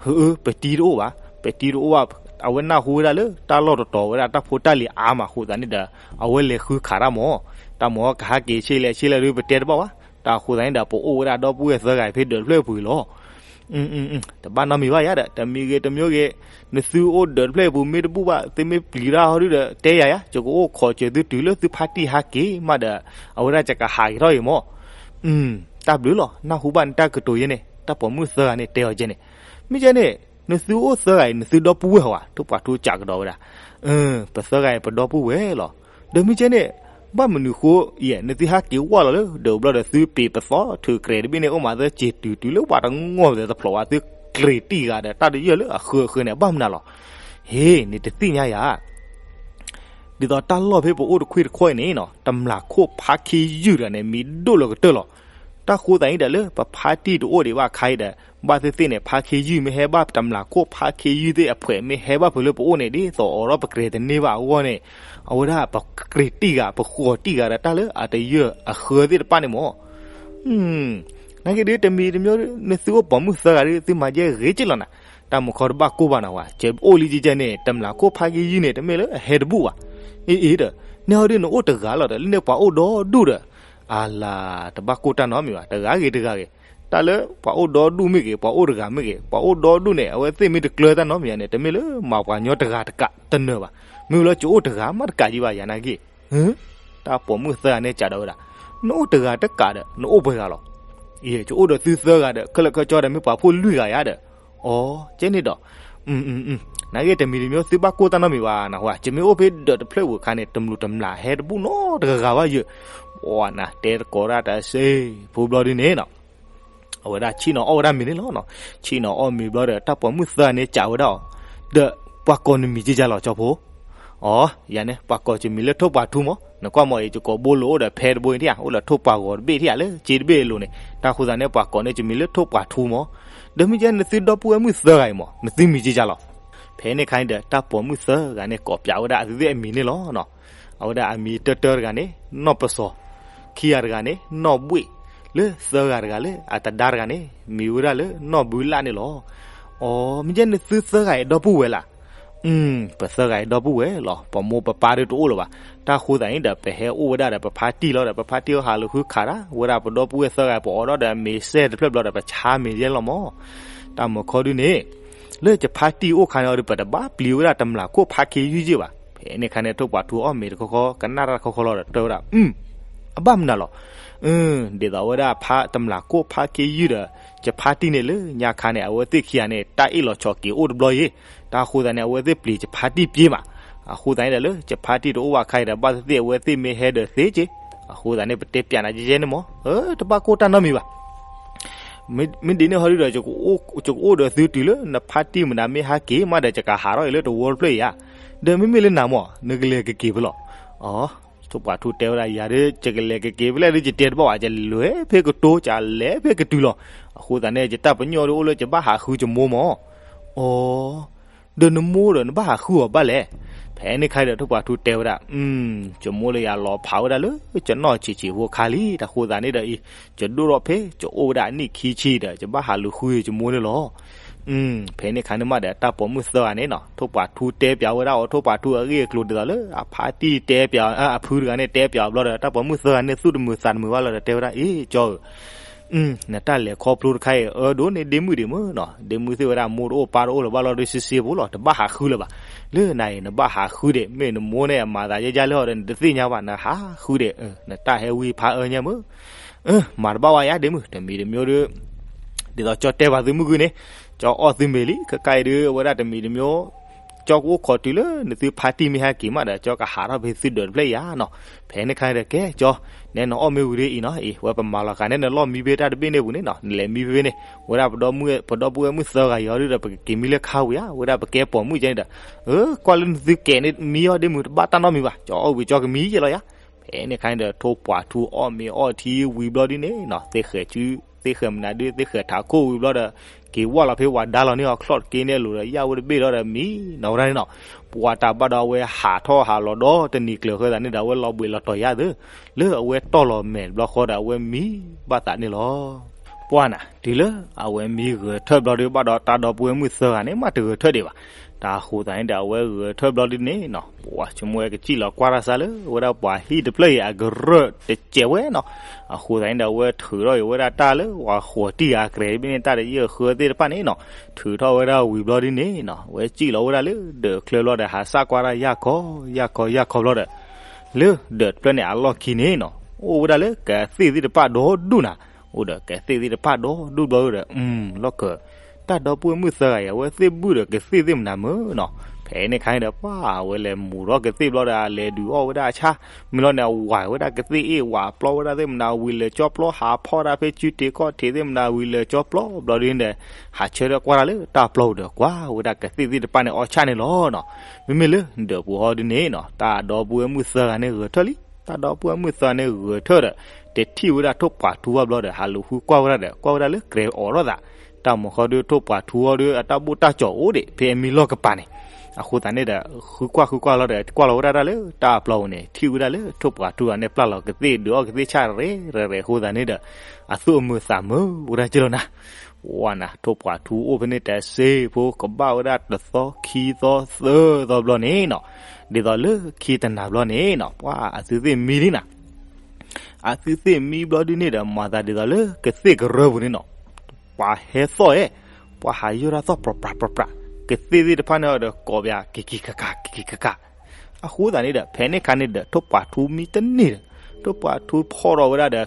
ဟၢအၢ ပတံၤတအိၣ်ဘၣ်. ပတံၤတအိၣ်ဘၣ်. အဝဲနၢ်ဟူဝဲဒၣ်လၢတၢ်လီၢ်တတီၤဝဲဒၣ်တၢ်ဖိတၢ်လံၤအါမးအဃိသတးန့ၣ်ဒီး အဝဲလဲၤဃုခးတၢ်မၢ်. တၢ်မၢ်ကဟးက့ၤဆ့လဲၣ်ဆ့လဲၣ်ဒုး ပတဲတဘၣ်ဘၣ်. တၢ်အဃိသတးန့ၣ်ဒီး ပအိၣ်ဝဲဒၣ်ဒီပုၢ်ဝဲၢ်သၢဂၤဖဲဒၢးတဖျၢၣ်အပူၤအံၤလီၤ. တဘၣ်နီတမံၤဘၣ်ယၤဒီး တမံၤဂ့ၤတမံၤဂ့ၤ, နသုအိၣ်ဒၢးတဖျၢၣ်အပူၤမ့ၢ်တဘူၣ်ဘၣ် သုမ့ၢ်ပျံၤတၢ်ဟီဒုဒီး တဲယၤယၤ ယကအိၣ်ခိးစၢၤသုတုၤလၢသုဖါတံၢ်ဟးက့ၤမးဒီး အဝဲဒၣ်ယကဟးက့ၤထီၣ်အံၤမၢ်. တၢ်ဘျုးလီၤ နၢ်ဟူဘၣ်န့ၣ်တၢ်ကတိၤယဲန့ၣ် တၢ်ပိာ်မုၣ်သၢဂၤန့ၣ်တဲအီၤယဲန့ၣ်, မ့ၢ်ကဲန့ၣ် နသုအိၣ်သၢဂၤအံၤ နသုဒီပုၢ်ဝဲၢ်ဧါ. ထိၣ်ပှာ်ထူကးကဒီးဝဲဒၣ်, ပသၢဂၤအံၤပဒီပုၢ်ဝဲၢ်လီၤ. ဒီးမ့ၢ်ကဲန့ၣ် ဘၣ်မနုၤဃိ ယဲနသုဟးက့ၤဝဲလီၤလၢဒၢးဘျီဒီး သုပ့ၤပသီထုးကြဲးတဘ့ၣ်န့ၣ် အိၣ်မးသၢစ့ၤတုၤတုၤလၢပှၤတငီၢ်ပသဲတဖျိးဘၣ် သုကြဲးတံၢ်ဂၤဒီး တၢ်တယၢၢ်လၢအဃၢအဃၢန့ၣ် အဘၣ်မနုၤလီၤ. ဟ့ နတသ့ၣ်ညါယၤ ဒ်သိးတၢ်လီၢ်ဖဲပအိၣ်တခွ့တခီအံၤန့ၣ်နီၤ တမျာ်ခိၣ်ဖါခ့ယုၢ်တဂၤန့ၣ် မံၤဒိၣ်လီၤကတၢၢ်လီၤ. တၢ်ဃိသးအံၤဒီးလၢပဖါတံၢ်တအိၣ်ဒံးဘၣ်ခါအံၤဒီး ဘၣ်သ့ၣ်သ့ၣ်န့ၣ် ဖါခ့ယုၢ်မ့ၢ်ဟဲဘၣ် တမျးခိၣ်ဖါခ့ယုၢ်သ့ၣ်အဖှဲးမ့ၢ်ဟဲဘၣ်ဖဲလၢပအိၣ်န့ၣ် ဒ်သိးအိးထီၣ်ပကြဲးတန့ၢ်ဘၣ်အဂီၢ်န့ၣ် အဝဲဒၣ်ပကြဲးတံၢ်ဂၤ ပဃီၤတံၢ်ဂၤဒီးတၢ်လၢအတယၢၢ်အဃၢသ့ၣ်တဖၣ်န့ၣ်မၢ် နာ်က့ဒ်တမံၤတမံၤ နသုအိၣ်ပိာ်မုၣ်သၢဂၤဒ် သုမၤယဲၢ်ဂ့ၤက့လီၤနၤ, တၢ်မုၢ်ခီတဘၣ်ကိၢ်ဘၣ်နၤဝဲ, ကအိၣ်လံကကဲန့ၣ် တမျးခိၣ်ဖါက့ယုၢ်န့ၣ် တမ့ၢ်လၢအဟဲတဘူၣ်ဘၣ်. အ့ၣ်အ့ၣ်ဒီး န့ၣ်ဟီဒ်နအိၣ်တဂၤလီၤဒီး လၢန့ၣ်ပှၤအိၣ်ဒီဒူၣ်ဒီး, အလၤ တဘၣ်ကိၢ်တၢ်နီတမံၤဘၣ်, တဂၤဂ့ၤတဂၤဂ့ၤ, တၢ်လၢပှၤအိၣ်ဒီဒူၣ်မ့ၢ်ဂ့ၤ ပှၤအိၣ်တဂၤမ့ၢ်ဂ့ၤ ပှၤအိၣ်ဒီဒူၣ်န့ၣ် အဝဲသ့ၣ်မ့ၢ်တကျၢၤတၢ်နီတမံၤန့ၣ် တမ့ၢ်လၢမၤပှၤညီတဂၤတကးတနၢၤဘၣ်, မ့ၢ်လၢကအိၣ်တဂၤမးတကးကံဘၣ်ယၤနာ်က့ တၢ်ပိာ်မုၣ်သၢဂၤန့ၣ်စံးဒီးဝဲဒၣ်, နအိၣ်တဂၤတကးဒီး နအိၣ်ပှဲၤဂၤလီၤ. အ့ၣ် ကအိၣ်ဒီးသုသၢဂၤဒီး ခဲလၢာ်ခဲဆ့ဒီးမ့ၢ်ပှၤဖိလွံၢ်ဂၤယါဒီး, အိ ကဲန့ၣ်ဒီး, နာ်က့တမံၤတမံၤ သုဘၣ်ကိၢ်တၢ်နီတမံၤဘၣ်နဟါ, ယမ့ၢ်အိၣ်ဖဲဒၢးတဖျၢၣ်ဝဲခါန့ၣ် တမျးတမျးဟဲတဘူၣ်နီတဂၤဂၤဘၣ်ယဲၢ်, ပှၤနၤတဲတကိးဒၣ်တၢ်စ့ ဖိဘျီဒ်န့ၣ်နီၤ အဝဲဒၣ်ဆ့ၣ်နီၤအီၣ်ဝဲဒၣ်မ့ၤန့ၣ်လီၤ. ဆ့ၣ်နီၤအီၣ်မ့ၤဘျီဒီး တၢ်ပိာ်မုၣ်သၢဂၤန့ၣ်စံးဝဲဒၣ်အီၤ, ဒီးပှၤကိးနမံၤက့ယါလီၤကၠီဖိ, အိ ယၤန့ၣ် ပှၤကိးယမံၤလၢထိၣ်ပှာ်ထူမၢ်, နကွၢ်မၢ်အံၤ ယကိးဘိလိာ်အိၣ်ဒီးဖဲတဘိအံၤထံၣ်ဧါ, အိၣ်လၢထိၣ်ပှာ်ဂီၤတဘ့ၣ်ထံၣ်ဧါ လၢစ့တဘ့ၣ်အလိၤန့ၣ် တၢ်ဃိသးန့ၣ် ပှၤကိးန့ၢ်ယမံၤလၢထိၣ်ပှာ်ထူမၢ်, ဒီးမ့ၢ်ကဲနသုဒီပုၢ်ဝဲၢ်မုၣ်သၢဂၤအံၤမၢ် နသုမံၤက့ယါလီၤ. ဖဲန့ၣ်ခါန့ၣ်ဒီး တၢ်ပိာ်မုၣ်သၢဂၤန့ၣ် ကိးပၠးဝဲဒၣ်အသုသ့ၣ်အမံၤန့ၣ်လီၤ. အဝဲဒၣ်အမံၤတၢတၢတဂၤန့ၣ် နီၢ်ပစီၤ, ခံဂၤတဂၤန့ၣ် နီၢ်ဘှ့ၣ်, လၢသၢဂၤတဂၤလၢအတဒါတဂၤန့ၣ် မံၤဝဲဒၣ်လၢနီၢ်ဘုလၣ်န့ၣ်လီၤ. အိ မ့ၢ်ကဲနသုသၢဂၤအံၤဒီပုၢ်ဝဲၢ်လၢ်, ပသၢဂၤအံၤဒီပုၢ်ဝဲၢ်လီၤ. ပမိၢ်ပပၢ်ဒၣ်တအိၣ်လၢၤဘၣ်. တၢ်ဃိသးန့ၣ်ဒီး ပဟဲအိၣ်ဝဲဒၣ်ဒီးပဖါတံၢ်လီၤဒီး ပဖါတံၢ်ဟးလူၤဃုခးဒၣ်ဝဲဒၣ်ပဒီပုၢ်ဝဲၢ်သၢဂၤ ပအိးထီၣ်ဒီးမ့ၤစဲတဖျၢၣ်ဘျီဒီး ပဆါမ့ၤယဲၢ်လီၤမၢ်. တၢ်မုၢ်ခီဒုန့ၣ် လၢယဖါတံၢ်အိၣ်ခါန့ၣ်ဒီး ပတဘၣ်ပျံၤဝဲဒၣ်တမျးခိၣ်ဖါခ့ယုၢ်ယဲၢ်ဘၣ်. ဖဲန့ၣ်ခါန့ၣ် ထိၣ်ပှာ်ထူအီၣ်မ့ၤတခီခီ ကနၣ်တၢ်တခီခီလီၤဒီး တဲဝဲဒၣ်, အဘၣ်မနုၤလီၤ. ဒ်သိးဝဲဒၣ်ဖါတမျးခိၣ်ဖါခ့ယုၢ်ဒီး ယဖါတံၢ်န့ၣ်လၢညါခါန့ၣ် အဝဲသ့ၣ်ခံဂၤန့ၣ် တၢ်အ့ၣ်လိာ်ဆိးက့ၤအိၣ်တဘျီယဲၢ်, တၢ်ဃိသးန့ၣ် အဝဲသ့ၣ်ပျံၤယဖါတံၢ်ပျ့ၤမး. အဃိသတးန့ၣ်ဒီး လၢယဖါတံၢ်တအိၣ်ဘၣ်ခါအံၤဒီး ဘၣ်သ့ၣ်သ့ၣ်အဝဲသ့ၣ်မ့ၢ်ဟဲဒီးသ့က့, အဃိသတးန့ၣ် ပတဲပၠးနၤယဲယဲန့ၣ်မၢ်, တဘၣ်ကိၢ်တၢ်နီတမံၤဘၣ်. မ့ၢ်ဒ်န့ၣ်ဟီဒုဒီး ယကအိၣ်ဒီးသုတုၤလၢနဖါတံၢ်မနုၤမ့ၢ်ဟဲက့ၤမးဒီး ယကဟးထီၣ်အံၤလၢတဝီတဖျၢၣ်အံၤဧါ, ဒီးမ့မ့ၢ်လၢနၤမၢ် နကလဲၤကက့ၤဖဲလဲၣ်. ထိၣ်ပှာ်ထူတဲဝဲဒၣ် ယၤဒ် ယကလဲၤကက့ၤဖဲလဲၣ်ဒ်ယတဲတဘၣ်ဘၣ်, ယလဲၤဖဲကတိၤ ယလဲၤဖဲကတုၤလီၤ. အဃိသတးန့ၣ် ယတၢ်ပညိၣ်ဒ်အိၣ်လၢယဘၣ်ဟးဃုယမိၢ်မၢ်. အိ ဒီးနမိၢ်ဒီးနဘၣ်ဟးဃုအီၤဘၣ်လဲၣ်. ဖဲန့ၣ်ခါဒီး ထိၣ်ပှာ်ထူတဲဝဲဒၣ်, ယမိၢ်လၢယၤလီၤဖးဝဲဒၣ်လၢ ယနီၢ်ဆံးဆံးဖိခါလံ, တၢ်ဃိသတးန့ၣ်ဒီးအံၤ ယဒိၣ်ထီၣ်ဖဲယအိၣ်ဝဲဒၣ်အနံၣ်ခံဆံဒီး ယဘၣ်ဟးလူၤဃုယမိၢ်န့ၣ်လီၤ. ဖဲန့ၣ်ခါန့ၣ်မးဒီး တၢ်ပိာ်မုၣ်သၢဂၤန့ၣ်နီၤ ထိၣ်ပှာ်ထူတဲပၠးဝဲဒၣ်အီၤ ထိၣ်ပှာ်ထူအဂ့ၢ်အကျိၤဒ်သိးလၢ အဖါတံၢ်တဲပၠး အဖုတဂၤန့ၣ်တဲပၠးအီၤဘျီဒီး တၢ်ပိာ်မုၣ်သၢဂၤန့ၣ် သူၣ်တမုာ်သးတမုာ်ဘၣ်လီၤဒီး တဲဝဲဒၣ် အ့ ကၠီဧၢ နတၢ်လဲၤခီဖျိတခါအံၤ အၢဒိၣ်န့ၢ်ဒ့မုၣ်ဒံးမၢ်နီၤ, ဒ့မုၣ်သ့ၣ်ဝဲဒၣ် မိၢ်တအိၣ်ပၢ်တအိၣ်လၢၤဘၣ်လီၤဒီး စ့စ့ဖိလီၤ တဘၣ်ဟးဃုလၢၤဘၣ်. လၢနၤအံၤ နဘၣ်ဟးဃုဒံး မ့ၢ်နမိၢ်န့ၣ်အမၤသးယဲယဲလၢဟီဒီး နတသ့ၣ်ညါဘၣ် နဟးဃုဒံး နတၢ်ဟဲဝံဖးအၢညါမၢ်. မၤတဘၣ်ဝဲယၤဒ့မုၣ် တမံၤတမံၤဒီး ဒ်သိးကၠီတဲပှၤသုမုၢ်ဂုၢ်န့ၣ် ကၠီအီၣ်သုမ့ၤလံ ခဲခါအံၤဒီး အဝဲဒၣ်တမံၤတမံၤ ကၠီကအိၣ်ခိးတုၤလၢနသုဖါတံၢ်မ့ၢ်ဟဲက့ၤမးဒီး ကၠီကဟးထီၣ်ဖဲသုဒၢးတဖျၢၣ်အံၤဧါနီၤ. ဖဲန့ၣ်ခါဒီး ကဲကၠီ နဲနအီၣ်မ့ၢ်ဝံၤဒီးအံၤနီၤ အံၤ ဝဲပမၤလီၤဃာ်န့ၢ်နလီၢ်မံဖဲတၢ်တဘ့ၣ်န့ၣ်ပူၤန့ၣ်နီၤ နလဲၤမံဖဲဖဲန့ၣ် ဝဲဒၣ်ပဒီပုၢ်ဝဲၢ်မုၣ်သၢဂၤအံၤဟီဒီး ပကက့ၤမံလၢခါဝံၤဧါ ဝဲဒၣ်ပကဲပိာ်မုၣ်ကဲန့ၣ်ဒီး ကွၢ်လၢနသုကဲးန့ၣ်မံအီၤဒ့မုၣ် တဘၣ်တၢ်နီတမံၤဘၣ် ကၠီအီၣ်ဝံၤကၠီကမံယဲလီၤယၤ. ဖဲန့ၣ်ခါန့ၣ်ဒီး ထိၣ်ပှာ်ထူအီၣ်မ့ၤအီၣ်ထံဝံၤဘျီဒ်န့ၣ်နီၤ သ့ၣ်ဃဲးစု သ့ၣ်ဃဲးမနုၤဒု သ့ၣ်ဃဲးထးခိၣ်ဝံၤဘျီဒီး က့ၤဝၢ်လီၤဖဲဝၤဒါလီၤန့ၢ်အီၤ ချီၣ်တက့ၢ်န့ၣ်အလိၤဒီး ယၢ်ဝဲတဘ့ၣ်လီၤဒီးမံနီၤဝဲဒၣ်န့ၣ်နီၤ. ပှၤတၢ်ဘၣ်ဒီးအဝဲဟးထီၣ်ဟးလီၤဒီတနံၤကျၢၤဃဲသးန့ၣ်ဒီး အဝဲလီၤဘှံးလီၤတီၤယၤသၢ လၢအဝဲတီၢ်လီၤမဲာ်တဘျီဃီဒီး အဝဲမံဘၣ်သးန့ၣ်လီၤ. ပှၤနၤ တုၤလၢအဝဲမံဂဲၤထၢၣ်ဘျီဒီး ဘၣ်ဒီးတၢ်ဒီပုၢ်ဝဲၢ်မုၣ်သၢဂၤန့ၣ် မ့ၢ်တဂဲၤထၢၣ်ဒံးဘၣ်. တၢ်ဃိသးန့ၣ်ဒီး အဝဲဂဲၤထၢၣ်ဘျီဒ်န့ၣ်နီၤ ပှၤဆိကမိၣ်ဝဲကစံၣ်လီၤကွၢ်တၢ်ဆါလၢ အဝဲဒၣ်ပှၤဟံၣ်တဖျၢၣ်အံၤအကရၢၢ်တစဲးဝဲနီၤ. အဃိသးန့ၣ်ဒီး အဝဲထုးထီၣ်အံၤဝဲဒၣ်တၢ်လၢပှၤဃိးတံၢ်အကြဲးတဘ့ၣ်န့ၣ် တၢ်တယၢၢ်ဃၢသ့ၣ်တဖၣ်န့ၣ်နီၤ ထုးထီၣ်ဝဲဒၣ်ဝံၤဘျီဒ်န့ၣ်နီၤ အဝဲစံၣ်လီၤဝဲဒၣ်လၢဒၢးချၢဘျီဒီး ဟးစၢ်ကွၢ်တၢ်ယၢ်ခီ ယၢ်ခီ ယၢ်ခီဘျီဒီး လၢဒၢးတဖျၢၣ်န့ၣ်အလီၢ်ခံန့ၣ်နီၤ အိၣ်ဝဲဒၣ်လၢကသ့ၣ်သ့ၣ်တဖၣ်ဒီဒူၣ်နၤ အိၣ်ဒီးကသ့ၣ်သ့ၣ်တဖၣ်ဒီဒူၣ်ဘျီဒီး လီၢ်ကၢၤ တၢ်ဒီပုၢ်ဝဲၢ်မုၣ်သၢဂၤအံၤ အဝဲသ့ၣ်ဘုၣ်ဒီးကသ့ၣ်သ့ၣ်မနုၤမၢ်နီၤ. ဖဲန့ၣ်ခါန့ၣ်ဒီး ပှၤအဝဲလဲၤမူၤထီၣ်ကသ့ၣ်ဘျီဒီး အလဲၤဒုးအီၣ်ဝဲဒၣ်အဆၣ် မ့ၢ်လီၤန့ၣ် အဝဲဝဲဒၣ်ကသ့ၣ်အ့ၣ် ဝဲပျီဝဲဒၣ်သ့ၣ်မနုၤ ဝံၤလဲၤကၠီပျီ ဟးဖီၣ်ဒၣ်ဖဲစုတ့ၢ်ခီၣ်ထံးသ့ၣ်မနုၤ ဝံၤလဲၤကၠီပျီဘျီဒ်န့ၣ်ဒီး ဟးဆၢထၢၣ်ကွၢ်တၢ်လၢတၢ်ပျီပူၤဒီး ကွၢ်ဝဲဒၣ်ကသ့ၣ်သ့ၣ်တဖၣ်န့ၣ်အီၣ်ဆၣ်န့ၣ်လီၤနီၤ. မ့မ့ၢ်လၢဒၢးပူၤဟီဒ်န့ၣ်နီၤ တၢ်ဒီပုၢ်ဝဲၢ်မုၣ်သၢဂၤန့ၣ်ဂဲၤထၢၣ်လံ တၢ်ဒီပုၢ်ဝဲၢ်မုၣ်သၢဂၤန့ၣ်ဂဲၤထၢၣ်ဒီး တထံၣ်ဝဲဒၣ်ထိၣ်ပှာ်ထူဘၣ်ဘျီဒီး ဟးလူၤဃုကွၢ်ဝဲဒၣ်ဒီး ကွၢ်ဝဲဒၣ်လၢကြဲၤအိးထီၣ်သး, တၢ်မုၢ်ဃီဒီးထိၣ်ပှာ်ထူအီၤဒီး အတၢ်ဘူၣ်တၢ်ကၠီၤအိၣ်ဒံး ဖဲအမံၤလီၢ်ကပၤန့ၣ်, အဃိသတးန့ၣ်ဒီး ဃုကွၢ်ဃုကွၢ်လီၤဒီး ကွၢ်လီၤဝဲဒၣ်တၢ်လၢတၢ်အပျီပူၤန့ၣ် ထံၣ်ဝဲဒၣ်လၢထိၣ်ပှာ်ထူအန့ၣ် ပျၢ်လီၤကသ့ၣ်ဒုးအီၣ်ကသ့ၣ်ဆၣ်ရဲၣ်ရဲၣ်အဃိသတးန့ၣ်ဒီး အသူၣ်အမုာ်သးမုာ်ဝဲဒၣ်က့လီၤနၤ ဝါနၤ ထိၣ်ပှာ်ထူအိၣ်ဖဲန့ၣ်တစ့ဖိ ကဘၣ်ဝဲဒၣ်တသီခံသီသၢသီဘျီန့ၣ်နီၤ, ဒ်သိးလၢခံတနၤဘျီန့ၣ်နီၤ ပှၤအသုသ့ၣ်မံလံနၤ, အသုသ့ၣ်မံဘျီဒုန့ၣ်ဒီး မၤသးဒ်သိးလၢကသ့ၣ်ကရၢပူၤန့ၣ်နီၤ, ပှၤဟဲသီၣ်အဲ, ပှၤဟးယိၣ်တၢ်သီၣ်ပြးပြးပြးပြး, ကသ့ၣ်သ့ၣ်တဖၣ်န့ၣ်ဒီးကိးပယၤ ကကံကကး ကကံကကး အဃိသတးန့ၣ်ဒီး ဖဲန့ၣ်ခါန့ၣ်ဒီး ထိၣ်ပှာ်ထူမံတန့ၢ်ဒီး ထိၣ်ပှာ်ထူဖီၣ်ထီၣ်ဝဲဒၣ်ဒီး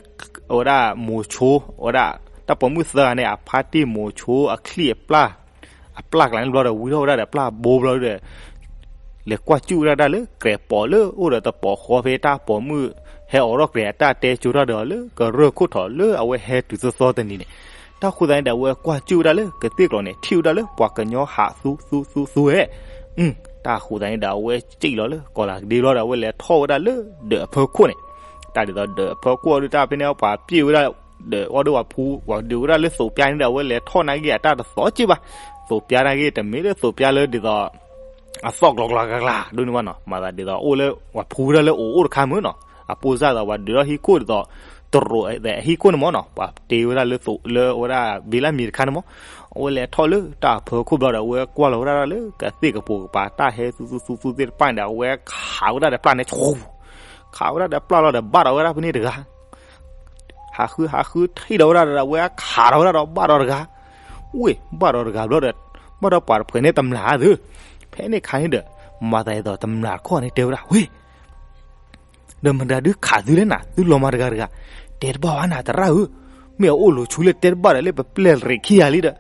အဝဲဒၣ်မိၤဆိ အဝဲဒၣ် တၢ်ပိာ်မုၣ်သၢဂၤန့ၣ် အဖါတံၢ်မိၤဆိ အချံၣ်အပျၢ် အပျၢ်ကျါန့ၣ်ဘျီဒီး ဝံထီၣ်ဝဲဒၣ်ဒီးပျၢ်ဘိဘျီဒီး လဲၤကွၢ်စူၣ်ဝဲဒၣ်တၢ်လၢကြဲၤပိာ်လၢအိၣ်ဒီးတပိာ်ဃီဖဲတၢ်ပိာ်မုၣ် ဟဲအိးထီၣ်ကြဲၤအတၢ်တဲကၠိထီၣ်ဒီး လၢကရၢခိၣ်ထီၣ်လၢအဝဲဟဲတုၤသီသီတနံၤန့ၣ်, တၢ်ဃိသတးန့ၣ်ဒီး အဝဲကွၢ်စူၣ်ဝဲဒၣ်လၢကသ့ၣ်ကျိၤန့ၣ် ထံၣ်ဝဲဒၣ်လၢပှၤကညီဟးသူသူသူသူဝဲ တၢ်ဃိသတးန့ၣ်ဒီး အဝဲစံၣ်လီၤလၢကီၢ်လၤကဒ့ဘျီဒီး အဝဲလဲၤထီၣ်ဝဲဒၣ်လၢဒၢးအဖၢခိၣ်န့ၣ်, တၢ်ဒ်သိးဒၢးအဖၢခိၣ်အီၤဒုး တၢ်ဖဲန့ၣ်ပှၤပျ့ၣ်ဝဲဒၣ် ဒီးအီၤဒုးပှၤဖူ ပှၤဒုးဝဲဒၣ်လၢသိးပျါန့ၣ်ဒီး အဝဲလဲၤထီၣ်နာ်က့ၤအတၢ်တသီက့ဘၣ်, သိးပျါနာ်က့ၤ တမ့ၢ်လၢသိးပျါလၢဒ်သိး အသီၣ်ကျီကျီကျါကျါဒိၣ်န့ၣ်ဘၣ်နီၤ, မၤသးဒ်သိးအိၣ်လၢပှၤဖူဝဲဒၣ်လၢအိၣ်အိၣ်တခါမုၢ်နီၤ, အပိၢ်စၢ်သိးပှၤဒုးထီၣ်ဟံၣ်ခိၣ်ဒ်သိး တရိးဟံၣ်ခိၣ်န့ၣ်မ့ၢ်နီၤ, ပှၤတ့ဝဲဒၣ်လၢသိးလၢဝဲဒၣ်ဘ့လၢမံၤတခါန့ၣ်မ့ၢ်, အဝဲလဲၤထီၣ်လၢတၢ်အဖၢခိၣ်ဘျီဒီး အဝဲကွၢ်လီၤဝဲဒၣ်လၢကသ့ၣ်ကပိာ်ကပၤ တၢ်ဟဲသူသူသူသူသ့ၣ်တဖၣ်န့ၣ်ဒီး အဝဲခးဝဲဒၣ်ဒီးပျၢ်န့ၣ် ခးဝဲဒၣ်ဒီးပျၢ်လီၤဒီး ဘၣ်ဒီးဝဲဒၣ်ဖဲန့ၣ်တဂၤ ဟးဃုဟးဃုထံၣ်ဒီးဝဲဒၣ်ဒီး အဝဲခးဒီးဝဲဒၣ်ဒီးဘၣ်ဒီးတဂၤ, ဝ့ၢ် ဘၣ်ဒီးတဂၤဘျီဒီး ဘၣ်ဒီးပှၤတဖှဲးန့ၣ်တမျၢ်သု, ဖဲန့ၣ်ခါန့ၣ်ဒီး မၤသးဒ်သိးတမျၢ်တခီန့ၣ်တဲဝဲဒၣ် ဝ့ၢ် ဒီးမတၤဒုးခးသုလဲၣ်နၤ သုလီၤမၤတဂၤတဂၤ, တဲတဘၣ်ဘၣ်နၤသရၣ်ဧၢ, မ့ၢ်အအိၣ်လိၤဆူလဲၣ်တဲတဘၣ်ဒီး လၢပပျဲၢ်ရ့ၣ်ခံဂၤလံဒီး,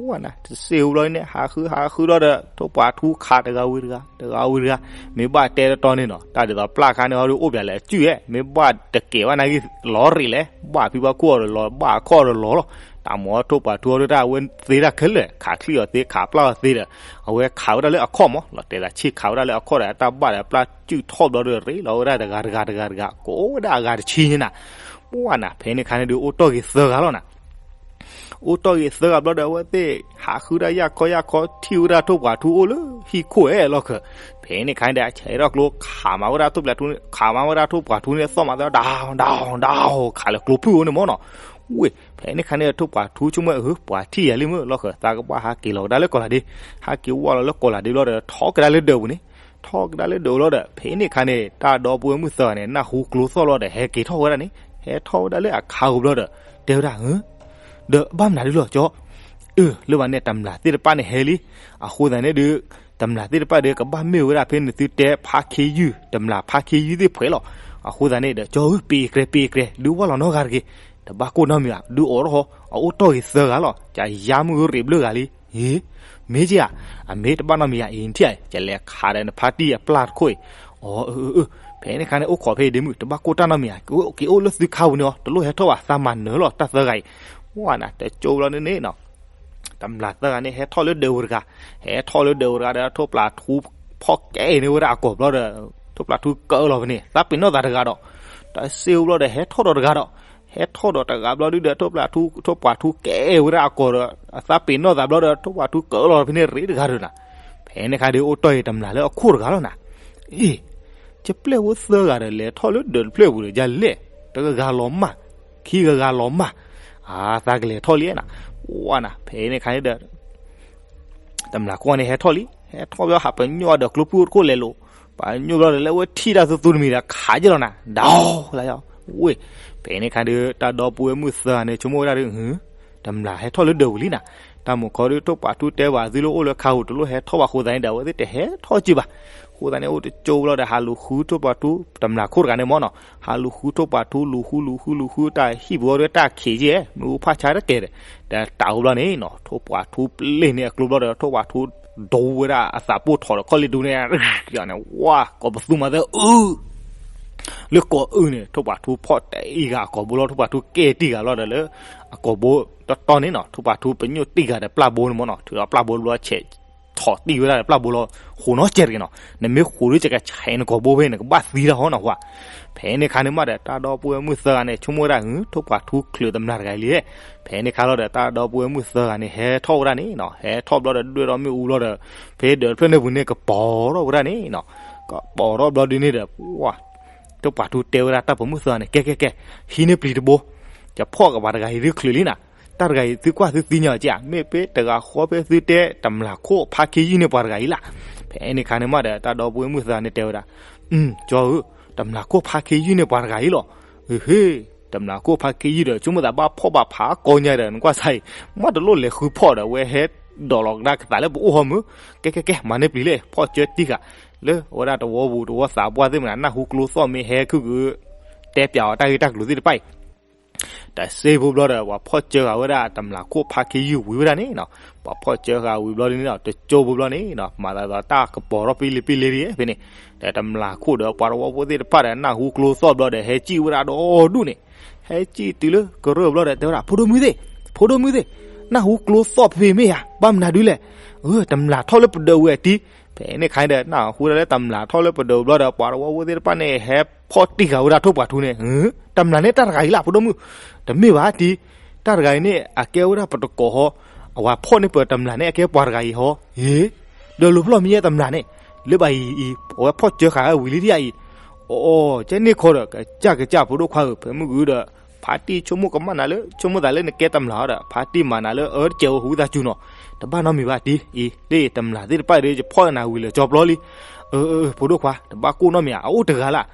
ဝဲနၤ တစ့ဧိၤဘျီန့ၣ် ဟးဃုဟးဃုလီၤဒီး ထိၣ်ပှာ်ထူခးတဂၤဝံၤတဂၤ တဂၤဝံၤတဂၤ, မ့ၢ်ဘၣ်တဲတတီန့ၣ်နီၤ တၢ်ဒ်သိးပျၢ်ခါန့ၣ်အီၤဒုးအိၣ်ပၠးလၢအစုၣ်အဲ, မ့ၢ်ဘၣ်တကဲးဘၣ်နာ်က့ၤ လီၤရ့ၣ်လဲၣ် ဘၣ်ဖံဘၣ်ခိၣ်အီၤဒီးလီၤ ဘၣ်အခီၣ်အီၤဒီးလီၤလီၤ, တၢ်မ့ၢ်ထိၣ်ပှာ်ထူအီၤဒုးတၢ်အဝဲသ့တၢ်ခဲလၢာ် ခးချံၣ်အီၤသ့ ခးပျၢ်အီၤသ့ဒီး အဝဲခးဝဲဒၣ်လၢအခီၣ်မး လီၤတဲာ်သးဆံၣ်ခးဝဲဒၣ်လၢအခီၣ်ဒီး အတၢ်ဘၣ်ဒီးပျၢ်စုၣ်ထီၣ်ဘျီဒီး ရ့ၣ်လီၤဝဲဒၣ်တဂၤတဂၤတဂၤတဂၤ ကိးဝဲဒၣ်အဂၤတဆံန့ၣ်နၤ, ပှၤနၤ ဖဲန့ၣ်ခါန့ၣ်ဒုး အိၣ်တီၢ်ဂ့ၤသၢဂၤလီၤနၤ အိၣ်တီၢ်ဂ့ၤသၢဂၤဘျီဒီး အဝဲသ့ၣ်ဟးဃုဒၣ်ယၢ်ခီယၢ်ခီ ထံၣ်ဝဲဒၣ်ထိၣ်ပှာ်ထူအိၣ်လၢဟံၣ်ခိၣ်အဲၣ်လီၢ်ခၢၣ်, ဖဲန့ၣ်ခါန့ၣ်ဒီး အဆဲးထီၣ်ကျိ ခးမၤဝဲဒၣ်ထိၣ်ပှာ်ထူန့ၣ် ခးမၤဝဲဒၣ်ထိၣ်ပှာ်ထူန့ၣ် သီၣ်မၤသီၣ် ဒၣ်ဒၣ်ဒၣ် ခးလၢကျိဖုၣ်အိၣ်န့ၣ်မ့ၢ်နီၤ, ဝ့ၢ် ဖဲန့ၣ်ခါန့ၣ် ထိၣ်ပှာ်ထူဆိကမိၣ် အၢ ပှၤထံၣ်ယၤလံမ့ၢ် လီၢ်ခၢၣ်သးကဘၣ်ဟးက့ၤလီၤကဒါလၢကီၢ်လၤဒ့, ဟးက့ၤဝဲလီၤလၢကီၢ်လၤဒ့ဘျီဒီး ထီၣ်ကဒါလၢဒၢးပူၤန့ၣ်, ထီၣ်ကဒါလၢဒၢးပူၤလီၤဒီး ဖဲန့ၣ်ခါန့ၣ် တၢ်ဒီပုၢ်ဝဲၢ်မုၣ်သၢဂၤန့ၣ် နၢ်ဟူကျိသီၣ်လီၤဒီး ဟဲက့ၤထီၣ်ဝဲဒၣ်န့ၣ် ဟဲထီၣ်ဝဲဒၣ်လၢအခါဧိၤဘျီဒီး တဲဝဲဒၣ် ဧၢ ဒီးဘၣ်မနုၤဒုလီၤကၠီ, အၢ လၢဘၣ်န့ၣ် တမျၢ်သ့ၣ်တဖၣ်န့ၣ်ဟဲလံ, အဃိသတးန့ၣ်ဒုး တမျၢ်သ့ၣ်တဖၣ်ဒီး ကဘၣ်မ့ၢ်ဝဲဒၣ်ဖဲန့ၣ်သုတဲဖါခ့ယုၢ် တမျၢ်ဖါခ့ယုၢ်သ့ၣ်ဖှဲးလီၤ, အဃိသတးန့ၣ်ဒီး ကၠီဧၢ ပ့ၤကြဲ ပ့ၤကြဲ ဒုးဝဲလီၤနီတဂၤတဂ့ၤ, တဘၣ်ကိၢ်နီတမံၤဘၣ် ဒုးအိးထီၣ်ဃီ အအိၣ်တီၢ်ဂ့ၤသၢဂၤလီၤ, ကယါမုၢ်ဧိၤရ့ၣ်ဘျၢဂၤလံ, ဟ့ မ့ၢ်က့ဧါ, အမ့ၢ်တဘၣ်နီတမံၤယါ အံၤထံၣ် ကလဲၤခးဒီးနဖါတံၢ်အပျၢ်တခိၣ်အံၤ, အၢ အၢ အၢ ဖဲန့ၣ်ခါန့ၣ် အိၣ်ခိးဖဲအံၤဒ့မုၣ် တဘၣ်ကိၢ်တၢ်နီတမံၤဧါ, က့ၤအိၣ်လၢသုခါပူၤန့ၣ်အီၤ တလိၣ်ဟဲထီၣ်ဘၣ် သးမၤနၢၤလီၤ တၢ်သၢဂၤအံၤ, ဝဲနၤ တကၠိဘျီန့ၣ်န့ၣ်နီၤ တမျၢ်သၢဂၤန့ၣ် ဟဲထီၣ်လၢဒၢးဝဲတဂၤ, ဟဲထီၣ်လၢဒၢးဝဲတဂၤဒီး ထိၣ်ပျၢ်ထူဖီၣ်ကဲန့ၢ်ဝဲဒၣ်အကီၢ်ဘျီဒီး ထိၣ်ပျၢ်ထူကၢလီၤဖဲန့ၣ် သးပ့ၤနီၣ်သးတဂၤဒီး, တစ့ဧိၤဘျီဒီး ဟဲထီၣ်ဒီးတဂၤဒီး, ဟဲထီၣ်ဒီးတဂၤဘျီဒုဒီး ထိၣ်ပျၢ်ထူ ထိၣ်ပှာ်ထူကဲဝဲဒၣ်အကီၢ်ဒီး အသးပ့ၤနီၣ်သးဘျီဒီး ထိၣ်ပှာ်ထူကၢလီၤဖဲန့ၣ်ရ့တဂၤဒီးနၤ, ဖဲန့ၣ်ခါဒီးအိၣ်တီၢ်အံၤတမျၢ်လၢအခိၣ်တဂၤလီၤနၤ, အ့ ကပျဲၢ်ဖိသၢဂၤဒီး လဲၤထီၣ်လၢဒၢးတဖျၢၣ်ပူၤဒီး ယလဲၣ်, တဂၤဂၤလီၤမၢ်, ခံဂၤဂၤလီၤမၢ်, အသးကလဲၤထီၣ်လံနၤ, ဝဲနၤ ဖဲန့ၣ်ခါန့ၣ်ဒီး တမျၢ်ခိၣ်န့ၣ်ဟဲထီၣ်လံ, ဟဲထီၣ်ဘၣ်ဟးပညိၣ်အဒၢးကျိဖုၣ်တခိၣ်လဲၤလိာ်, ပညိၣ်ဘျီဒီး လၢဝဲထံၣ်တၢ်သူသူတမံၤဒီး ခးက့ၤလီၤနၤ, ဒီးလၢယီၤ, ဝ့ၢ်, ဖဲန့ၣ်ခါဒီး တၢ်ဒီပုၢ်ဝဲၢ်မုၣ်သၢဂၤန့ၣ် ဆိကမိၣ်ဝဲဒၣ်ဒီး တမျၢ်ဟဲထီၣ်လၢဒၢးပူၤလံနၤ, တၢ်မုၢ်ခီဒီး ထိၣ်ပှာ်ထူတဲဘၣ်သုလၢအိၣ်လၢခါပူၤ တလိၣ်ဟဲထီၣ်ဘၣ်အဃိသတးန့ၣ်ဒီး အဝဲသ့ၣ်တဟဲထီၣ်က့ၤဘၣ်, အဃိသတးန့ၣ် အိၣ်တကၠိဘျီဒီး ဟးလူၤဃုထိၣ်ပှာ်ထူ တမျၢ်ခိၣ်တဂၤန့ၣ်မ့ၢ်နီၤ, ဟးလူၤဃုထိၣ်ပှာ်ထူ လူၤဃု လူၤဃု လူၤဃု တၢ်ဟံၣ်ပူၤအီၤဒီးတၢ်ခံးက့ၤ မ့ၣ်အူဖးဆါတကဲၤဒီး, ဒီးတၢ်အိၣ်ဘျီန့ၣ်နီၤ ထိၣ်ပှာ်ထူပျ့ၢ်န့ၢ်အကျိဘျီဒီး ထိၣ်ပှာ်ထူဒိဝဲဒၣ်အသးပိၢ်ထီၣ်ဒီးခီၣ်လံၢ်ဒူန့ၣ် ယန့ၣ် ဝါ ကိးပသူမၤသၢအု လၢကိးအုန့ၣ် ထိၣ်ပှာ်ထူဖီၣ်တ့ၢ်ဂၤအကိာ်ဘိလီၤ, ထိၣ်ပှာ်ထူကဲတံၢ်ဂၤလီၤဒီးလၢ အကိာ်ဘိတတီန့ၣ်နီၤ, ထိၣ်ပှာ်ထူပညိၣ်တံၢ်ဂၤဒီးပျၢ်ဘိန့ၣ်မ့ၢ်နီၤ, ထုးဒီးပျၢ်ဘိတဘျီဆဲး ထီၣ်တံၢ်ဝဲဒၣ်ဒီးပျၢ်ဘိလီၤ, ဃိးနီတစဲးတဂ့ၤနီၤ, နမ့ၢ်ဃိးဒီး ယကဆဲးနကိာ်ဘိဖဲန့ၣ် နကဘၣ်သံတၢ်ဟီနီၤဟူဧါ. ဖဲန့ၣ်အခါန့ၣ်မးဒီး တၢ်ဒီပုၢ်ဝဲၢ်မုၣ်သၢဂၤန့ၣ် ဆိကမိၣ်ဝဲဒၣ် ထိၣ်ပှာ်ထူချုးတမျာ်တဂၤအံၤလံ. ဖဲန့ၣ်အခါလီၤဒီး တၢ်ဒီပုၢ်ဝဲၢ်မုၣ်သၢဂၤန့ၣ် ဟဲထီၣ်ဝဲဒၣ်န့ၣ်နီၤ, ဟဲထီၣ်ဘျီဒီး ဒွဲၣ်ထီၣ်မ့ၣ်အူဘျီဒီး ဖဲဒၢးတဖျၢၣ်န့ၣ်ပူၤန့ၣ် ကပီၤထီၣ်ဝဲဒၣ်န့ၣ်နီၤ, ကပီၤထီၣ်ဘျီဒုန့ၣ်ဒီး ထိၣ်ပှာ်ထူတဲဝဲဒၣ်တၢ်ပိာ်မုၣ်သၢဂၤန့ၣ် ကဲကဲကဲ, ဟံးန့ၢ်ပျံၤတဘိ, ယဖီၣ်ကပၤတဂၤအံၤဒုးချုးလံနၤ, တၢ်တဂၤအံၤသုကွၢ်သုသ့ၣ်ညါအီၤကဲဧါ, မ့ၢ်ပတဂၤဃီဖဲသုတဲ တမျာ်ခိၣ်ဖါခ့ယုၢ်န့ၢ်ပှၤတဂၤအံၤလၢ်. ဖဲန့ၣ်အခါန့ၣ်မးဒီး တၢ်ဒီပုၢ်ဝဲၢ်မုၣ်သၢဂၤန့ၣ်တဲဝဲဒၣ်, ကၠီဧၢ, တမျာ်ခိၣ်ဖါခ့ယုၢ်န့ၢ်ပှၤတဂၤအံၤလီၤ. ဟ့ၣ်, တမျာ်ခိၣ်ဖါခ့ယုၢ်ဒီး ဆိကမိၣ်သးဘၣ်ဖီၣ်ဘၣ်ဖးကိးညါဒီး နကွၢ်ဆါအံၤ မ့ၢ်တလိၣ်လဲၤဃုဖီၣ်ဒီး အဝဲဟဲဒိးလီၤကဒါကသးလၢပအိၣ်ဟီမုၢ်, ကဲကဲကဲ မၤန့ၢ်ပျံၤလဲၣ်, ဖီၣ်ကၠၢတံၢ်ဃာ်, လၢအဝဲဒၣ်တဝီပူၤ တဝီသးပှၢ်သ့ၣ်မနၤ နၢ်ဟူကျိသီၣ်မ့ၢ်ဟဲခုၣ်ကု တဲပၠးအီၤတၢ်ဂ့ၢ်တၢ်ကျိၤသ့ၣ်တဖၣ်အံၤ တစ့ဖိဘျီဒီး ပှၤဖီၣ်ကၠၢဃာ်ဝဲဒၣ်တမျာ်ခိၣ်ဖါခ့ယုၢ်ဝံၤဝဲဒၣ်န့ၣ်နီၤ, ပှၤဖီၣ်ကၠၢဃာ်ဝံၤဘျီဒုန့ၣ်နီၤ, တကၠိဖိဘျီန့ၣ်နီၤ, မၤသးဒီးတၢ်ကပီၤထီၣ်ပ့လ့ပ့လ့ဒ်ဖဲန့ၣ်, ဒီးတမျာ်ခိၣ်ဒီးပှၤတဝီဖိသ့ၣ်တဖၣ်ဒီး နၢ်ဟူကျိသီၣ်ဘျီဒီး ဟဲကံၣ်ဝဲဒၣ်ဒီဒူၣ်န့ၣ်, ဟဲကံၣ်တုၤလၢကရၢၢ်ဘျီဒီး တဲဝဲဒၣ် ဖိဒိၣ်မုၣ်သ့ၣ်, ဖိဒိၣ်မုၣ်သ့ၣ်, နၢ်ဟူကျိသီၣ်ဖဲမ့ၢ်ဧါ, ဘၣ်မနုၤဒုလဲၣ်, တမျာ်ထီၣ်လၢပဒၢးဝံၤအတံၤ, ဖဲန့ၣ်ခါဒီး နၢ်ဟူဒၣ်လၢတမျာ်ထီၣ်လၢပဒၢးဘျီဒီး ပှၤတဝီဖိသ့ၣ်တဖၣ်န့ၣ် ဟဲဖီၣ်တံၢ်ဃာ်ဝဲဒၣ်ထိၣ်ပှာ်ထူန့ၣ်, တမျာ်န့ၣ်တၢ်တဂၤအံၤလၢ် ဖိဒိၣ်မုၣ်, တမ့ၢ်ဘၣ်တံၤ, တၢ်တဂၤအံၤန့ၣ် အကဲဝဲဒၣ်ပတကိးဟီ, အဝဲဖီၣ်န့ၢ်ပတမျာ်န့ၣ် အကဲပှၤတဂၤအံၤဟီ, ဧ့, ဒီးလူၤဖျီၣ်မ့ၢ်ယဲတမျာ်န့ၣ်, လၢဘၣ်အံၤအံၤ အဝဲဖီၣ်ကၠၢဃာ်ဝံၤလံဒ်အံၤ, အီ ကဲန့ၣ်ခီဒီး ကစၢ်ကစၢ်ဖိဒိၣ်ခွါဧၢ, ဖဲမုၢ်ဂုၤဒီး ဖါတံၢ်ဆိကမိၣ်ကမၣ်နၤလၢ ဆိကမိၣ်သးလၢနကဲတမျာ်ဒီး ဖါတံၢ်မၤနၤလၢအၢတကဲးဝဲဟူသးစူၤနီၤ, တဘၣ်နီတမံၤဘၣ်တံၤအံၤ, လၢတမျာ်သ့ၣ်တဖၣ်ဒီး ယဖီၣ်နၤဝံၤလၢာ်ကၠီပျီလံ, အၢ အၢ ဖိဒိၣ်ခွါ တဘၣ်ကိၢ်နီတမံၤဧါ, အအိၣ်တဂၤလၢ်,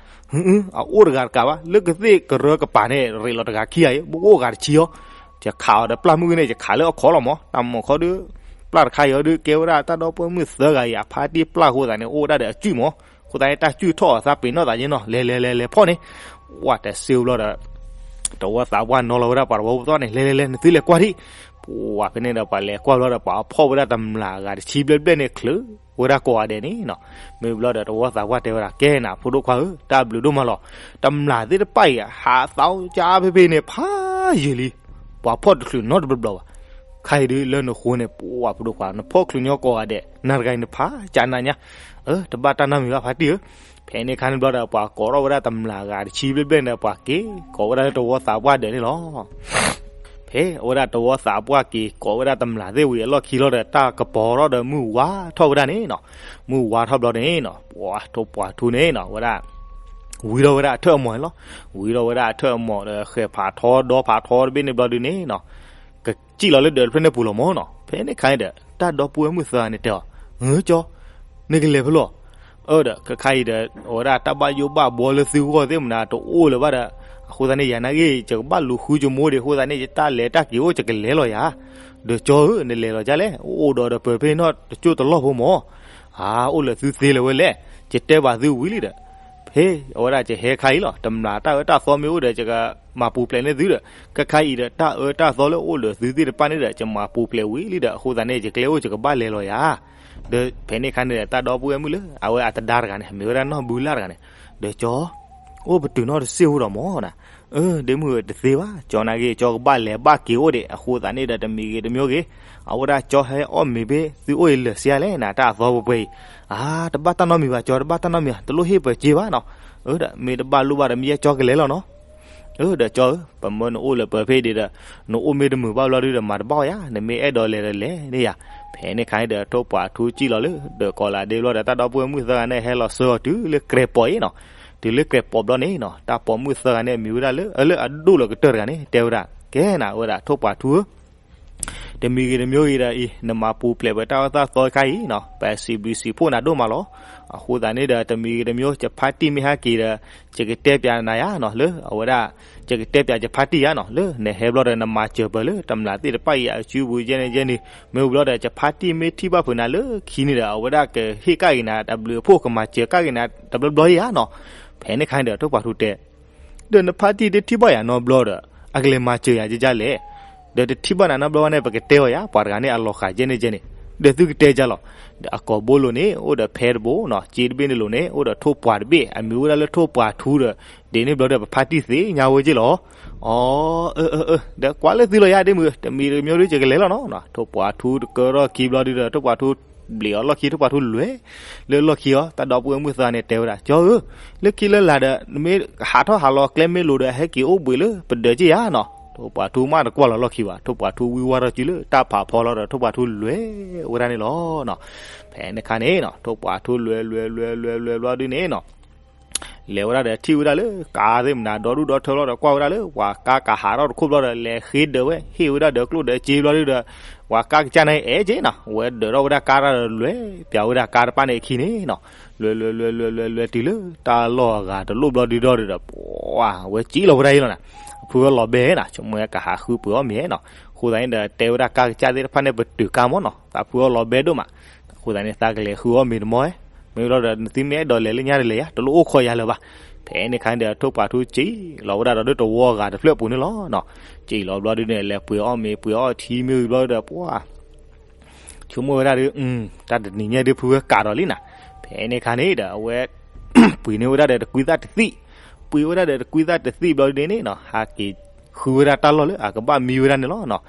အအိၣ်တဂၤတကးဘၣ်, လၢကသ့ၣ်ကရၢကပၤန့ၣ် ရ့းလီၤတဂၤခံဂၤအံၤ, ပအိၣ်ဂၤတဆံအီၤ, ယခးအီၤဒီးပျၢ်မုၢ်ဂ့ၤန့ၣ် ယခးလၢအခီလီၤမး, တၢ်မၤခီဒီး ပျၢ်တခါအံၤအီၤဒီး ကဲဝဲဒၣ်တၢ်ဒီပုၢ်ဝဲၢ်မုၣ်သၢဂၤအံၤ အဖါတံၢ်ပျၢ်အဃိသတးန့ၣ် အိၣ်ဝဲဒၣ်ဒီးအစုၣ်မး, အဃိသတးန့ၣ် တၢ်စုၣ်ထီၣ်အသးပ့ၤနီၣ်သးယဲနီၤ, လဲၤလဲၤလဲၤလဲၤဖီၣ်န့ၣ်, ဝဲတစ့ဘျီဒီး တဝီသးပှၢ်နီၤလီၤဝဲဒၣ်ပှၤတဝီပူၤသီၣ်န့ၣ်, လဲၤလဲၤလဲၤ နသုလဲၤကွၢ်ဒံး, ပှၤဖဲန့ၣ်ဒီး ပှၤလဲၤကွၢ်ဘျီဒီး ပှၤဖီၣ်ဝဲဒၣ်တမျာ်ဂၤတဆံဘျဲၣ်ဘျဲၣ်န့ၣ် ချုးဝဲဒၣ်ကိးဂၤဒဲးန့ၣ်နီၤ, မ့ၢ်ဘျီဒီး တဝီသးပှၢ်တဲဝဲဒၣ် ကဲနၤ ဖိဒိၣ်ခွါဧၢ, တၢ်ဘျုးဒိၣ်မးလီၤ, တမျာ်သ့ၣ်တဖၣ်အံၤ ဟးသးအိၣ်ကၢ်ဖဲဖဲန့ၣ် ဖးယံာ်လံ, ပှၤဖီၣ်တချုးနီတဘျီဘျီဘၣ်, ခါအံၤဒုးလၢနဃိန့ၣ် ပှၤဖိဒိၣ်ခွါ နဖီၣ်ချုးညီကိးဂၤဒဲး နၤတဂၤအံၤနဖးကၢ်နၤညါ, အၢ တဘၣ်တၢ်နီတမံၤဘၣ်ဖါတံၢ်ဧၢ, ဖဲန့ၣ်ခါန့ၣ်ဘျီဒီး ပှၤကိးထီၣ်ဝဲဒၣ်တမျာ်ဂၤတဆံဘျဲၣ်ဘျဲၣ်န့ၣ်ဒီး ပှၤက့ၤကိးဝဲဒၣ်လၢတဝီသးပှၢ်ဒၢးန့ၣ်လီၤ. ဖဲအဝဲဒၣ်တဝီသးပှၢ်က့ၤကိးဝဲဒၣ်တမျာ်သ့ၣ်ဝံၤအလီၢ်ခံလီၤဒီး တၢ်ကပီၤထီၣ်ဒီးမုၢ်ဝါထီၣ်ဝဲဒၣ်န့ၣ်နီၤ, မုၢ်ဝါထီၣ်ဘျီန့ၣ်နီၤ, ပှၤထိၣ်ပှၤထူန့ၣ်နီၤ ဝဲဒၣ် ဝံထီၣ်ဝဲဒၣ်အထၢၣ်အမီၢ်န့ၣ်လီၤ. ဝံထီၣ်ဝဲဒၣ်အထၢၣ်အမီၢ်ဒီး ဃဲၤဖးထီဒီဖးထီတဘ့ၣ်န့ၣ်ဘျီဒုန့ၣ်နီၤ, ကစံၣ်လီၤလၢဒၢးတဖျၢၣ်န့ၣ်ပူၤလီၤမၢ်နီၤ. ဖဲန့ၣ်ခါန့ၣ်ဒီး တၢ်ဒီပုၢ်ဝဲၢ်မုၣ်သၢဂၤန့ၣ်တဲအီၤ, ဧၢ ကၠီ, နကလဲၤဖဲလဲၣ်. အၢ ဒီး ခဲခါအံၤဒီး အဝဲဒၣ်တၢ်ဘၣ်ယိၣ်ဘၣ်ဘှီလၢသုဂီၢ်သ့ၣ်မနုၤတအိၣ်လၢၤဘၣ်ဒီး အဃိသတးန့ၣ် ယၤနာ်က့ ယကဘၣ်လူၤဃုယမိၢ်ဒံး အဃိသတးန့ၣ် ယတၢ်လဲၤတၢ်က့ၤအိၣ် ယကလဲၤလီၤယၤ. ဒီးကၠီဧၢ နလဲၤလီၤဒ်လဲၣ်, အိၣ်ဒီးဒီးပၢၤဖဲနီၣ်တကၠိၢ်တလီၢ်ဖိမၢ်. အါ အိၣ်လၢသုသ့လၢၤဝဲလဲၣ်, ယတဲဘၣ်သုဝံၤလံဒီး ဖဲအဝဲဒၣ်ယဟဲခါအံၤလီၤ, တမျာ်တၢ်အၢတၢ်သီမ့ၢ်အိၣ်ဒီး ယကမၤပူၤဖျဲးန့ၢ်သုဒီး ခဲခါအံၤဒီး တၢ်အၢတၢ်သီလၢအိၣ်လၢသုသ့ၣ်တဖၣ်န့ၣ်ဒီး ယမၤပူၤဖျဲးဝံၤလံဒီး အဃိသတးန့ၣ် ယကျဲအိၣ် ယကဘၣ်လဲၤလီၤယၤ. ဒီးဖဲန့ၣ်ခါန့ၣ်ဒီး တၢ်ဒီပုၢ်ဝဲၢ်မုၣ်လၢ အဝဲအတဒါတဂၤန့ၣ် မ့ၢ်ဝဲဒၣ်နီၢ်ဘုလၢ်တဂၤန့ၣ်, ဒီးကၠီ အိၣ်ပတုာ်နီၣ်တစ့ၢ်ဖိဒီးမၢ်နၤ. အၢ ဒ့မုၣ်ဧၢ တသ့ဘၣ်, ကၠီနာ်က့ ကၠီကဘၣ်လဲၤဘၣ်က့ၤအိၣ်ဒံး အဃိသတးန့ၣ်ဒီး တမံၤဂ့ၤတမံၤဂ့ၤ အဝဲဒၣ်ကၠီဟဲအီၣ်မ့ၤဖဲသုအိၣ်အံၤလၢာ်ဆံးလဲၣ်နၤ တၢ်အသီပှဲၤပှဲၤအံၤ. အါ တဘၣ်တၢ်နီတမံၤဘၣ် ကၠီ တဘၣ်တၢ်နီတမံၤဘၣ် တလိၣ်ဟ့ၣ်ပၢၤစ့ဘၣ်နီၤ. အၢ ဒီးမ့ၢ်တဘၣ်လိၣ်ဘၣ်ဒီး မ့ၢ်ယဲကၠီကလဲၤလီၤနီၤ. အၢ ဒီးကၠီဧၢ ပမၢနအိၣ်လၢပၢၤဖဲဒံးဒီး နအိၣ်မ့ၢ်တမုာ်ဘၣ်ဘျီဒုဒီး မၤတဘၣ်အီၤယၤ, နမ့ၢ်အဲၣ်ဒိးလဲၤဒီးလဲၤန့ၣ်ယၤ. ဖဲန့ၣ်ခါန့ၣ်ဒီး ထိၣ်ပှာ်ထူစံၣ်လီၤလၢ ဒီးကီးလးဒ့ဘျီဒီး တၢ်ဒီပုၢ်ဝဲၢ်မုၣ်သၢဂၤန့ၣ် ဟဲလီၤဆှၢအီၤတုၤလၢကြဲးပိာ်အံၤနီၤ. တုၤလၢကြဲးပိာ်ဘျီန့ၣ်နီၤ တၢ်ပိာ်မုၣ်သၢဂၤန့ၣ် မံၤဝဲဒၣ်လၢ အလၢအဒိၣ်လီၤကတၢၢ်တဂၤန့ၣ် တဲဝဲဒၣ် ကဲနၤဝဲဒၣ် ထိၣ်ပှာ်ထူဧၢ တမံၤဂ့ၤတမံၤဂ့ၤဒီးအံၤ နမၤပူၤဖျဲးပတၢ်အၢတၢ်သီခါအံၤနီၤ ပစံးဘျုးစံးဖှိၣ်နၤဒိၣ်မးလီၤ. အဃိသတးန့ၣ်ဒီး တမံၤဂ့ၤတမံၤ ယဖါတံၢ်မ့ၢ်ဟဲက့ၤဒီး ယကတဲပၠးနၤယၤနီၤ လၢအဝဲဒၣ် ယကတဲပၠးယဖါတံၢ်ယၤနီၤ လၢနဟဲဘျီဒီး နမၤစၢၤပၢၤလၢတမျၢ်သ့ၣ်တဖၣ်အံၤအစုပူၤယဲန့ၣ်ယဲန့ၣ် မ့ၢ်ဘျီဒီး ယဖါတံၢ်မ့ၢ်ထံၣ်ဘၣ်ဖုးနၤလၢခံန့ၣ်ဒီး အဝဲဒၣ်ကဟ့ၣ်ကၣ်က့ၤနၤတဘျုးအဖှိၣ် ကမၤစၢၤကၣ်က့ၤနၤတဘျီဘျီယၤနီၤ. ဖဲန့ၣ်ခါန့ၣ်ဒီး ထိၣ်ပှာ်ထူတဲ ဒီးနဖါတံၢ်တထံၣ်ဘၣ်ယၤနီတဘျီဒီး အကလဲၤမၤစၢၤယၤကကလဲၣ်. ဒီးတထံၣ်ဘၣ်နၤနီတဘျီဘၣ်န့ၣ် ပကတဲအီၤယၤ ပှၤတဂၤန့ၣ်အလီၤဃာ်ယဲန့ၣ်ယဲန့ၣ် ဒီးသုကတဲယၤလီၤ. ဒီးအကိာ်ဘိလိၤန့ၣ် အိၣ်ဒီးဖဲတဘိနီၤ စ့တဘ့ၣ်န့ၣ်လိၤန့ၣ် အိၣ်ဒီးထိၣ်ပှာ်တဘ့ၣ် အမံၤဝဲဒၣ်လၢထိၣ်ပှာ်ထူဒီး ဒ်န့ၣ်ဘျီဒီး ပဖါတံၢ်သ့ၣ်ညါဝဲက့လီၤ. အီ အၢ အၢ အၢ ဒီးကွၢ်လၢသုလီၤယၤဒ့မုၣ် တမံၤတမံၤဒီး ယကလဲၤလီၤနီၤ. ထိၣ်ပှာ်ထူတကၢထီၣ်ခံဘျီဒုဒီး ထိၣ်ပှာ်ထူ ဘျံးအီၤလီၢ်ခံ ထိၣ်ပှာ်ထူလွဲၢ်လၢလီၢ်ခံအီၤ တၢ်ဒီပုၢ်ဝဲၢ်မုၣ်သးန့ၣ်တဲဝဲဒၣ် ကၠီဧၢ, လၢခံလၢလာ်ဒီး နမ့ၢ်ဟးထီၣ်ဟးလီၤကျဲမ့ၢ်လိၤဒီး ဟဲက့ၤအိၣ်ဘှံးလၢပဒၢးက့ၢ်ယၤနီၤ. ထိၣ်ပှာ်ထူမ့ၢ်တကွၢ်လီၤလီၢ်ခံဘၣ်, ထိၣ်ပှာ်ထူဝံဝါထီၣ်စုလၢတၢ်ဖးဖီလီၤဒီး ထိၣ်ပှာ်ထူလွဲၢ်ဝဲဒၣ်န့ၣ်လီၤနီၤ. ဖဲန့ၣ်ခါန့ၣ်နီၤ ထိၣ်ပှာ်ထူလွဲၢ်လွဲၢ်လွဲၢ်လွဲၢ်လွဲၢ်ဘျီဒုန့ၣ်နီၤ လဲၤဝဲဒၣ်ဒီးထံၣ်ဝဲဒၣ်လၢကါသ့ၣ်မနၤ ဒီဒူၣ်ဒီထၢလီၤဒီး ကွၢ်ဝဲဒၣ်လၢပှၤကါကဟးထီၣ်တခိၣ်ဘျီဒီး လဲၤဃ့ဒၢးဝဲ ဟ့ၣ်ဝဲဒၣ်ဒီးကျိၣ်ဒီးစ့ဘျီဒုဒီး ပှၤကါကစၢ်န့ၣ်အဲၣ်က့နီၤ ဝဲဒၢးထီၣ်ဝဲဒၣ်ကါတၢ်ဒီးလွဲၢ် ပျးဝဲဒၣ်ကါတပၣ်န့ၣ်အခံန့ၣ်နီၤ လွဲၢ်လွဲၢ်လွဲၢ်လွဲၢ်လွဲၢ်တုၤလၢတၢ်လီၢ်အဂၤတလိၣ်ဘျီဒုဒီဒီး ပှၤဝဲစံၣ်လီၤဝဲဒၣ်အံၤလီၤနၤ. အဖုဝဲလီၤဘဲနီၤ ဆိကမိၣ်ဝဲကဟးဃုပှ့ၤအီၣ်မ့ၤနီၤ. အဃိသတးန့ၣ်ဒီး တဲဝဲဒၣ်ကါကစၢ်သ့ၣ်တဖၣ်န့ၣ် ပတုာ်ကါမ့ၢ်နီၤ သးဖုဝဲလီၤဘဲဒိၣ်မး. အဃိသတးန့ၣ် သးကလဲၤဃုအီၣ်မ့ၤတမီၢ်ဝဲ, မ့ၢ်ဘျီဒီး နသုမ့ၢ်အဲၣ်ဒိးလဲၤလၢညါတလဲၤယါ တလိၣ်အိၣ်ခိးယၤလၢၤဘၣ်. ဖဲန့ၣ်ခါန့ၣ်ဒီး ထိၣ်ပှာ်ထူစံၣ်လီၤဝဲဒၣ်ဒီးတဝီအဂၤတဖျၢၣ်ပူၤန့ၣ်လီၤနီၤ. စံၣ်လီၤဘျီဒုန့ၣ် လဲၤပှ့ၤအီၣ်မ့ၤ ပှ့ၤအီၣ်ထံမ့ၢ်ဝံၤဘျီဒီး ပှၤ ဆိကမိၣ်ဝဲဒၣ်ဒီး တၢ်တနံၤညါဒုးဖုဝဲကးဒီးလံနၤ. ဖဲန့ၣ်ခါန့ၣ်ဒီး အဝဲ ပှ့ၤန့ၢ်ဝဲဒၣ်ဒီးတကွံသၣ်တသံၣ်, ပှ့ၤဝဲဒၣ်ဒီးတကွံသၣ်တသံၣ်ဘျီဒုန့ၣ်နီၤ ဟးက့ၤဃုဝဲဒၣ်တၢ်လီၢ်လၢအကဘၣ်မံဝဲဒၣ်န့ၣ်လီၤနီၤ.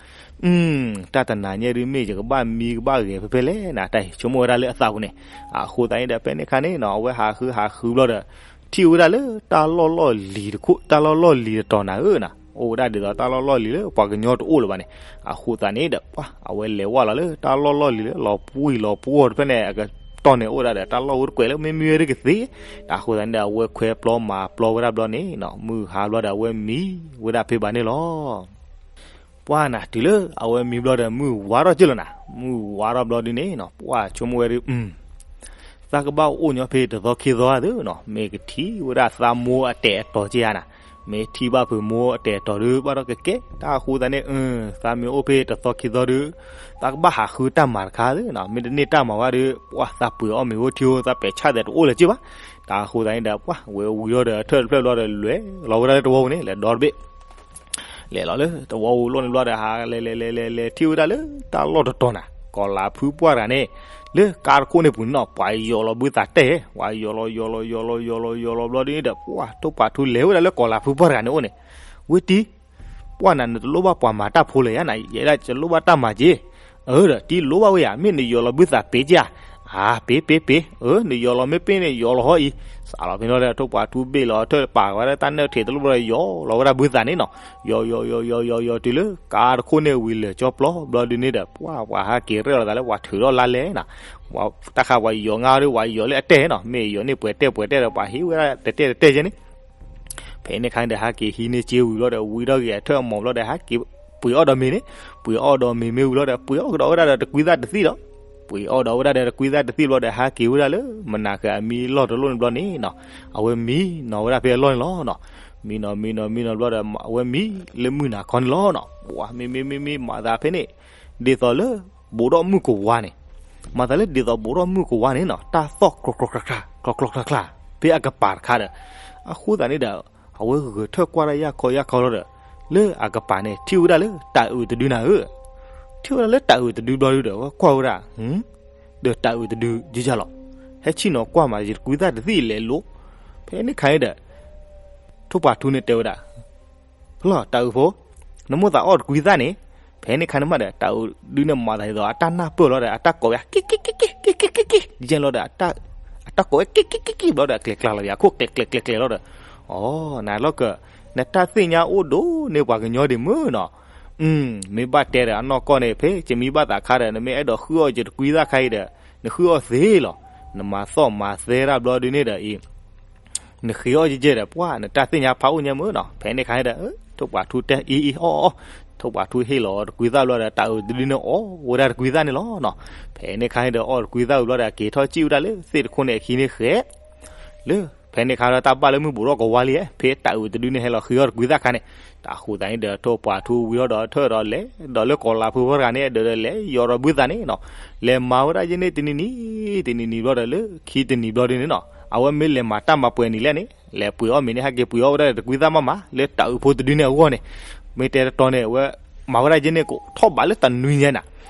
တၢ်တနၤညါဒုးမ့ၢ်ယကဘၣ်မံကဘၣ်ဂဲၤဖဲဖဲလဲၣ်နၤ တၢ်အံၤဆိကမိၣ်ဝဲဒၣ်လၢအသးပူၤန့ၣ်. အဃိသတးန့ၣ်ဒီး ဖဲန့ၣ်ခါန့ၣ်နီၤ အဝဲဟးဃုဟးဃုဘျီဒီး ထံၣ်ဝဲဒၣ်လၢတၢ်လီၢ်လီၢ်လံၤတခိၣ် တၢ်လီၢ်လီၢ်လံၤတတီၤနၤဧၢနၤ အိၣ်ဝဲဒၣ်ဒ်သိးတၢ်လီၢ်လီၢ်လံၤလၢပှၤကညီတအိၣ်လၢၤဘၣ်န့ၣ်. အဃိသတးန့ၣ်ဒီး ပှၤ အဝဲလဲၤဝဲလီၤလၢတၢ်လီၢ်လီၢ်လံၤလၢ လီၤပှံၢ်လီၤပှီၢ်တဖျၢၣ်န့ၣ် အကတီၢ်န့ၣ်အိၣ်ဝဲဒၣ်ဒီး တၢ်လီၢ်ဝဲတကွဲးလၢမ့ၢ်မံဝဲဒၣ်ကသ့. အဃိသတးန့ၣ်ဒီး အဝဲခွဲပျီမၤပျီဝဲဒၣ်ဘျီန့ၣ်နီၤ မုၢ်ဟါဘျီဒီး အဝဲမံဝဲဒၣ်ဖဲဘၣ်န့ၣ်လီၤ. ပှၤနၤ တုၤလၢအဝဲမံဘျီဒီး မုၢ်ဝါထီၣ်က့ၢ်လီၤနၤ. မုၢ်ဝါထီၣ်ဘျီဒုန့ၣ်နီၤ ပှၤဆိကမိၣ်ဝဲဒုး သးကဘၣ်အိၣ်ညီဖဲတသီခံသီဧါသ့နီၤ မ့ၢ်ကထံၣ်ဝဲဒၣ်သးမိၢ်အတဲာ်အတီၤက့ၢ်ဧါနၤ. မ့ၢ်ထံၣ်ဘၣ်ဖုးမိၢ်အတဲာ်အတီၤဒုး ဘၣ်ဒီးကကဲ တၢ်အဃိသတးန့ၣ် သးမ့ၢ်အိၣ်ဖဲတသီခံသီဒုး သးကဘၣ်ဟးဃုတၢ်မၤတခါသ့နီၤ မ့ၢ်တန့ၢ်တၢ်မၤဝဲဒုး ပှၤသးပှ့ၤအီၣ်မ့ၤအိၣ်ထံအိၣ် သးပဲာ်ဆၣ်သဲးတအိၣ်လၢၤက့ၢ်ဘၣ်. တၢ်အဃိသတးန့ၣ်ဒီး ပှၤဝဲဝံၤထီၣ်ဒီး အထၢၣ်တဖျၢၣ်ဘျီဒီး လဲၤလီၤဝဲဒၣ်လၢတဝီပူၤန့ၣ် လဲၤဒီတဘ့ၣ် လဲၤလီၤလၢတဝီပူၤလီၢ်န့ၣ်ဘျီဒီး ဟးလဲၤလဲၤလဲၤလဲၤလဲၤထံၣ်ဝဲဒၣ်လၢတၢ်လီၢ်တတီၤနၤ ကီၤလၤဖုပှၢ်တဂၤန့ၣ် လၢကါတခိၣ်န့ၣ်ပူၤန့ၣ်နီၤ ပှၤယီၤလီၤဘုသးတဲာ် ပှၤယီၤလီၤယီၤလီၤယီၤလီၤယီၤလီၤဘျီဒုန့ၣ်ဒီး ပှၤထိၣ်ပှာ်ထူလဲၤဝဲဒၣ်လၢကီၤလၤဖုပှၢ်တဂၤန့ၣ်အိၣ်န့ၣ် ဝဲတံၤ ပှၢ်နၤ နတလိၣ်ဘၣ်ပှၤမၤတၢ်ဖိလၢၤယါနၤ ယဲဒၣ်ယလိၣ်ဘၣ်တၢ်မၤက့ၤ အၢဒီး တံၤလိၣ်ဘၣ်ဝဲယၤ မ့ၢ်နယီၤလီၤဘုသးပ့ၤက့ၤဧါ အၢ ပ့ၤပ့ၤပ့ၤ အၢ နယီၤလီၤမ့ၢ်ပ့ၤန့ၣ် ယီၤလီၤဟီအံၤ စးလီၤဖဲန့ၣ်ဒီး ထိၣ်ပှာ်ထူဘ့ၣ်လီၤ ထၢၣ်ပာ်ဝဲဒၣ်တၢ်နၢၣ်ထံးတလိၣ်ဘျီဒီး ယီၤလီၤဝဲဒၣ်ဘုသးန့ၣ်နီၤ ယီၤယီၤယီၤယီၤယီၤယီၤတုၤလၢ ကါတခိၣ်န့ၣ်ဝံၤလၢာ်ကၠီပျီဘျီဒုန့ၣ်ဒီး ပှၤ ပှၤဟးက့ၤရဲၣ်လီၤသးလၢပှၤထုးထီၣ်လါလဲၣ်နီၤ တၢ်ခါပှၤယီၤငါဒီး ပှၤယီၤလၢအတဲာ်နီၤ မ့ၢ်ယီၤန့ၢ်ပှဲၤတဲာ်ပှဲၤတဲာ်ဒီး ပှၤဟ့ၣ်ဝဲဒၣ်တတဲာ်တတဲာ်ကဲန့ၣ် ဖဲန့ၣ်ခါန့ၣ်ဒီး ဟးက့ၤဟံးန့ၢ်စ့ဝံၤဘျီဒီး ဝံထီၣ်က့ၤအထၢၣ်အမိၢ်ဘျီဒီး ဟဲက့ၤပှ့ၤအီၣ်ဒီးမ့ၤန့ၣ် ပှ့ၤအီၣ်ဒီးမ့ၤမ့ၢ်ဝံၤဘျီဒီး ပှ့ၤအီၣ်ကဒီးဝဲဒၣ်ဒီးတကွံသၣ်တသံၣ်ဒီး ပှ့ၤအီၣ်ဒီးဝဲဒၣ်ဒီးတကွံသၣ်တသံၣ်ဘျီဒီး ဟဲက့ၤဝဲဒၣ်လၢမနၤဃဲၤအမံလီၢ်တလိၣ်န့ၣ်ဘျီန့ၣ်နီၤ အဝဲမံနီၤဝဲဒၣ်ဖဲအလီၢ်န့ၣ်လီၤနီၤ မံနီၤမံနီၤမံနီၤဘျီဒီး အဝဲမံလၢမုၢ်နၤခီန့ၣ်လီၤနီၤ ပှၤမံမံမံမံ မၤသးဖဲန့ၣ် ဒ်သိးလၢ ဘူးဒီးမုၢ်ကဝါန့ၣ် မၤသးလၢဒ်သိးဘူးဒီးမုၢ်ကဝါန့ၣ်နီၤ တၢ်သီၣ်ကျီကျီကျီကျီ ကျီကျီကျီကျီ ဖဲအကပၤတခါဒီး အဃိသတးန့ၣ်ဒီး အဝဲဂဲၤထၢၣ်ကွၢ်ဒၣ်ယၢ်ခီယၢ်ခီလီၤဒီး လၢအကပၤန့ၣ် ထံၣ်ဝဲဒၣ်လၢတၤအုးတဒုနၤဧၢ ထံၣ်ဝဲဒၣ်လၢတၤအုးတဒုဘျီဒုဒီး အဝဲကွၢ်ဝဲဒၣ် ဒီးတၤအုးတဒုယယၢ်လီၤ ဟဲဆ့ၣ်နီၤကွၢ်မး ယတကွံသၣ်တသံၣ်လဲၤလိၤ ဖဲန့ၣ်ခါန့ၣ်ဒီး ထိၣ်ပှာ်ထူန့ၣ်တဲဝဲဒၣ် ဖလီၢ် တၤအုးဖိ နမိၣ်သးအီၣ်တကွံသၣ်န့ၣ် ဖဲန့ၣ်ခါန့ၣ်မးဒီး တၤအုးဒုန့ၣ်မၤသးဒ်သိး အတၢ်နၢ်ပၢၢ်လီၤဒီး အတၢ်ကိးဝဲ က့က့က့က့ က့က့က့က့ ယဲၢ်လီၤဒီး အတၢ်ကိးဝဲ က့က့က့က့ဘျီဒီး အကျဲၤကျါလီၤ အခိၣ်ကျဲၤကျဲၤကျဲၤကျဲၤလီၤဒီး အိ နလီၢ်ကၢ နတၢ်သ့ၣ်ညါအိၣ်ဒိၣ်န့ၢ်ပှၤကညီဒံးမုၢ်နီၤ မ့ၢ်ဘၣ်တဲဒီးအနီၢ်ကီၢ်န့ၣ် ဖဲယမံဘၣ်သးခါဒီး နမ့ၢ်အဲၣ်ဒိးဃုအီၣ်ယတကွံသၣ်ခါအံၤဒီး နဃုအီၣ်သ့လီၤ နမၤသီၣ်မၤသဲတၢ်ဘျီဒုန့ၣ်ဒီးအံၤ နဃ့အီၣ်ယဲၢ်ဒီး ပှၤ နတၢ်သ့ၣ်ညါဖးအိၣ်ညါမုၢ်နီၤ ဖဲန့ၣ်ခါန့ၣ်ဒီး ထိၣ်ပှာ်ထူတဲအံၤအံၤအီၣ်အီၣ် ထိၣ်ပှာ်ထူဟ့ၣ်လီၤတကွံသၣ်ဘျီဒီး တၤအုးတဒုန့ၣ်အီၣ်ဝဲဒၣ်တကွံသၣ်န့ၣ်လီၤနီၤ ဖဲန့ၣ်ခါန့ၣ်ဒီး အီၣ်တကွံသၣ်ဝံၤဘျီဒီး က့ၤထီၣ်စံၣ်ဝဲဒၣ်လၢသ့ၣ်တခိၣ်န့ၣ်အခံန့ၣ်ဃဲ လၢ ဖဲန့ၣ်ခါဒီးတၢ်ဘၣ်လၢမုၢ်ဘူးထီၣ်ကဝါလံ ဖဲတၤအုးတဒုန့ၣ်ဟဲလီၤဃ့အီၣ်တကွံသၣ်ခါန့ၣ် တၢ်ဃိသးန့ၣ်ဒီး ထိၣ်ပှာ်ထူဝံၤထီၣ်ဒီးထၢၣ်ဒီးလဲၤ ဒီးလၢကီၤလၤဖုဖီတဂၤန့ၣ် ဒီးလဲၤယီၤဒီးဘုသးန့ၣ်နီၤ လဲၤမၤဝဲဒၣ်ယဲၢ်န့ၣ်တနံၤနံၤ တနံၤနံၤဘျီဒီးလၢခံတနံၤဘျီဒုန့ၣ်နီၤ အဝဲမ့ၢ်လဲၤမၤတၢ်မၤပှဲၤနံၤလဲၣ်န့ၣ် လဲၤပှ့ၤအီၣ်မ့ၤန့ၣ် ဟဲက့ၤပှ့ၤအီၣ်ဝဲဒၣ်တကွံသၣ်မးမး လၢတၤအုးဖိတဒုန့ၣ်အဂီၢ်န့ၣ် မ့ၢ်တဲတတီၤန့ၣ် အဝဲ မၤဝဲဒၣ်ယဲၢ်န့ၣ် ကထီၣ်ဘးလၢတနွံညါနၤ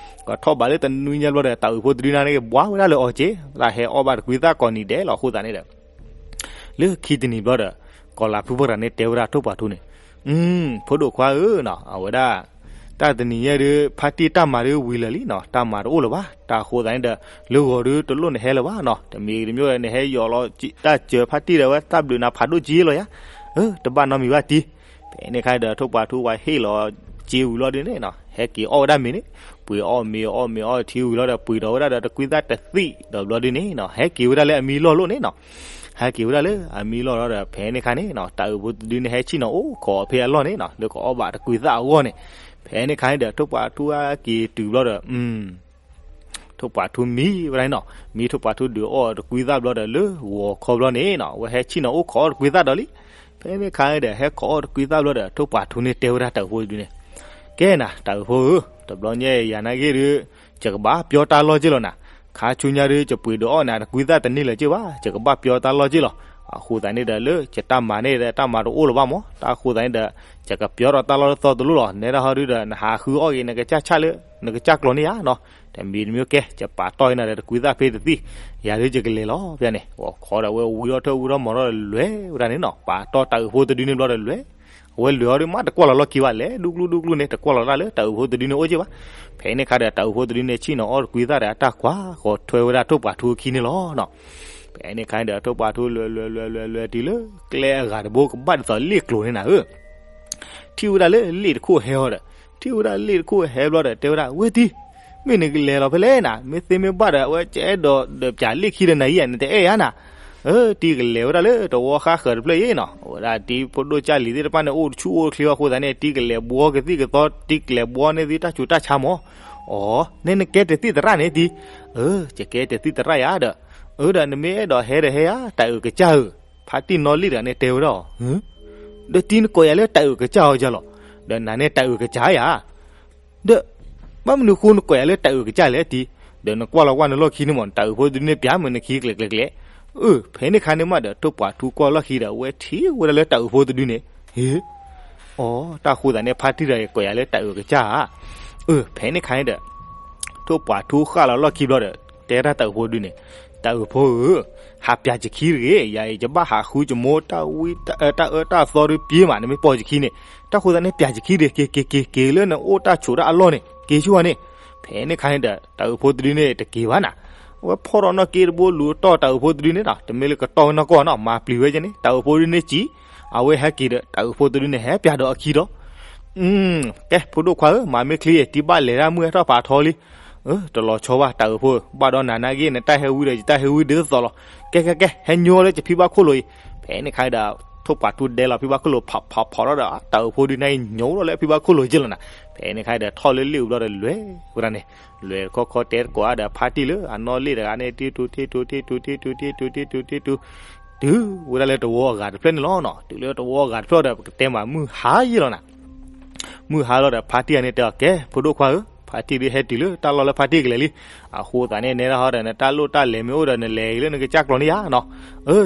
ကထီၣ်ဘးလၢတနွံညါဘျီဒီး တၤအုးဖိတဒုန့ၣ်က့ၤဘှါဝဲဒၣ်လၢအီၤက့ၤ သးဟဲအီၣ်ဘၣ်တကွံသၣ်ကိးနံၤဒဲးလီၤ အဃိသတးန့ၣ်ဒီး လၢခံတနံၤဘျီဒီး ကီၤလၤဖုဖီတဂၤန့ၣ်တဲဝဲဒၣ်ထိၣ်ပှာ်ထူန့ၣ် ဖိဒိၣ်ခွါဧၢနီၤ အဝဲဒၣ် တၢ်တနံၤညါဒုး ဖါတံၢ်တၢ်မၤဒုးဝံၤလၢာ်လံနီၤ, တၢ်မၤတအိၣ်လၢၤဘၣ်. တၢ်အဃိသတးန့ၣ်ဒီး လၢဂီၤဒုးတလိၣ်နဟဲလၢၤဘၣ်နီၤ, တမံၤတမံၤ နဟဲယီၤလီၤတၢ်စၢၤဖါတံၢ်ဒီး ဝဲတၢ်ဘျုးနၤဖးဒိၣ်က့လီၤယၤ, တဘၣ်နီတမံၤဘၣ်တံၢ်. ဖဲန့ၣ်ခါဒီး ထိၣ်ပှာ်ထူဝဲဟ့ၣ်လီၤစ့ဝံၤလီၤဒုးန့ၣ်နီၤ, ဟဲက့ၤအီၣ်ဝဲဒၣ်မ့ၤန့ၣ်, ပှ့ၤအီၣ်မ့ၤအီၣ်မ့ၤအီၣ်ထံဝံၤလီၤဒီး ပှ့ၤဒီးဝဲဒၣ်ဒီးတကွံသၣ်တသံၣ်ဒီးဘျီဒုးန့ၣ်နီၤ, ဟဲက့ၤဝဲဒၣ်လၢအမံလီၢ်လိၣ်န့ၣ်နီၤ. ဟဲက့ၤဝဲဒၣ်လၢအမံလီၢ်လီၤဒီး ဖဲန့ၣ်ခါန့ၣ်နီၤ, တၢ်အုးဖိတဒုန့ၣ် ဟဲဆ့ၣ်နီၤအိၣ်ခိးအီၤဖဲအလီၢ်န့ၣ်နီၤ, လၢကအီၣ်ဘၣ်တကွံသၣ်အဂီၢ်န့ၣ်. ဖဲန့ၣ်ခါန့ၣ်ဒီး ထိၣ်ပှာ်ထူဟဲက့ၤတုၤဘျီဒီး ထိၣ်ပှာ်ထူမံဝဲဒၣ်န့ၣ်နီၤ, မံထိၣ်ပှာ်ထူဒုးအီၣ်တကွံသၣ်ဘျီဒီး လၢဂီၤခီဘျီန့ၣ်နီၤ, အဝဲဟဲဆ့ၣ်နီၤအိၣ်ခိးအီၣ်တကွံသၣ်ဒီးလံ. ဖဲန့ၣ်ခါန့ၣ်ဒီး ဟဲခိးအီၣ်တကွံသၣ်ဘျီဒီး ထိၣ်ပှာ်ထူန့ၣ်တဲဝဲဒၣ်တၢ်အုးဖိတဒုန့ၣ်, ကဲနၤ တၢ်အုးဖိဧၢ, တဘျီညါယၤနာ်က့ဒုး ယကဘၣ်ပျီတၢ်လီၢ်က့လီၤနၤ, ခါဆူညါဒုး ယပှ့ၤဒုးအီၣ်နၤတကွံသၣ်တန့ၢ်လၢၤက့ဘၣ်, ယကဘၣ်ပျီတၢ်လီၢ်က့လီၤ. အဃိသတးန့ၣ်ဒီး လၢယတၢ်မၤန့ၣ်ဒီး တၢ်မၤတအိၣ်လၢၤဘၣ်မး, တၢ်အဃိသတးန့ၣ်ဒီး ယကပျီထီၣ်တၢ်လီၢ်လၢသီတလိၣ်လီၤ, နဲဒၣ်ဟီဒုးဒီး နဟးဃုအီၣ်က့ၤနကစၢ်ဆၣ်လၢ နကစၢ်ကျီၤန့ၣ်ဧါနီၤ. တမံၤတမံၤကဲ ယပာ်တီၢ်အံၤနၤဒီးတကွံသၣ်ဖဲတသံၣ်, ယၤဒုးယကလဲၤလီၤဖဲန့ၣ်. ဂီၤခီဒီး အဝဲဝံထီၣ်ထၢၣ်ဝံထီၣ်မၤထီၣ်ဒီးလဲၤဝဲဒၣ်န့ၣ်နီၤ, ပာ်တီၢ်တၢ်အုးဖိတဒုန့ၣ်ဘျီဒီးလဲၤ အဝဲလဲၤအီၤဒုးမး တကွၢ်လီၤလီၢ်ခံဘၣ်, လဲၤဒူကျူဒူကျူန့ၣ် တကွၢ်လီၤတၢ်လၢတၢ်အုးဖိတဒုန့ၣ်အိၣ်က့ဘၣ်. ဖဲန့ၣ်ခါဒီး တၢ်အုးဖိတဒုန့ၣ် ဆ့ၣ်နီၤအီၣ်တကွံသၣ်ဒီး အတၢ်ကွၢ်ဃီၤထွဲဝဲဒၣ်ထိၣ်ပှာ်ထူအခံန့ၣ်လီၤနီၤ. ဖဲန့ၣ်ခါန့ၣ်ဒီး ထိၣ်ပှာ်ထူလဲၤလဲၤလဲၤလဲၤလဲၤတုၤလၢကျဲအဂၤတဘိ ကဘၣ်ဒ်သိးလ့ၣ်ကျိၤန့ၣ်နၤဧၢ ထံၣ်ဝဲဒၣ်လၢလ့ၣ်တခိၣ်ဟဲအီၤဒီး, ထံၣ်ဝဲဒၣ်လ့ၣ်တခိၣ်ဟဲဘျီဒီး တဲဝဲဒၣ် ဝဲတံၢ်, မ့ၢ်နကလဲၤလီၤဖဲလဲၣ်နၤ, မ့ၢ်သ့မ့ၢ်ဘၣ်ဒီး အဝဲကအဲၣ်ဒိးဒီးပၠးလ့ၣ်ခံဒီးနၤအံၤဧါ, နတအဲၣ်ဧါနၤ. အၢ တံၢ်ကလဲၤဝဲဒၣ်လၢတဝီဃါဃၢၤတဖျၢၣ်အံၤနီၤ, အဝဲဒၣ်တံၢ်ဖိဒိၣ်ကၢ်လံၤသ့ၣ်တဖၣ်န့ၣ် အိၣ်တဆူၣ်အိၣ်တချ့အဃိသတးန့ၣ် တံၢ်ကလဲၤဘှီကသံၣ်ကသီ, တံၢ်ကလဲၤဘှီန့ၢ်သုတၢ်ဆူးတၢ်ဆါမး. အိ နဲနကဲတသံၣ်သရၣ်န့ၣ်တံၢ်. အၢ ယကဲတသံၣ်သရၣ်ယၤဒီး, အၢ ဒီးနမ့ၢ်အဲၣ်ဒိးဟဲဒီးဟဲဧါ, တၢ်အုးကစၢ်ဧၢ, ဖါတံၢ်နီၢ်လံၣ်တဂၤန့ၣ်တဲဝဲဒၣ်အီၤ. ဒီးတံၢ်နကိးယၤလၢတၢ်အုးကစၢ်အီၤယၤလီၤ, ဒီးနၤန့ၣ်တၢ်အုးကစၢ်ယၤ ဒီး ဘၣ်မနုၤဃိနကိးယၤလၢတၢ်အုးကစၢ်လဲၣ်တံၢ်, ဒီးနကွၢ်လီၤကွၢ်နလီၢ်ခံန့ၣ်မး နတၢ်အုးဖိတဒုန့ၣ် ပၠးမုာ်နခံကျဲၤကျဲၤကျဲၤ. အၢ ဖဲန့ၣ်ခါန့ၣ်မးဒီး ထိၣ်ပှာ်ထူကွၢ်လီၢ်ခံဒီး အဝဲထံၣ်ဝဲဒၣ်လၢတၢ်အုးဖိတဒုန့ၣ်, ဟ့, အိ တၢ်ဃိသတးန့ၣ် ဖါတံၢ်တဂၤအံၤကိးယၤလၢတၢ်အုးကစၢ်ဧါ. အၢ ဖဲန့ၣ်ခါန့ၣ်ဒီး ထိၣ်ပှာ်ထူဃၣ်လီၤလီၢ်ခံဘျီဒီး တဲဒၣ်တၢ်အုးဖိတဒုန့ၣ်, တၢ်အုးဖိဧၢ, ဟးပၠးယခံတဂ့ၤ, ယၤအံၤယဘၣ်ဟးဃုယမိၢ်တၢ်ဝံတၢ်အၢတၢ်အၢတၢ်သီဒုးပှ့ၤမး, နမ့ၢ်ပိာ်ယခံန့ၣ်, တၢ်ဃိသတးန့ၣ် ပၠးယခံတဂ့ၤ, က့ၤက့ၤက့ၤက့ၤလၢနအိၣ်တၢ်ဆိးတၢ်အလီၢ်န့ၣ် က့ၤဆူၣ်ဝဲန့ၣ်. ဖဲန့ၣ်ခါန့ၣ်ဒီး တၢ်အုးဖိတဒုန့ၣ်တက့ၤဘၣ်နၤ, အဝဲဖီၣ်ထီၣ်နီၣ်က့တဘိလူၤတီၢ်တၢ်အုးဖိတဒုန့ၣ်ဒီး တမ့ၢ်လၢကတီၢ်နီၢ်ကီၢ်နီၤ မၤပျံၤဝဲကဲန့ၣ် တၢ်အုးဖိတဒုန့ၣ်စံး, အဝဲဟဲက့ၤဒီး တၢ်အုးဖိတဒုန့ၣ် ဟဲပၠးဒီးအခံဒီး ကဲ ဖိဒိၣ်ခွါဧၢ, မၤမ့ၢ်ချ့ တံၢ်ဘၣ်လဲၤတၢ်မုၢ်ဟဲထီၣ်ဖးထီလံ. တလီၤဆီဘၣ် တၢ်အုးဖိ, ဘၣ်ဒီးနၤနာ်က့ နတၢ်ဟဲဝံဒီး ယတၢ်ဟဲဝံဒ်သိးသိးလီၤ. ကဲကဲကဲ ဟဲညိလၢယဖံဘၣ်ခိၣ်လိၤအံၤ. ဖဲန့ၣ်ခါဒီး ထိၣ်ပှာ်ထူဒဲလီၤဖံဘၣ်ခိၣ်လိၤ ဖးဖးဖးထီၣ်ဒီး တၢ်အုးဖိဒုန့ၣ်ညိလီၤလၢဖံဘၣ်ခိၣ်လိၤက့လီၤနၤ. ဖဲန့ၣ်ခါဒီး ထီၣ်လၢလ့ၣ်အူဘျီဒီးလဲၤဝဲဒၣ်န့ၣ်, လဲၤတခီခီတဲသကိးဒီးဖါတံၢ်လၢအနီၢ်လံၣ်တဂၤန့ၣ် တံၢ်တူၤတံၢ်တူၤတံၢ်တူၤတံၢ်တူၤတံၢ်တူၤတံၢ်တူၤတံၢ်တူၤ တုၤဝဲဒၣ်လၢတဝီအဂၤတဖျၢၣ်န့ၣ်လီၤနီၤ. တုၤလၢတဝီအဂၤတဖျၢၣ်ဒီး ပကတဲမးမုၢ်ဟါယဲလီၤနၤ. မုၢ်ဟါလီၤဒီး ဖါတံၢ်ဂၤန့ၣ်တဲအီၤ ကဲ ဖိဒိၣ်ခွါဧၢ, ဖါတံၢ်ဒုးဟဲတုၤလၢတၢ်လီၢ်လၢဖါတံၢ်ကလဲၤလံ. အဃိသတးန့ၣ် နဲဒၣ်ဟီဒီး နတၢ်လိၣ်တၢ်လဲၤမ့ၢ်အိၣ်ဒီး နလဲၤလၢနကစၢ်ကျီၤန့ၣ်ယါနီၤ. အၢ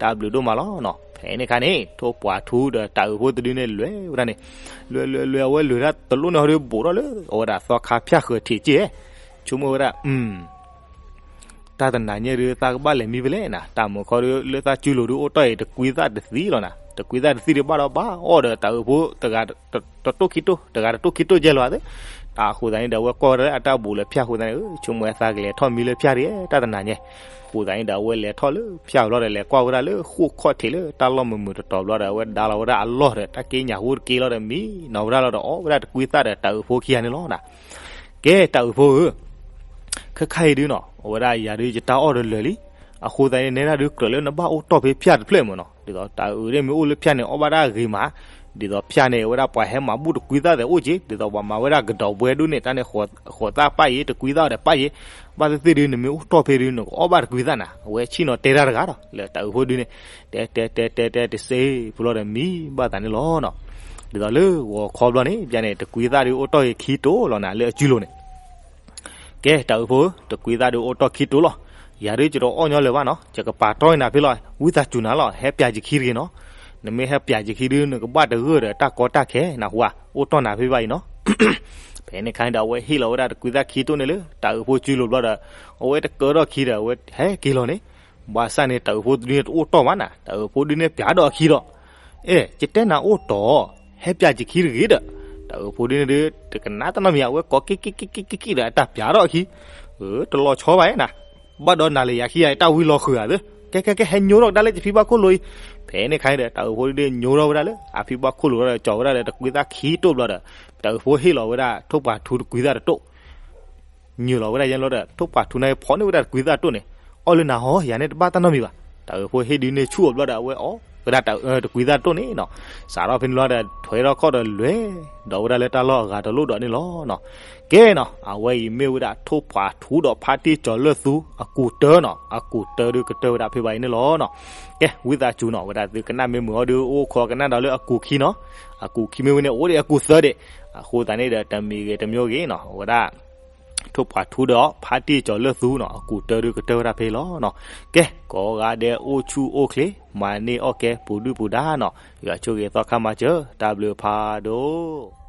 တံၢ် တၢ်ဘျုးဒိၣ်မးလီၤနီၤ. ဖဲန့ၣ်ခါန့ၣ် ထိၣ်ပှာ်ထူဒီးတၢ်အုးဖိတဒုန့ၣ်လဲၤဝဲဒၣ်န့ၣ်, လဲၤလဲၤလဲၤ အဝဲလဲၤတၢ်တလိၣ်န့ၣ်ဟီဒီး ဘူးထီၣ်လၢအဝဲဒၣ်သီခါဖၠၣ်ဃၢၤထံးက့ၢ်, ဆိကမိၣ်ဝဲဒၣ် တၢ်တနၤညါဒုး သးကဘၣ်လဲၤမံဖဲလဲၣ်နၤ, တၢ်မုၢ်ခီဒုး လၢသးစုလိၤဒုး အိၣ်တီၢ်အံၤတကွံသၣ်တသံလီၤနၤ, တကွံသၣ်တသံဒုး ဘၣ်ဒီးဘၣ်အီၣ်ဒီးတၢ်အုးဖိတဂၤတတိၢ်ခံတိၢ်, တဂၤတတိၢ်ခံတိၢ်ကဲလီၤသ့. တၢ်အဃိသတးန့ၣ်ဒီး အဝဲကွၢ်ဝဲဒၣ်လၢအတၢ်ဘူးလၢဖၠၣ်အဃိသတးန့ၣ် ဆိကမိၣ်ဝဲသးကလဲၤထီၣ်မံလၢဖၠၣ်တဂ့ၤ တၢ်တနၤညါ. အဃိသတးန့ၣ်ဒီး အဝဲလဲၤထီၣ်လၢဖၠၣ်ဘျီဒီး လဲၤကွၢ်ဝဲဒၣ်လၢဃိၣ်ခီၣ်ထံးလၢတၢ်လီၢ်မုာ်မုာ်တတီၤဘျီဒီး အဝဲဒါလီၤဝဲဒၣ်အလီၢ်ဒီး တၢ်က့ညၣ်ဟူတက့လီၤဒီး မံနီၤဝဲဒၣ်လီၤဒီး အီၣ်ဝဲဒၣ်တကွံသၣ်ဒီးတၢ်အုးဖိခံဂၤန့ၣ်လီၤနၤ. ကဲ တၢ်အုးဖိဧၢ, ခဲခါအံၤဒုးနီၤ အဝဲဒၣ်ယၤဒုး ယတၢ်အီၣ်ဒီးလၢာ်လံ. အဃိသတးန့ၣ် နဲဒၣ်ဒုးကြၢးလၢနဘၣ်အိၣ်တီၢ်ဖဲဖၠၣ်တဖျၢၣ်မ့ၢ်နီၤ, ဒ်သိးတၢ်အုးဒ်မ့ၢ်အိၣ်လၢဖၠၣ်န့ၣ် အီၣ်ဘၣ်တၢ်ဂ့ၤမး, ဒ်သိးဖၠၣ်န့ၣ် အဝဲဒၣ်ပှၤဟဲမၤဘူၣ်တကွံသၣ်သဲးအိၣ်က့, ဒ်သိးပှၤမၤဝဲဒၣ်ကဒီးဘှဲဒိၣ်န့ၣ် တၢ်န့ၣ် ဃိးသၣ်ပၣ်ယ့ၤ တကွံသၣ်ဒီးပၣ်ယ့ၤ, ဘၣ်သ့ၣ်သ့ၣ်ဒုး နမ့ၢ်အိၣ်တီၢ်ဖဲဒုး နကအီၣ်ဘၣ်တကွံသၣ်နၤ, အဝဲဆ့ၣ်နီၤတဲတၢ်တဂၤဒီး လၢတၢ်အုးဖိဒုးန့ၣ် တဲတဲတဲတဲတဲတစ့ပူၤလီၤဒီးမံဘၣ်သးန့ၣ်လီၤနီၤ. ဒ်သိးလၢဂီၤခီဘျီန့ၣ် ပျၢၤန့ၣ် တကွံသၣ်ဒုးအိၣ်တီၢ်ဂ့ၤခံတိၤလီၤနၤ လၢအစုလိၤန့ၣ် ကဲ တၢ်အုးဖိဧၢ, တကွံသၣ်ဒုးအိၣ်တီၢ်ခံတိၤလီၤ. ယၤဒုး ယတအီၣ်ညီလၢၤဘၣ်နီၤ, ယကပာ်တီၢ်နၤဖဲလီၤ, ဝံသးစူၤနၤလီၤ, ဟဲပျးယခံတဂ့ၤနီၤ. နမ့ၢ်ဟဲပျးယခံဒုး နကဘၣ်တဂၢၢ်ဒီးတၢ်ကီတၢ်ခဲနၢ်ဟူဧါ, အိၣ်တီၢ်နၤဖဲဘၣ်အံၤနီၤ. ဖဲန့ၣ်ခါန့ၣ်ဒီး အဝဲဟ့ၣ်လီၤဝဲဒၣ်တကွံသၣ်ခံတိၤန့ၣ်လၢ တၢ်အုးဖိစုလိၤဘျီဒီး အဝဲတကၢထီၣ်ခံဒီး အဝဲဟဲက့ၤလီၤန့ၣ်, ဘၣ်ဆၣ်န့ၣ် တၢ်အုးဖိတဒုန့ၣ်တအိၣ်တီၢ်ဘၣ်နၤ, တၢ်အုးဖိဒုန့ၣ်ပျးဒီးအခံဒီး အဲ ယတဲနၤအိၣ်တီၢ်, ဟဲပျးယခံတဂ့ၤဒီး, တၢ်အၢၣ်ဖိဒ်န့ၣ်ဒီး တကနၣ်တၢ်နီတမံၤ အဝဲကိးက့ၤက့ၤက့ၤက့ၤက့ၤဒီး အတၢ်ပျးထီၣ်အခံ, တလီၤဆီဘၣ်နၤ, ဘၣ်ဒီးနၤလၢယၤခံဂၤ တၢ်ဝံလီၤဃုာ်ဧါသ့, ကဲကဲကဲ ဟဲညိထီၣ်ကဒါလၢ ယဖံဘၣ်ခိၣ်လိၤအံၤ. ဖဲန့ၣ်ခါန့ၣ်ဒီး တၢ်အၢၣ်ဖိဒ်န့ၣ်ညိထီၣ်ဝဲဒၣ်လၢ အဖံဘၣ်ခိၣ်လိၤဒီး ကၠီၤဝဲဒၣ်လၢတကွံသၣ်ခံတိၢ်ဘျီဒီး တၢ်အၢၣ်ဖိဟ့ၣ်လီၤဝဲဒၣ် ထိၣ်ဖးထူတကွံသၣ်တတိၢ် ညၢၤလီၤဝဲဒၣ်ယဲလီၤဒီး ထိၣ်ဖးထူန့ၣ်ဖီန့ၢ်ဝဲဒၣ်တကွံသၣ်တိၢ်န့ၣ်, အီၣ်လၢနၤဟီ ယၤန့ၣ်တဘၣ်တၢ်နီတမံၤဘၣ်. တၢ်အၢၣ်ဖိဟ့ၣ်ဒုးန့ၢ်ဆူၣ်အီၤဘျီဒီး အဝဲအီၣ်ဝဲဒၣ်တကွံသၣ်တိၢ်န့ၣ်နီၤ. စးထီၣ်ဖဲန့ၣ်လီၤဒီး ထွဲထီၣ်ခီၣ်ဒီးလဲၤဒီးဝဲဒၣ်လၢတၢ်လီၢ်အဂၤတလိၣ်ဒီးန့ၣ်လီၤနီၤ. ကဲနီၤ အဝဲအံၤမ့ၢ်ဝဲဒၣ်ထိၣ်ဖးထူဒီးဖါတံၢ်ကၠီၤလၢၢ်သူ အကူာ်တၢနီၤ, အကူာ်တၢဒုးကတၢဝဲဒၣ်ဖဲဘၣ်အံၤန့ၣ်လီၤနီၤ. ကဲ ဝံသးစူၤနီၤ ဝဲဒၣ်သုကနၣ်မ့ၢ်မုာ်အီၤဒီး အိၣ်ခိးကနၣ်ဒီးလၢအကူာ်ခံနီၤ, အကူာ်ခံမ့ၢ်ဝဲန့ၣ် အိၣ်ဒီးအကူာ်သၢဒံး, အဃိသတးန့ၣ်ဒီး တမံၤဂ့ၤတမံၤဂ့ၤနီၤ အဝဲဒၣ် ထိၣ်ဖးထူဒီးဖါတံၢ်ကၠီၤလၢၢ်သူနီၤ အကူာ်တၢဒုးကတၢဝဲဒၣ်ဖဲလီၤနီၤ. ကဲ ကိးဂၤဒဲးအိၣ်ဆူၣ်အိၣ်ချ့ မၤန့ၢ်အီၣ်ကဲပူၤဒုၣ်ပူၤဒါနီၤ, ယွၤဆိၣ်ဂ့ၤသီခါမၤစၢၤ တၢ်ဘျုးဖးဒိၣ်